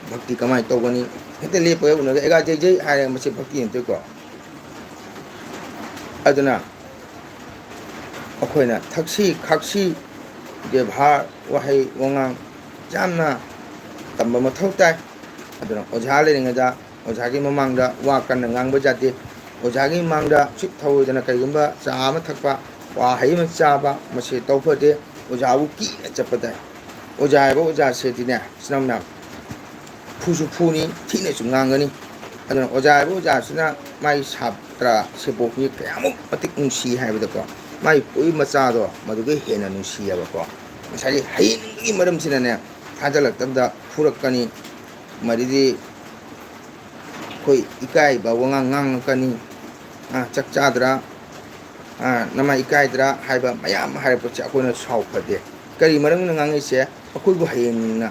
ꯚꯛꯇꯤ ꯀꯃꯥꯏꯅ ꯇꯧꯒꯅꯤ? ꯍꯦꯛꯇ ꯂꯦꯞꯄꯒ ꯎꯅꯔꯒ "ꯑꯩꯒꯥ ꯖꯩ ꯖꯩ" ꯍꯥꯏꯔꯒ ꯃꯁꯤ ꯚꯛꯇꯤ ꯅꯠꯇꯦꯀꯣ꯫ ꯑꯗꯨꯅ ꯑꯩꯈꯣꯏꯅ ꯊꯛꯁꯤ ꯈꯥꯛꯁꯤ, ꯕꯦꯕꯍꯥꯔ, ꯋꯥꯍꯩ ꯋꯥꯉꯥꯡ ꯌꯥꯝꯅ ꯇꯝꯕ ꯃꯊꯧ ꯇꯥꯏ꯫ ꯑꯗꯨꯅ ꯑꯣꯖꯥ ꯂꯩꯔꯤꯉꯩꯗ ꯑꯣꯖꯥꯒꯤ ꯃꯃꯥꯡꯗ ꯋꯥ ꯀꯟꯅ ꯉꯥꯡꯕ ꯌꯥꯗꯦ꯫ ꯑꯣꯖꯥꯒꯤ ꯃꯃꯥꯡꯗ ꯁꯤꯠ ꯊꯧꯑꯣꯏꯗꯅ ꯀꯩꯒꯨꯝꯕ ꯆꯥ ꯑꯃ ꯊꯛꯄ, ꯋꯥ ꯍꯩ ꯑꯃ ꯆꯥꯕ, ꯃꯁꯤ ꯇꯧ ꯐꯗꯦ꯫ ꯑꯣꯖꯥꯕꯨ ꯀꯤꯅ ꯆꯠꯄ ꯇꯥꯏ꯫ ꯑꯣꯖꯥ ꯍꯥꯏꯕ ꯑꯣꯖꯥꯁꯤꯗꯤꯅꯦ, ꯏꯆꯤꯟ ꯏꯅꯥꯎ ꯃꯌꯥꯝ, ꯐꯨꯁꯨ ꯐꯨꯅꯤ, ꯊꯤꯅꯁꯨ ꯉꯥꯡꯒꯅꯤ꯫ ꯑꯗꯨꯅ ꯑꯣꯖꯥ ꯍꯥꯏꯕ ꯑꯣꯖꯥꯁꯤꯅ ꯃꯥꯒꯤ ꯁꯥꯇ꯭ꯔ ꯁꯦꯕꯣꯛꯁꯤ ꯀꯌꯥꯃꯨꯛ ꯃꯇꯤꯛ ꯅꯨꯡꯁꯤ ꯍꯥꯏꯕꯗꯀꯣ, ꯃꯥꯒꯤ ꯄꯣꯛꯏ ꯃꯆꯥꯗꯣ ꯃꯗꯨꯗꯒꯤ ꯍꯦꯟꯅ ꯅꯨꯡꯁꯤꯌꯦꯕꯀꯣ꯫ ꯉꯁꯥꯏꯒꯤ ꯍꯩꯍꯟꯕꯒꯤ ꯃꯔꯝꯁꯤꯅꯅꯦ, ꯊꯥꯖꯜꯂꯛꯇꯕꯗ ꯐꯨꯔꯛꯀꯅꯤ, ꯃꯗꯨꯗꯤ ꯑꯩꯈꯣꯏ ꯏꯀꯥꯏꯕ ꯋꯥꯉꯥꯡ ꯉꯥꯡꯉꯛꯀꯅꯤ꯫ "ꯑꯥ, ꯆꯥꯛ ꯆꯥꯗ꯭ꯔꯥ? ꯑꯥ, ꯅꯃꯥ ꯏꯀꯥꯏꯗ꯭ꯔꯥ?" ꯍꯥꯏꯕ ꯃꯌꯥꯝ ꯍꯥꯏꯔꯛꯄꯁꯦ ꯑꯩꯈꯣꯏꯅ ꯁꯥꯎ ꯐꯗꯦ꯫ ꯀꯔꯤ ꯃꯔꯝꯒꯤꯅꯣ ꯉꯥꯡꯉꯛꯏꯁꯦ? ꯑꯩꯈꯣꯏꯕꯨ ꯍꯌꯦꯡꯅ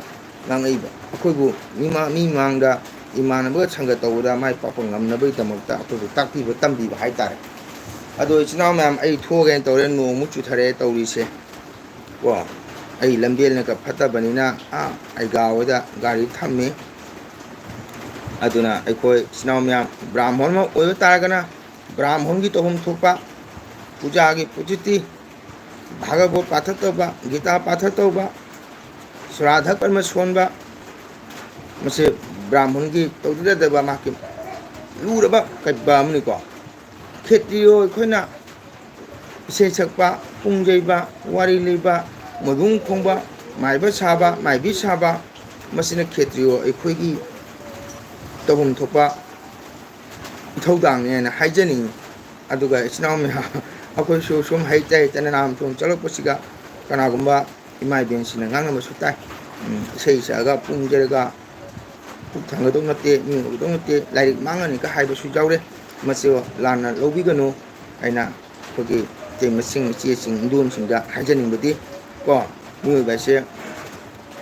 ꯉꯥꯡꯉꯛꯏꯕ, ꯑꯩꯈꯣꯏꯕꯨ ꯃꯤꯃꯥ-, ꯃꯤ ꯃꯥꯡꯗ ꯏꯃꯥꯟꯅꯕꯒ ꯁꯪꯒ ꯇꯧꯕꯗ ꯃꯥꯏ ꯄꯥꯛꯄ ꯉꯝꯅꯕꯒꯤꯗꯃꯛꯇ ꯑꯩꯈꯣꯏꯕꯨ ꯇꯥꯛꯄꯤꯕ ꯇꯝꯕꯤꯕ ꯍꯥꯏ ꯇꯥꯔꯦ꯫ ꯑꯗꯣ ꯏꯆꯤꯟ ꯏꯅꯥꯎ ꯃꯌꯥꯝ, ꯑꯩ ꯊꯣꯛꯑꯒꯦꯅ ꯇꯧꯔꯦ, ꯅꯣꯡꯃꯨꯛ ꯆꯨꯊꯔꯛꯑꯦ ꯇꯧꯔꯤꯁꯦ꯫ ꯀꯣ, ꯑꯩ ꯂꯝꯕꯦꯜꯅꯒ ꯐꯠꯇꯕꯅꯤꯅ, ꯑꯥ, ꯑꯩꯒꯥ ꯍꯣꯏꯗ ꯒꯥꯔꯤ ꯊꯝꯃꯤ꯫ ꯑꯗꯨꯅ ꯑꯩꯈꯣꯏ ꯏꯆꯤꯟ ꯏꯅꯥꯎ ꯃꯌꯥꯝ ꯕ꯭ꯔꯥꯍꯃꯣꯟ ꯑꯃ ꯑꯣꯏꯕ ꯇꯥꯔꯒꯅ ꯕ꯭ꯔꯥꯍꯃꯣꯟꯒꯤ ꯇꯧꯐꯝ ꯊꯣꯛꯄ ꯄꯨꯖꯥꯒꯤ ꯄꯨꯖꯤꯇꯤ, ꯚꯥꯒꯕꯣꯠ ꯄꯥꯊꯛ ꯇꯧꯕ, ꯒꯤꯇꯥ ꯄꯥꯊꯛ ꯇꯧꯕ, ꯁ꯭ꯔꯥꯙ ꯀꯔꯃ ꯁꯣꯟꯕ, ꯃꯁꯤ ꯕ꯭ꯔꯥꯍꯃꯣꯟꯒꯤ ꯇꯧꯖꯗꯕ ꯃꯍꯥꯛꯀꯤ ꯂꯨꯔꯕ ꯀꯠꯕ ꯑꯃꯅꯤꯀꯣ꯫ ꯈꯦꯇ꯭ꯔꯤꯌꯣ ꯑꯩꯈꯣꯏꯅ ꯏꯁꯩ ꯁꯛꯄ, ꯄꯨꯡ ꯌꯩꯕ, ꯋꯥꯔꯤ ꯂꯤꯕ, ꯃꯣꯏꯕꯨꯡ ꯈꯣꯡꯕ, ꯃꯥꯏꯕ ꯁꯥꯕ, ꯃꯥꯏꯕꯤ ꯁꯥꯕ, ꯃꯁꯤꯅ ꯈꯦꯇ꯭ꯔꯤꯌꯣ ꯑꯩꯈꯣꯏꯒꯤ ꯇꯧꯐꯝ ꯊꯣꯛꯄ ꯏꯊꯧꯗꯥꯡꯅꯦꯅ ꯍꯥꯏꯖꯅꯤꯡꯉꯤ꯫ ꯑꯗꯨꯒ ꯏꯆꯤꯟ ꯏꯅꯥꯎ ꯃꯌꯥꯝ, ꯑꯩꯈꯣꯏꯁꯨ ꯁꯨꯝ ꯍꯩꯇ ꯍꯩꯇꯅ ꯅꯍꯥꯟ ꯁꯨꯝ ꯆꯠꯂꯛꯄꯁꯤꯒ ꯀꯅꯥꯒꯨꯝꯕ ꯏꯃꯥ ꯏꯕꯦꯟꯁꯤꯡꯅ ꯉꯥꯡꯅꯕꯁꯨ ꯇꯥꯏ꯫ ꯎꯝ, ꯏꯁꯩ ꯁꯛꯑꯒ ꯄꯨꯡ ꯌꯩꯔꯒ ꯄꯨꯛ ꯊꯟꯒꯗꯧ ꯅꯠꯇꯦ, ꯃꯤ ꯑꯣꯏꯒꯗꯧ ꯅꯠꯇꯦ, ꯂꯥꯏꯔꯤꯛ ꯃꯥꯡꯉꯅꯤꯒ ꯍꯥꯏꯕꯁꯨ ꯌꯥꯎꯔꯦ꯫ ꯃꯁꯤ ꯂꯥꯟꯅ ꯂꯧꯕꯤꯒꯅꯨ꯫ ꯑꯩꯅ ꯑꯩꯈꯣꯏꯒꯤ ꯏꯇꯩꯃꯁꯤꯡ, ꯏꯆꯦꯁꯤꯡ, ꯏꯟꯗꯣꯟꯁꯤꯡꯗ ꯍꯥꯏꯖꯅꯤꯡꯕꯗꯤ ꯀꯣ, ꯃꯤꯑꯣꯏꯕ ꯍꯥꯏꯁꯦ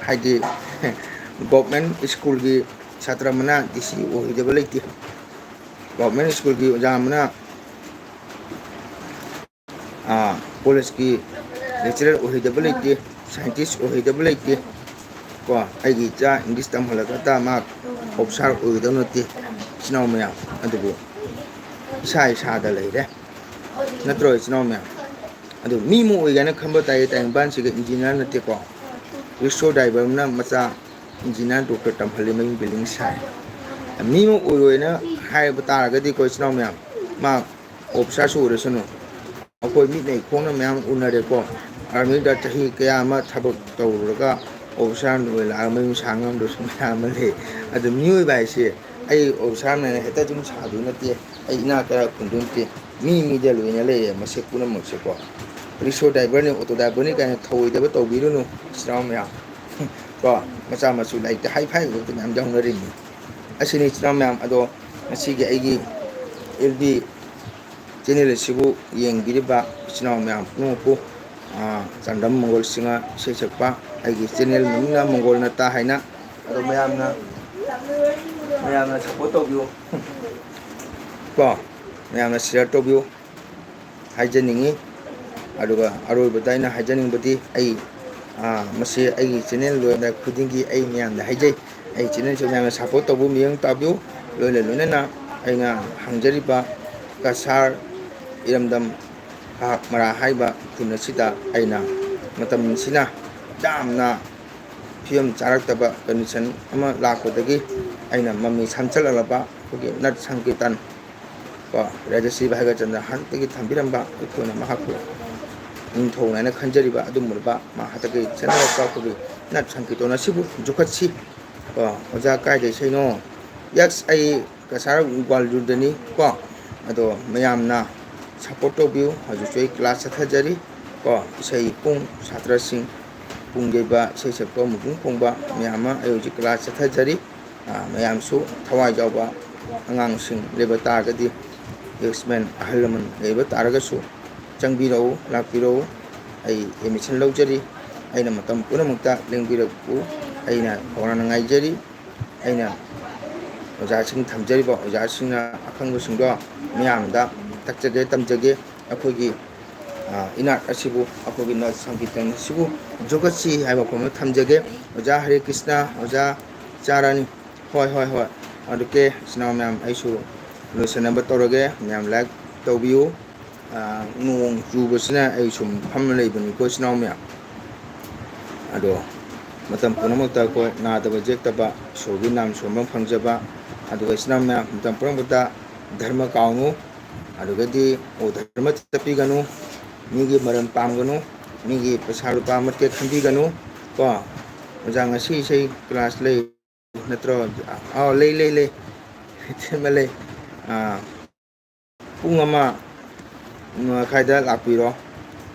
ꯍꯥꯏꯗꯤ ꯒꯣꯔꯃꯦꯟ ꯁ꯭ꯀꯨꯜꯒꯤ ꯁꯥꯇ꯭ꯔ ꯑꯃꯅ ꯗꯤ ꯁꯤ ꯑꯣꯏꯍꯩꯗꯕ ꯂꯩꯇꯦ꯫ ꯒꯣꯔꯃꯦꯟ ꯁ꯭ꯀꯨꯜꯒꯤ ꯑꯣꯖꯥ ꯑꯃꯅ, ꯑꯥ, ꯀꯣꯂꯦꯖꯀꯤ ꯂꯦꯛꯆꯔꯔ ꯑꯣꯏꯍꯩꯗꯕ ꯂꯩꯇꯦ, ꯁꯥꯏꯟꯇꯤꯁ ꯑꯣꯏꯍꯩꯗꯕ ꯂꯩꯇꯦ꯫ ꯀꯣ, ꯑꯩꯒꯤ ꯏꯆꯥ ꯏꯪꯂꯤꯁ ꯇꯝꯍꯜꯂꯒꯇ ꯃꯥ ꯑꯣꯐꯤꯁꯥꯔ ꯑꯣꯏꯒꯗꯕ ꯅꯠꯇꯦ, ꯏꯆꯤꯟ ꯏꯅꯥꯎ ꯃꯌꯥꯝ꯫ ꯑꯗꯨꯕꯨ ꯏꯁꯥ ꯏꯁꯥꯗ ꯂꯩꯔꯦ, ꯅꯠꯇ꯭ꯔꯣ, ꯏꯆꯤꯟ ꯏꯅꯥꯎ ꯃꯌꯥꯝ? ꯑꯗꯨ ꯃꯤ ꯑꯃ ꯑꯣꯏꯒꯦꯅ ꯈꯟꯕ ꯇꯥꯏ, ꯇꯥꯏꯕꯪꯄꯥꯟꯁꯤꯒ ꯏꯟꯖꯤꯅꯤꯌꯥꯔ ꯅꯠꯇꯦꯀꯣ꯫ ꯔꯤꯛꯁꯣ ꯗ꯭ꯔꯥꯏꯚꯔ ꯑꯃꯅ ꯃꯆꯥ ꯏꯟꯖꯤꯅꯤꯌꯥꯔ, ꯗꯣꯛꯇꯔ ꯇꯝꯍꯜꯂꯤ, ꯃꯌꯨꯝ ꯕꯤꯜꯗꯤꯡ ꯁꯥꯏ꯫ ꯃꯤ ꯑꯃ ꯑꯣꯏꯔꯣꯏꯅ ꯍꯥꯏꯕ ꯇꯥꯔꯒꯗꯤ, ꯑꯩꯈꯣꯏ ꯏꯆꯤꯟ ꯏꯅꯥꯎ ꯃꯌꯥꯝ, ꯃꯥ ꯑꯣꯐꯤꯁꯥꯔꯁꯨ ꯑꯣꯏꯔꯁꯅꯨ, ꯑꯩꯈꯣꯏ ꯃꯤꯠꯅ ꯏꯈꯣꯡꯅ ꯃꯌꯥꯝ ꯎꯅꯔꯦꯀꯣ꯫ ꯑꯥꯔꯃꯤꯗ ꯆꯍꯤ ꯀꯌꯥ ꯑꯃ ꯊꯕꯛ ꯇꯧꯔꯨꯔꯒ ꯑꯣꯐꯤꯁꯥꯔ ꯑꯣꯏꯔꯛꯑꯒ ꯃꯌꯨꯝ ꯁꯥ ꯉꯝꯗꯕꯁꯨ ꯃꯌꯥꯝ ꯑꯃ ꯂꯩ꯫ ꯑꯗꯨ ꯃꯤꯑꯣꯏꯕ ꯍꯥꯏꯁꯦ ꯑꯩ ꯑꯣꯐꯤꯁꯥꯔꯅꯦꯅ ꯍꯦꯛꯇ ꯑꯗꯨꯝ ꯁꯥꯗꯣꯏ ꯅꯠꯇꯦ, ꯑꯩ ꯏꯅꯥꯛ ꯀꯌꯥ ꯈꯨꯟꯗꯣꯏ ꯅꯠꯇꯦ꯫ ꯃꯤ ꯃꯤꯗ ꯂꯣꯏꯅ ꯂꯩꯌꯦ ꯃꯁꯛ ꯄꯨꯝꯅꯃꯛꯁꯦꯀꯣ꯫ ꯔꯤꯛꯁꯣ ꯗ꯭ꯔꯥꯏꯚꯔꯅꯤ, ꯑꯣꯇꯣ ꯗ꯭ꯔꯥꯏꯚꯔꯅꯤ ꯀꯥꯏꯅ ꯊꯧꯑꯣꯏꯗꯕ ꯇꯧꯕꯤꯔꯨꯅꯨ, ꯏꯆꯤꯟ ꯏꯅꯥꯎ ꯃꯌꯥꯝ꯫ ꯀꯣ, ꯃꯆꯥ ꯃꯁꯨ ꯂꯥꯏꯔꯤꯛꯇ ꯍꯥꯏ ꯐꯥꯏ ꯑꯣꯏꯕ ꯃꯌꯥꯝ ꯌꯥꯎꯅꯔꯤꯅꯤ꯫ ꯑꯁꯤꯅꯤ ꯏꯆꯤꯟ ꯏꯅꯥꯎ ꯃꯌꯥꯝ꯫ ꯑꯗꯣ ꯉꯁꯤꯒꯤ ꯑꯩꯒꯤ ꯑꯦꯜ ꯕꯤ ꯆꯦꯅꯦꯜ ꯑꯁꯤꯕꯨ ꯌꯦꯡꯕꯤꯔꯤꯕ ꯏꯆꯤꯟ ꯏꯅꯥꯎ ꯃꯌꯥꯝ ꯄꯨꯝꯅꯃꯛꯄꯨ, ꯑ, ꯆꯥꯡꯗꯝ ꯃꯪꯒꯣꯜ ꯁꯤꯡꯍ ꯏꯁꯩ ꯁꯛꯄ ꯑꯩꯒꯤ ꯆꯦꯅꯦꯜ ꯃꯃꯤꯡꯅ ꯃꯪꯒꯣꯜ ꯅꯠꯇ ꯍꯥꯏꯅ꯫ ꯑꯗꯣ ꯃꯌꯥꯝꯅ, ꯃꯌꯥꯝꯅ ꯁꯞꯄꯣꯔꯠ ꯇꯧꯕꯤꯌꯨ ꯀꯣ, ꯃꯌꯥꯝꯅ ꯁꯤꯌꯔ ꯇꯧꯕꯤꯌꯨ ꯍꯥꯏꯖꯅꯤꯡꯉꯤ꯫ ꯑꯗꯨꯒ ꯑꯔꯣꯏꯕꯗ ꯑꯩꯅ ꯍꯥꯏꯖꯅꯤꯡꯕꯗꯤ, ꯑꯩ, ꯑ, ꯃꯁꯤ ꯑꯩꯒꯤ ꯆꯦꯅꯦꯜ ꯂꯣꯏꯔꯛ ꯈꯨꯗꯤꯡꯒꯤ ꯑꯩ ꯃꯌꯥꯝꯗ ꯍꯥꯏꯖꯩ, ꯑꯩ ꯆꯦꯅꯦꯜꯁꯦ ꯃꯌꯥꯝꯅ ꯁꯞꯄꯣꯔꯠ ꯇꯧꯕꯤꯌꯨ, ꯃꯤꯠꯌꯦꯡ ꯇꯥꯕꯤꯌꯨ꯫ ꯂꯣꯏꯅ ꯂꯣꯏꯅꯅ ꯑꯩꯅ ꯍꯪꯖꯔꯤꯕ ꯀꯁꯥꯔ, ꯏꯔꯝꯗꯝ, ꯍꯥꯛ ꯃꯔꯥ ꯍꯥꯏꯕ ꯈꯨꯟ ꯑꯁꯤꯗ ꯑꯩꯅ ꯃꯇꯝꯁꯤꯅ ꯌꯥꯝꯅ ꯐꯤꯕꯝ ꯆꯥꯔꯛꯇꯕ ꯀꯟꯗꯤꯁꯟ ꯑꯃ ꯂꯥꯛꯄꯗꯒꯤ ꯑꯩꯅ ꯃꯃꯤ ꯁꯥꯝꯆꯠꯂꯛꯂꯕ ꯑꯩꯈꯣꯏꯒꯤ ꯅꯠ ꯁꯪꯀꯤꯔꯇꯟ ꯀꯣ, ꯔꯥꯖꯁ꯭ꯔꯤ ꯚꯥꯒ꯭ꯌꯆꯟꯗ꯭ꯔ ꯍꯥꯟꯅꯗꯒꯤ ꯊꯝꯕꯤꯔꯝꯕ, ꯑꯩꯈꯣꯏꯅ ꯃꯍꯥꯛꯄꯨ ꯅꯤꯡꯊꯧꯅꯦꯅ ꯈꯟꯖꯔꯤꯕ ꯑꯗꯨꯒꯨꯝꯂꯕ ꯃꯥ ꯍꯟꯗꯛꯀꯤ ꯆꯠꯅꯔꯛꯄ ꯑꯩꯈꯣꯏꯒꯤ ꯅꯠ ꯁꯪꯀꯤꯔꯇꯟ ꯑꯁꯤꯕꯨ ꯌꯣꯛꯈꯠꯁꯤ꯫ ꯀꯣ, ꯑꯣꯖꯥ ꯀꯥꯏꯗ ꯏꯁꯩꯅꯣ? ꯌꯦꯁ, ꯑꯩ ꯀꯁꯥꯔ ꯒ꯭ꯋꯥꯜꯗꯨꯔꯗꯅꯤ ꯀꯣ꯫ ꯑꯗꯣ ꯃꯌꯥꯝꯅ ꯁꯞꯄꯣꯔꯠ ꯇꯧꯕꯤꯌꯨ꯫ ꯍꯧꯖꯤꯛꯁꯨ ꯑꯩ ꯀ꯭ꯂꯥꯁ ꯆꯠꯊꯖꯔꯤ ꯀꯣ꯫ ꯏꯁꯩ ꯄꯨꯡ ꯁꯥꯇ꯭ꯔꯁꯤꯡ ꯄꯨꯡ ꯌꯩꯕ, ꯏꯁꯩ ꯁꯛꯄ, ꯃꯨꯛꯄꯨꯡ ꯐꯣꯡꯕ ꯃꯌꯥꯝ ꯑꯃ ꯑꯩ ꯍꯧꯖꯤꯛ ꯀ꯭ꯂꯥꯁ ꯆꯠꯊꯖꯔꯤ꯫ ꯑ, ꯃꯌꯥꯝꯁꯨ ꯊꯋꯥꯏ ꯌꯥꯎꯕ ꯑꯉꯥꯡꯁꯤꯡ ꯂꯩꯕ ꯇꯥꯔꯒꯗꯤ, ꯌꯦꯁꯃꯦꯟ ꯑꯍꯜ ꯂꯃꯟ ꯂꯩꯕ ꯇꯥꯔꯒꯁꯨ ꯆꯪꯕꯤꯔꯛꯎ, ꯂꯥꯛꯄꯤꯔꯛꯎ꯫ ꯑꯩ ꯑꯦꯗꯃꯤꯁꯟ ꯂꯧꯖꯔꯤ꯫ ꯑꯩꯅ ꯃꯇꯝ ꯄꯨꯝꯅꯃꯛꯇ ꯂꯦꯡꯕꯤꯔꯛꯎ꯫ ꯑꯩꯅ ꯈꯧꯔꯥꯡꯅ ꯉꯥꯏꯖꯔꯤ꯫ ꯑꯩꯅ ꯑꯣꯖꯥꯁꯤꯡ ꯊꯝꯖꯔꯤꯕ ꯑꯣꯖꯥꯁꯤꯡꯅ ꯑꯈꯪꯕꯁꯤꯡꯗꯣ ꯃꯤꯌꯥꯝꯗ ꯇꯥꯛꯆꯒꯦ, ꯇꯝꯖꯒꯦ꯫ ꯑꯩꯈꯣꯏꯒꯤ, ꯑ, ꯏꯅꯥꯠ ꯑꯁꯤꯕꯨ, ꯑꯩꯈꯣꯏꯒꯤ ꯅꯥꯠ ꯁꯪꯀꯤꯔꯇꯟ ꯑꯁꯤꯕꯨ ꯌꯣꯛꯈꯠꯁꯤ ꯍꯥꯏꯕ ꯋꯥꯐꯝ ꯑꯃ ꯊꯝꯖꯒꯦ꯫ ꯑꯣꯖꯥ ꯍꯔꯦ ꯀ꯭ꯔꯤꯁꯅ, ꯑꯣꯖꯥ ꯆꯥꯔꯥꯅꯤ꯫ ꯍꯣꯏ, ꯍꯣꯏ, ꯍꯣꯏ꯫ ꯑꯗꯨꯀꯦ, ꯏꯆꯤꯟ ꯏꯅꯥꯎ ꯃꯌꯥꯝ, ꯑꯩꯁꯨ ꯂꯣꯏꯁꯤꯟꯅꯕ ꯇꯧꯔꯒꯦ꯫ ꯃꯌꯥꯝ ꯂꯥꯏꯛ ꯇꯧꯕꯤꯌꯨ꯫ ꯑ, ꯅꯣꯡ ꯆꯨꯕꯁꯤꯅ ꯑꯩ ꯁꯨꯝ ꯐꯝꯅ ꯂꯩꯕꯅꯤꯀꯣ, ꯏꯆꯤꯟ ꯏꯅꯥꯎ ꯃꯌꯥꯝ꯫ ꯑꯗꯣ ꯃꯇꯝ ꯄꯨꯝꯅꯃꯛꯇ ꯑꯩꯈꯣꯏ ꯅꯥꯗꯕ ꯌꯦꯛꯇꯕ, ꯏꯁꯣꯔꯒꯤ ꯅꯥꯝ ꯁꯣꯟꯕ ꯐꯪꯖꯕ, ꯑꯗꯨꯒ ꯏꯆꯤꯟ ꯏꯅꯥꯎ ꯃꯌꯥꯝ ꯃꯇꯝ ꯄꯨꯝꯅꯃꯛꯇ ꯙꯔꯃ ꯀꯥꯎꯅꯨ, ꯑꯗꯨꯒꯗꯤ ꯑꯣ ꯙꯔꯃ ꯆꯠꯄꯤꯒꯅꯨ, ꯃꯤꯒꯤ ꯃꯔꯟ ꯄꯥꯝꯒꯅꯨ, ꯃꯤꯒꯤ ꯄꯩꯁꯥ ꯂꯨꯄꯥ ꯃꯠꯀꯦ ꯈꯟꯕꯤꯒꯅꯨ ꯀꯣ꯫ ꯑꯣꯖꯥ, ꯉꯁꯤ ꯏꯁꯩ ꯀ꯭ꯂꯥꯁ ꯂꯩ ꯅꯠꯇ꯭ꯔꯣ? ꯑꯥꯎ, ꯂꯩ, ꯂꯩ, ꯂꯩ꯫ ꯏꯇꯩꯃ ꯂꯩ꯫ ꯑꯥ, ꯄꯨꯡ ꯑꯃ ꯃꯈꯥꯏꯗ ꯂꯥꯛꯄꯤꯔꯣ꯫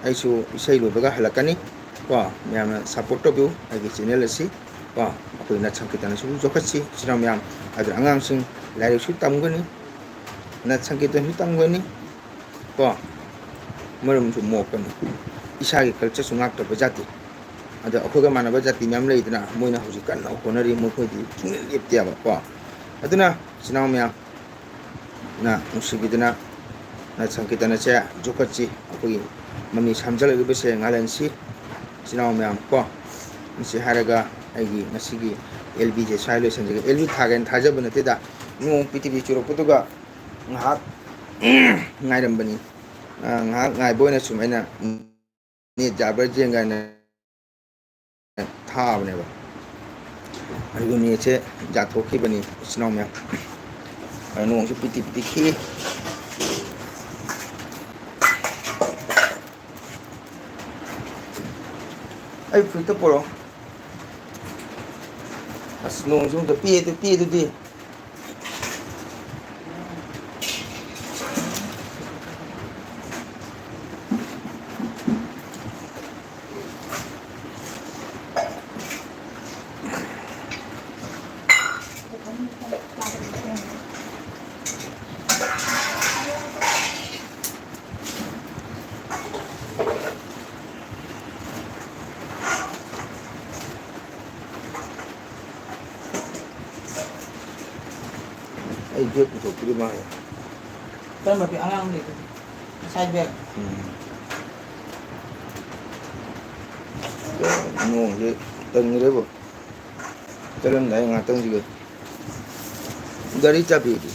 ꯑꯩꯁꯨ ꯏꯁꯩ ꯂꯣꯏꯕꯒ ꯍꯜꯂꯛꯀꯅꯤ ꯀꯣ꯫ ꯃꯌꯥꯝꯅ ꯁꯞꯄꯣꯔꯠ ꯇꯧꯕꯤꯌꯨ ꯑꯩꯒꯤ ꯆꯦꯅꯦꯜ ꯑꯁꯤ꯫ ꯀꯣ, ꯑꯩꯈꯣꯏ ꯅꯠ ꯁꯪꯀꯤꯔꯇꯅꯁꯨ ꯌꯣꯛꯈꯠꯁꯤ, ꯏꯆꯤꯟ ꯏꯅꯥꯎ ꯃꯌꯥꯝ꯫ ꯑꯗꯨꯅ ꯑꯉꯥꯡꯁꯤꯡ ꯂꯥꯏꯔꯤꯛꯁꯨ ꯇꯝꯒꯅꯤ, ꯅꯠ ꯁꯪꯀꯤꯔꯇꯟꯁꯨ ꯇꯝꯒꯅꯤ, ꯀꯣ, ꯃꯔꯝꯁꯨ ꯃꯣꯛꯀꯅꯤ꯫ ꯏꯁꯥꯒꯤ ꯀꯜꯆꯔꯁꯨ ꯉꯥꯛꯇꯕ ꯖꯥꯇꯤ꯫ ꯑꯗꯣ ꯑꯩꯈꯣꯏꯒ ꯃꯥꯟꯅꯕ ꯖꯥꯇꯤ ꯃꯌꯥꯝ ꯂꯩꯗꯅ, ꯃꯣꯏꯅ ꯍꯧꯖꯤꯛ ꯀꯟꯅ ꯍꯣꯠꯅꯔꯤ, ꯃꯈꯣꯏꯗꯤ ꯁꯨꯡꯂꯦꯞ ꯂꯦꯞꯇꯦꯕ, ꯀꯣ꯫ ꯑꯗꯨꯅ ꯏꯆꯤꯟ ꯏꯅꯥꯎ ꯃꯌꯥꯝ, ꯅ ꯅꯨꯡꯁꯤꯕꯤꯗꯨꯅ ꯅꯠ ꯁꯪꯀꯤꯔꯇꯟ ꯑꯁꯦ ꯌꯣꯛꯈꯠꯁꯤ꯫ ꯑꯩꯈꯣꯏꯒꯤ ꯃꯃꯤ ꯁꯥꯝꯖꯜꯂꯛꯂꯤꯕꯁꯦ ꯉꯥꯜꯍꯟꯁꯤ, ꯏꯆꯤꯟ ꯏꯅꯥꯎ ꯃꯌꯥꯝ ꯀꯣ꯫ ꯃꯁꯤ ꯍꯥꯏꯔꯒ ꯑꯩꯒꯤ ꯉꯁꯤꯒꯤ ꯑꯦꯜ ꯕꯤꯁꯦ ꯁ꯭ꯋꯥꯏ ꯂꯣꯏꯁꯤꯟꯖꯒꯦ꯫ ꯑꯦꯜ ꯕꯤ ꯊꯥꯒꯦꯅ ꯊꯥꯖꯕ ꯅꯠꯇꯦꯗ, ꯅꯣꯡ ꯄꯤꯇꯤ ꯄꯤꯇꯤ ꯆꯨꯔꯛꯄꯗꯨꯒ ꯉꯥꯏꯍꯥꯛ ꯉꯥꯏꯔꯝꯕꯅꯤ꯫ ꯑ, ꯉꯥꯏꯍꯥꯛ ꯉꯥꯏꯕ ꯑꯣꯏꯅ ꯁꯨꯝ ꯑꯩꯅ ꯅꯦꯠ ꯌꯥꯕ꯭ꯔꯥ ꯌꯦꯡꯒꯦ ꯍꯥꯏꯅ ꯊꯥꯕꯅꯦꯕ꯫ ꯑꯗꯨꯒ ꯅꯦꯠꯁꯦ ꯌꯥꯊꯣꯛꯈꯤꯕꯅꯤ, ꯏꯆꯤꯟ ꯏꯅꯥꯎ ꯃꯌꯥꯝ꯫ ꯑꯗꯨ ꯅꯣꯡꯁꯨ ꯄꯤꯇꯤ ꯄꯤꯇꯤ ꯈꯤꯛꯏ꯫ ꯑꯩ ꯐꯨꯔꯤꯠꯇ ꯄꯨꯔꯛꯑꯣ꯫ ꯑꯁ, ꯅꯣꯡꯁꯨ ꯑꯝꯇ ꯄꯤꯛꯑꯦ, ꯄꯤꯛꯑꯦ ꯑꯗꯨꯗꯤ꯫ ꯑꯩ ꯕꯦꯒ ꯄꯨꯊꯣꯛꯄꯤꯔꯤ ꯃꯥꯅ꯫ ꯀꯔꯝꯕ ꯕꯦꯒ? ꯑꯉꯥꯡ ꯂꯩꯕꯗꯤ? ꯉꯁꯥꯏ ꯕꯦꯒ? ꯎꯝ꯫ ꯅꯣꯡꯁꯦ ꯇꯟꯈ꯭ꯔꯦꯕꯣ꯫ ꯆꯠꯂꯝꯗꯥꯏ ꯉꯥꯛꯇꯪꯁꯤꯒ꯫ ꯒꯥꯔꯤ ꯆꯥꯕꯤꯗꯤ?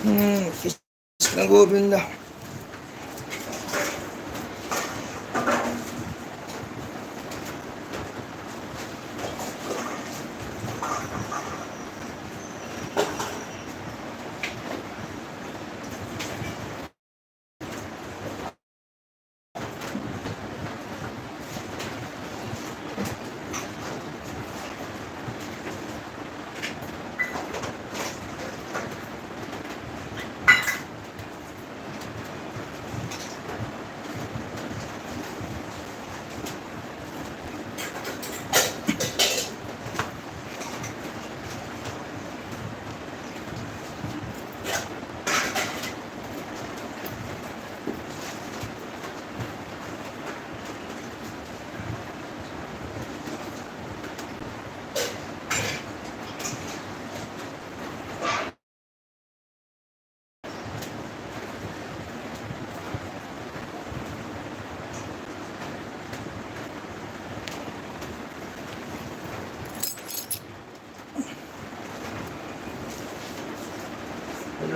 ꯎꯝ, ꯀ꯭ꯔꯤꯁꯅ ꯒꯣꯕꯤꯟꯗ꯫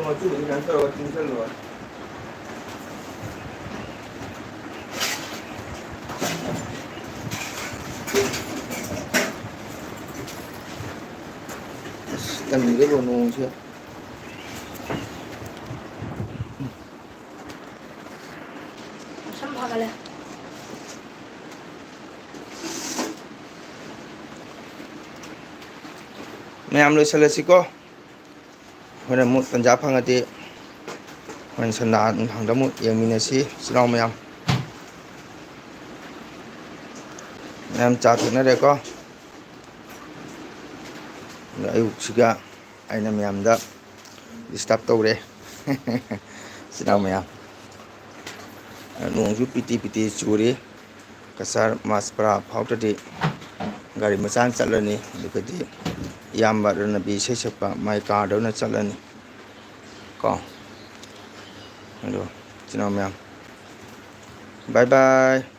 ꯃꯆꯨꯗꯨ ꯀꯩꯅꯣ ꯇꯧꯔꯒ ꯇꯤꯡꯁꯜꯂꯣ꯫ ꯑꯁ, ꯇꯟꯒꯗꯧꯕ ꯅꯣꯡꯁꯦ꯫ ꯁꯝ ꯐꯥꯒꯠꯂꯦ꯫ ꯃꯌꯥꯝ ꯂꯣꯏꯁꯤꯜꯂꯁꯤꯀꯣ꯫ ꯍꯣꯔꯦꯟ ꯑꯃꯨꯛ ꯇꯟꯖꯥ ꯐꯪꯉꯗꯤ ꯍꯣꯔꯦꯟ ꯁꯟꯗꯥ ꯅꯨꯡꯗꯥꯡꯗ ꯑꯃꯨꯛ ꯌꯦꯡꯃꯤꯟꯅꯁꯤ, ꯏꯆꯤꯜ ꯏꯅꯥꯎ ꯃꯌꯥꯝ꯫ ꯃꯌꯥꯝ ꯆꯥ ꯊꯛꯅꯔꯦꯀꯣ꯫ ꯑꯗꯣ ꯑꯌꯨꯛꯁꯤꯒ ꯑꯩꯅ ꯃꯌꯥꯝꯗ disturb ꯇꯧꯔꯦ꯫ ꯏꯆꯤꯜ ꯏꯅꯥꯎ ꯃꯌꯥꯝ꯫ ꯅꯣꯡꯁꯨ ꯄꯤꯇꯤ ꯄꯤꯇꯤ ꯆꯨꯔꯤ꯫ ꯀꯆꯥꯔ ꯃꯥꯁꯄꯔꯥ ꯐꯥꯎꯗꯗꯤ ꯒꯥꯔꯤ ꯃꯆꯥꯅ ꯆꯠꯂꯅꯤ꯫ ꯑꯗꯨꯒꯗꯤ ꯏꯌꯥꯝꯕ ꯔꯅꯕꯤ ꯏꯁꯩ ꯁꯛꯄ ꯃꯥꯏ ꯀꯥꯔꯗ ꯑꯣꯏꯅ ꯆꯠꯂꯅꯤ ꯀꯣ꯫ ꯑꯗꯣ ꯏꯆꯤꯜ ꯏꯅꯥꯎ ꯃꯌꯥꯝ, bye bye꯫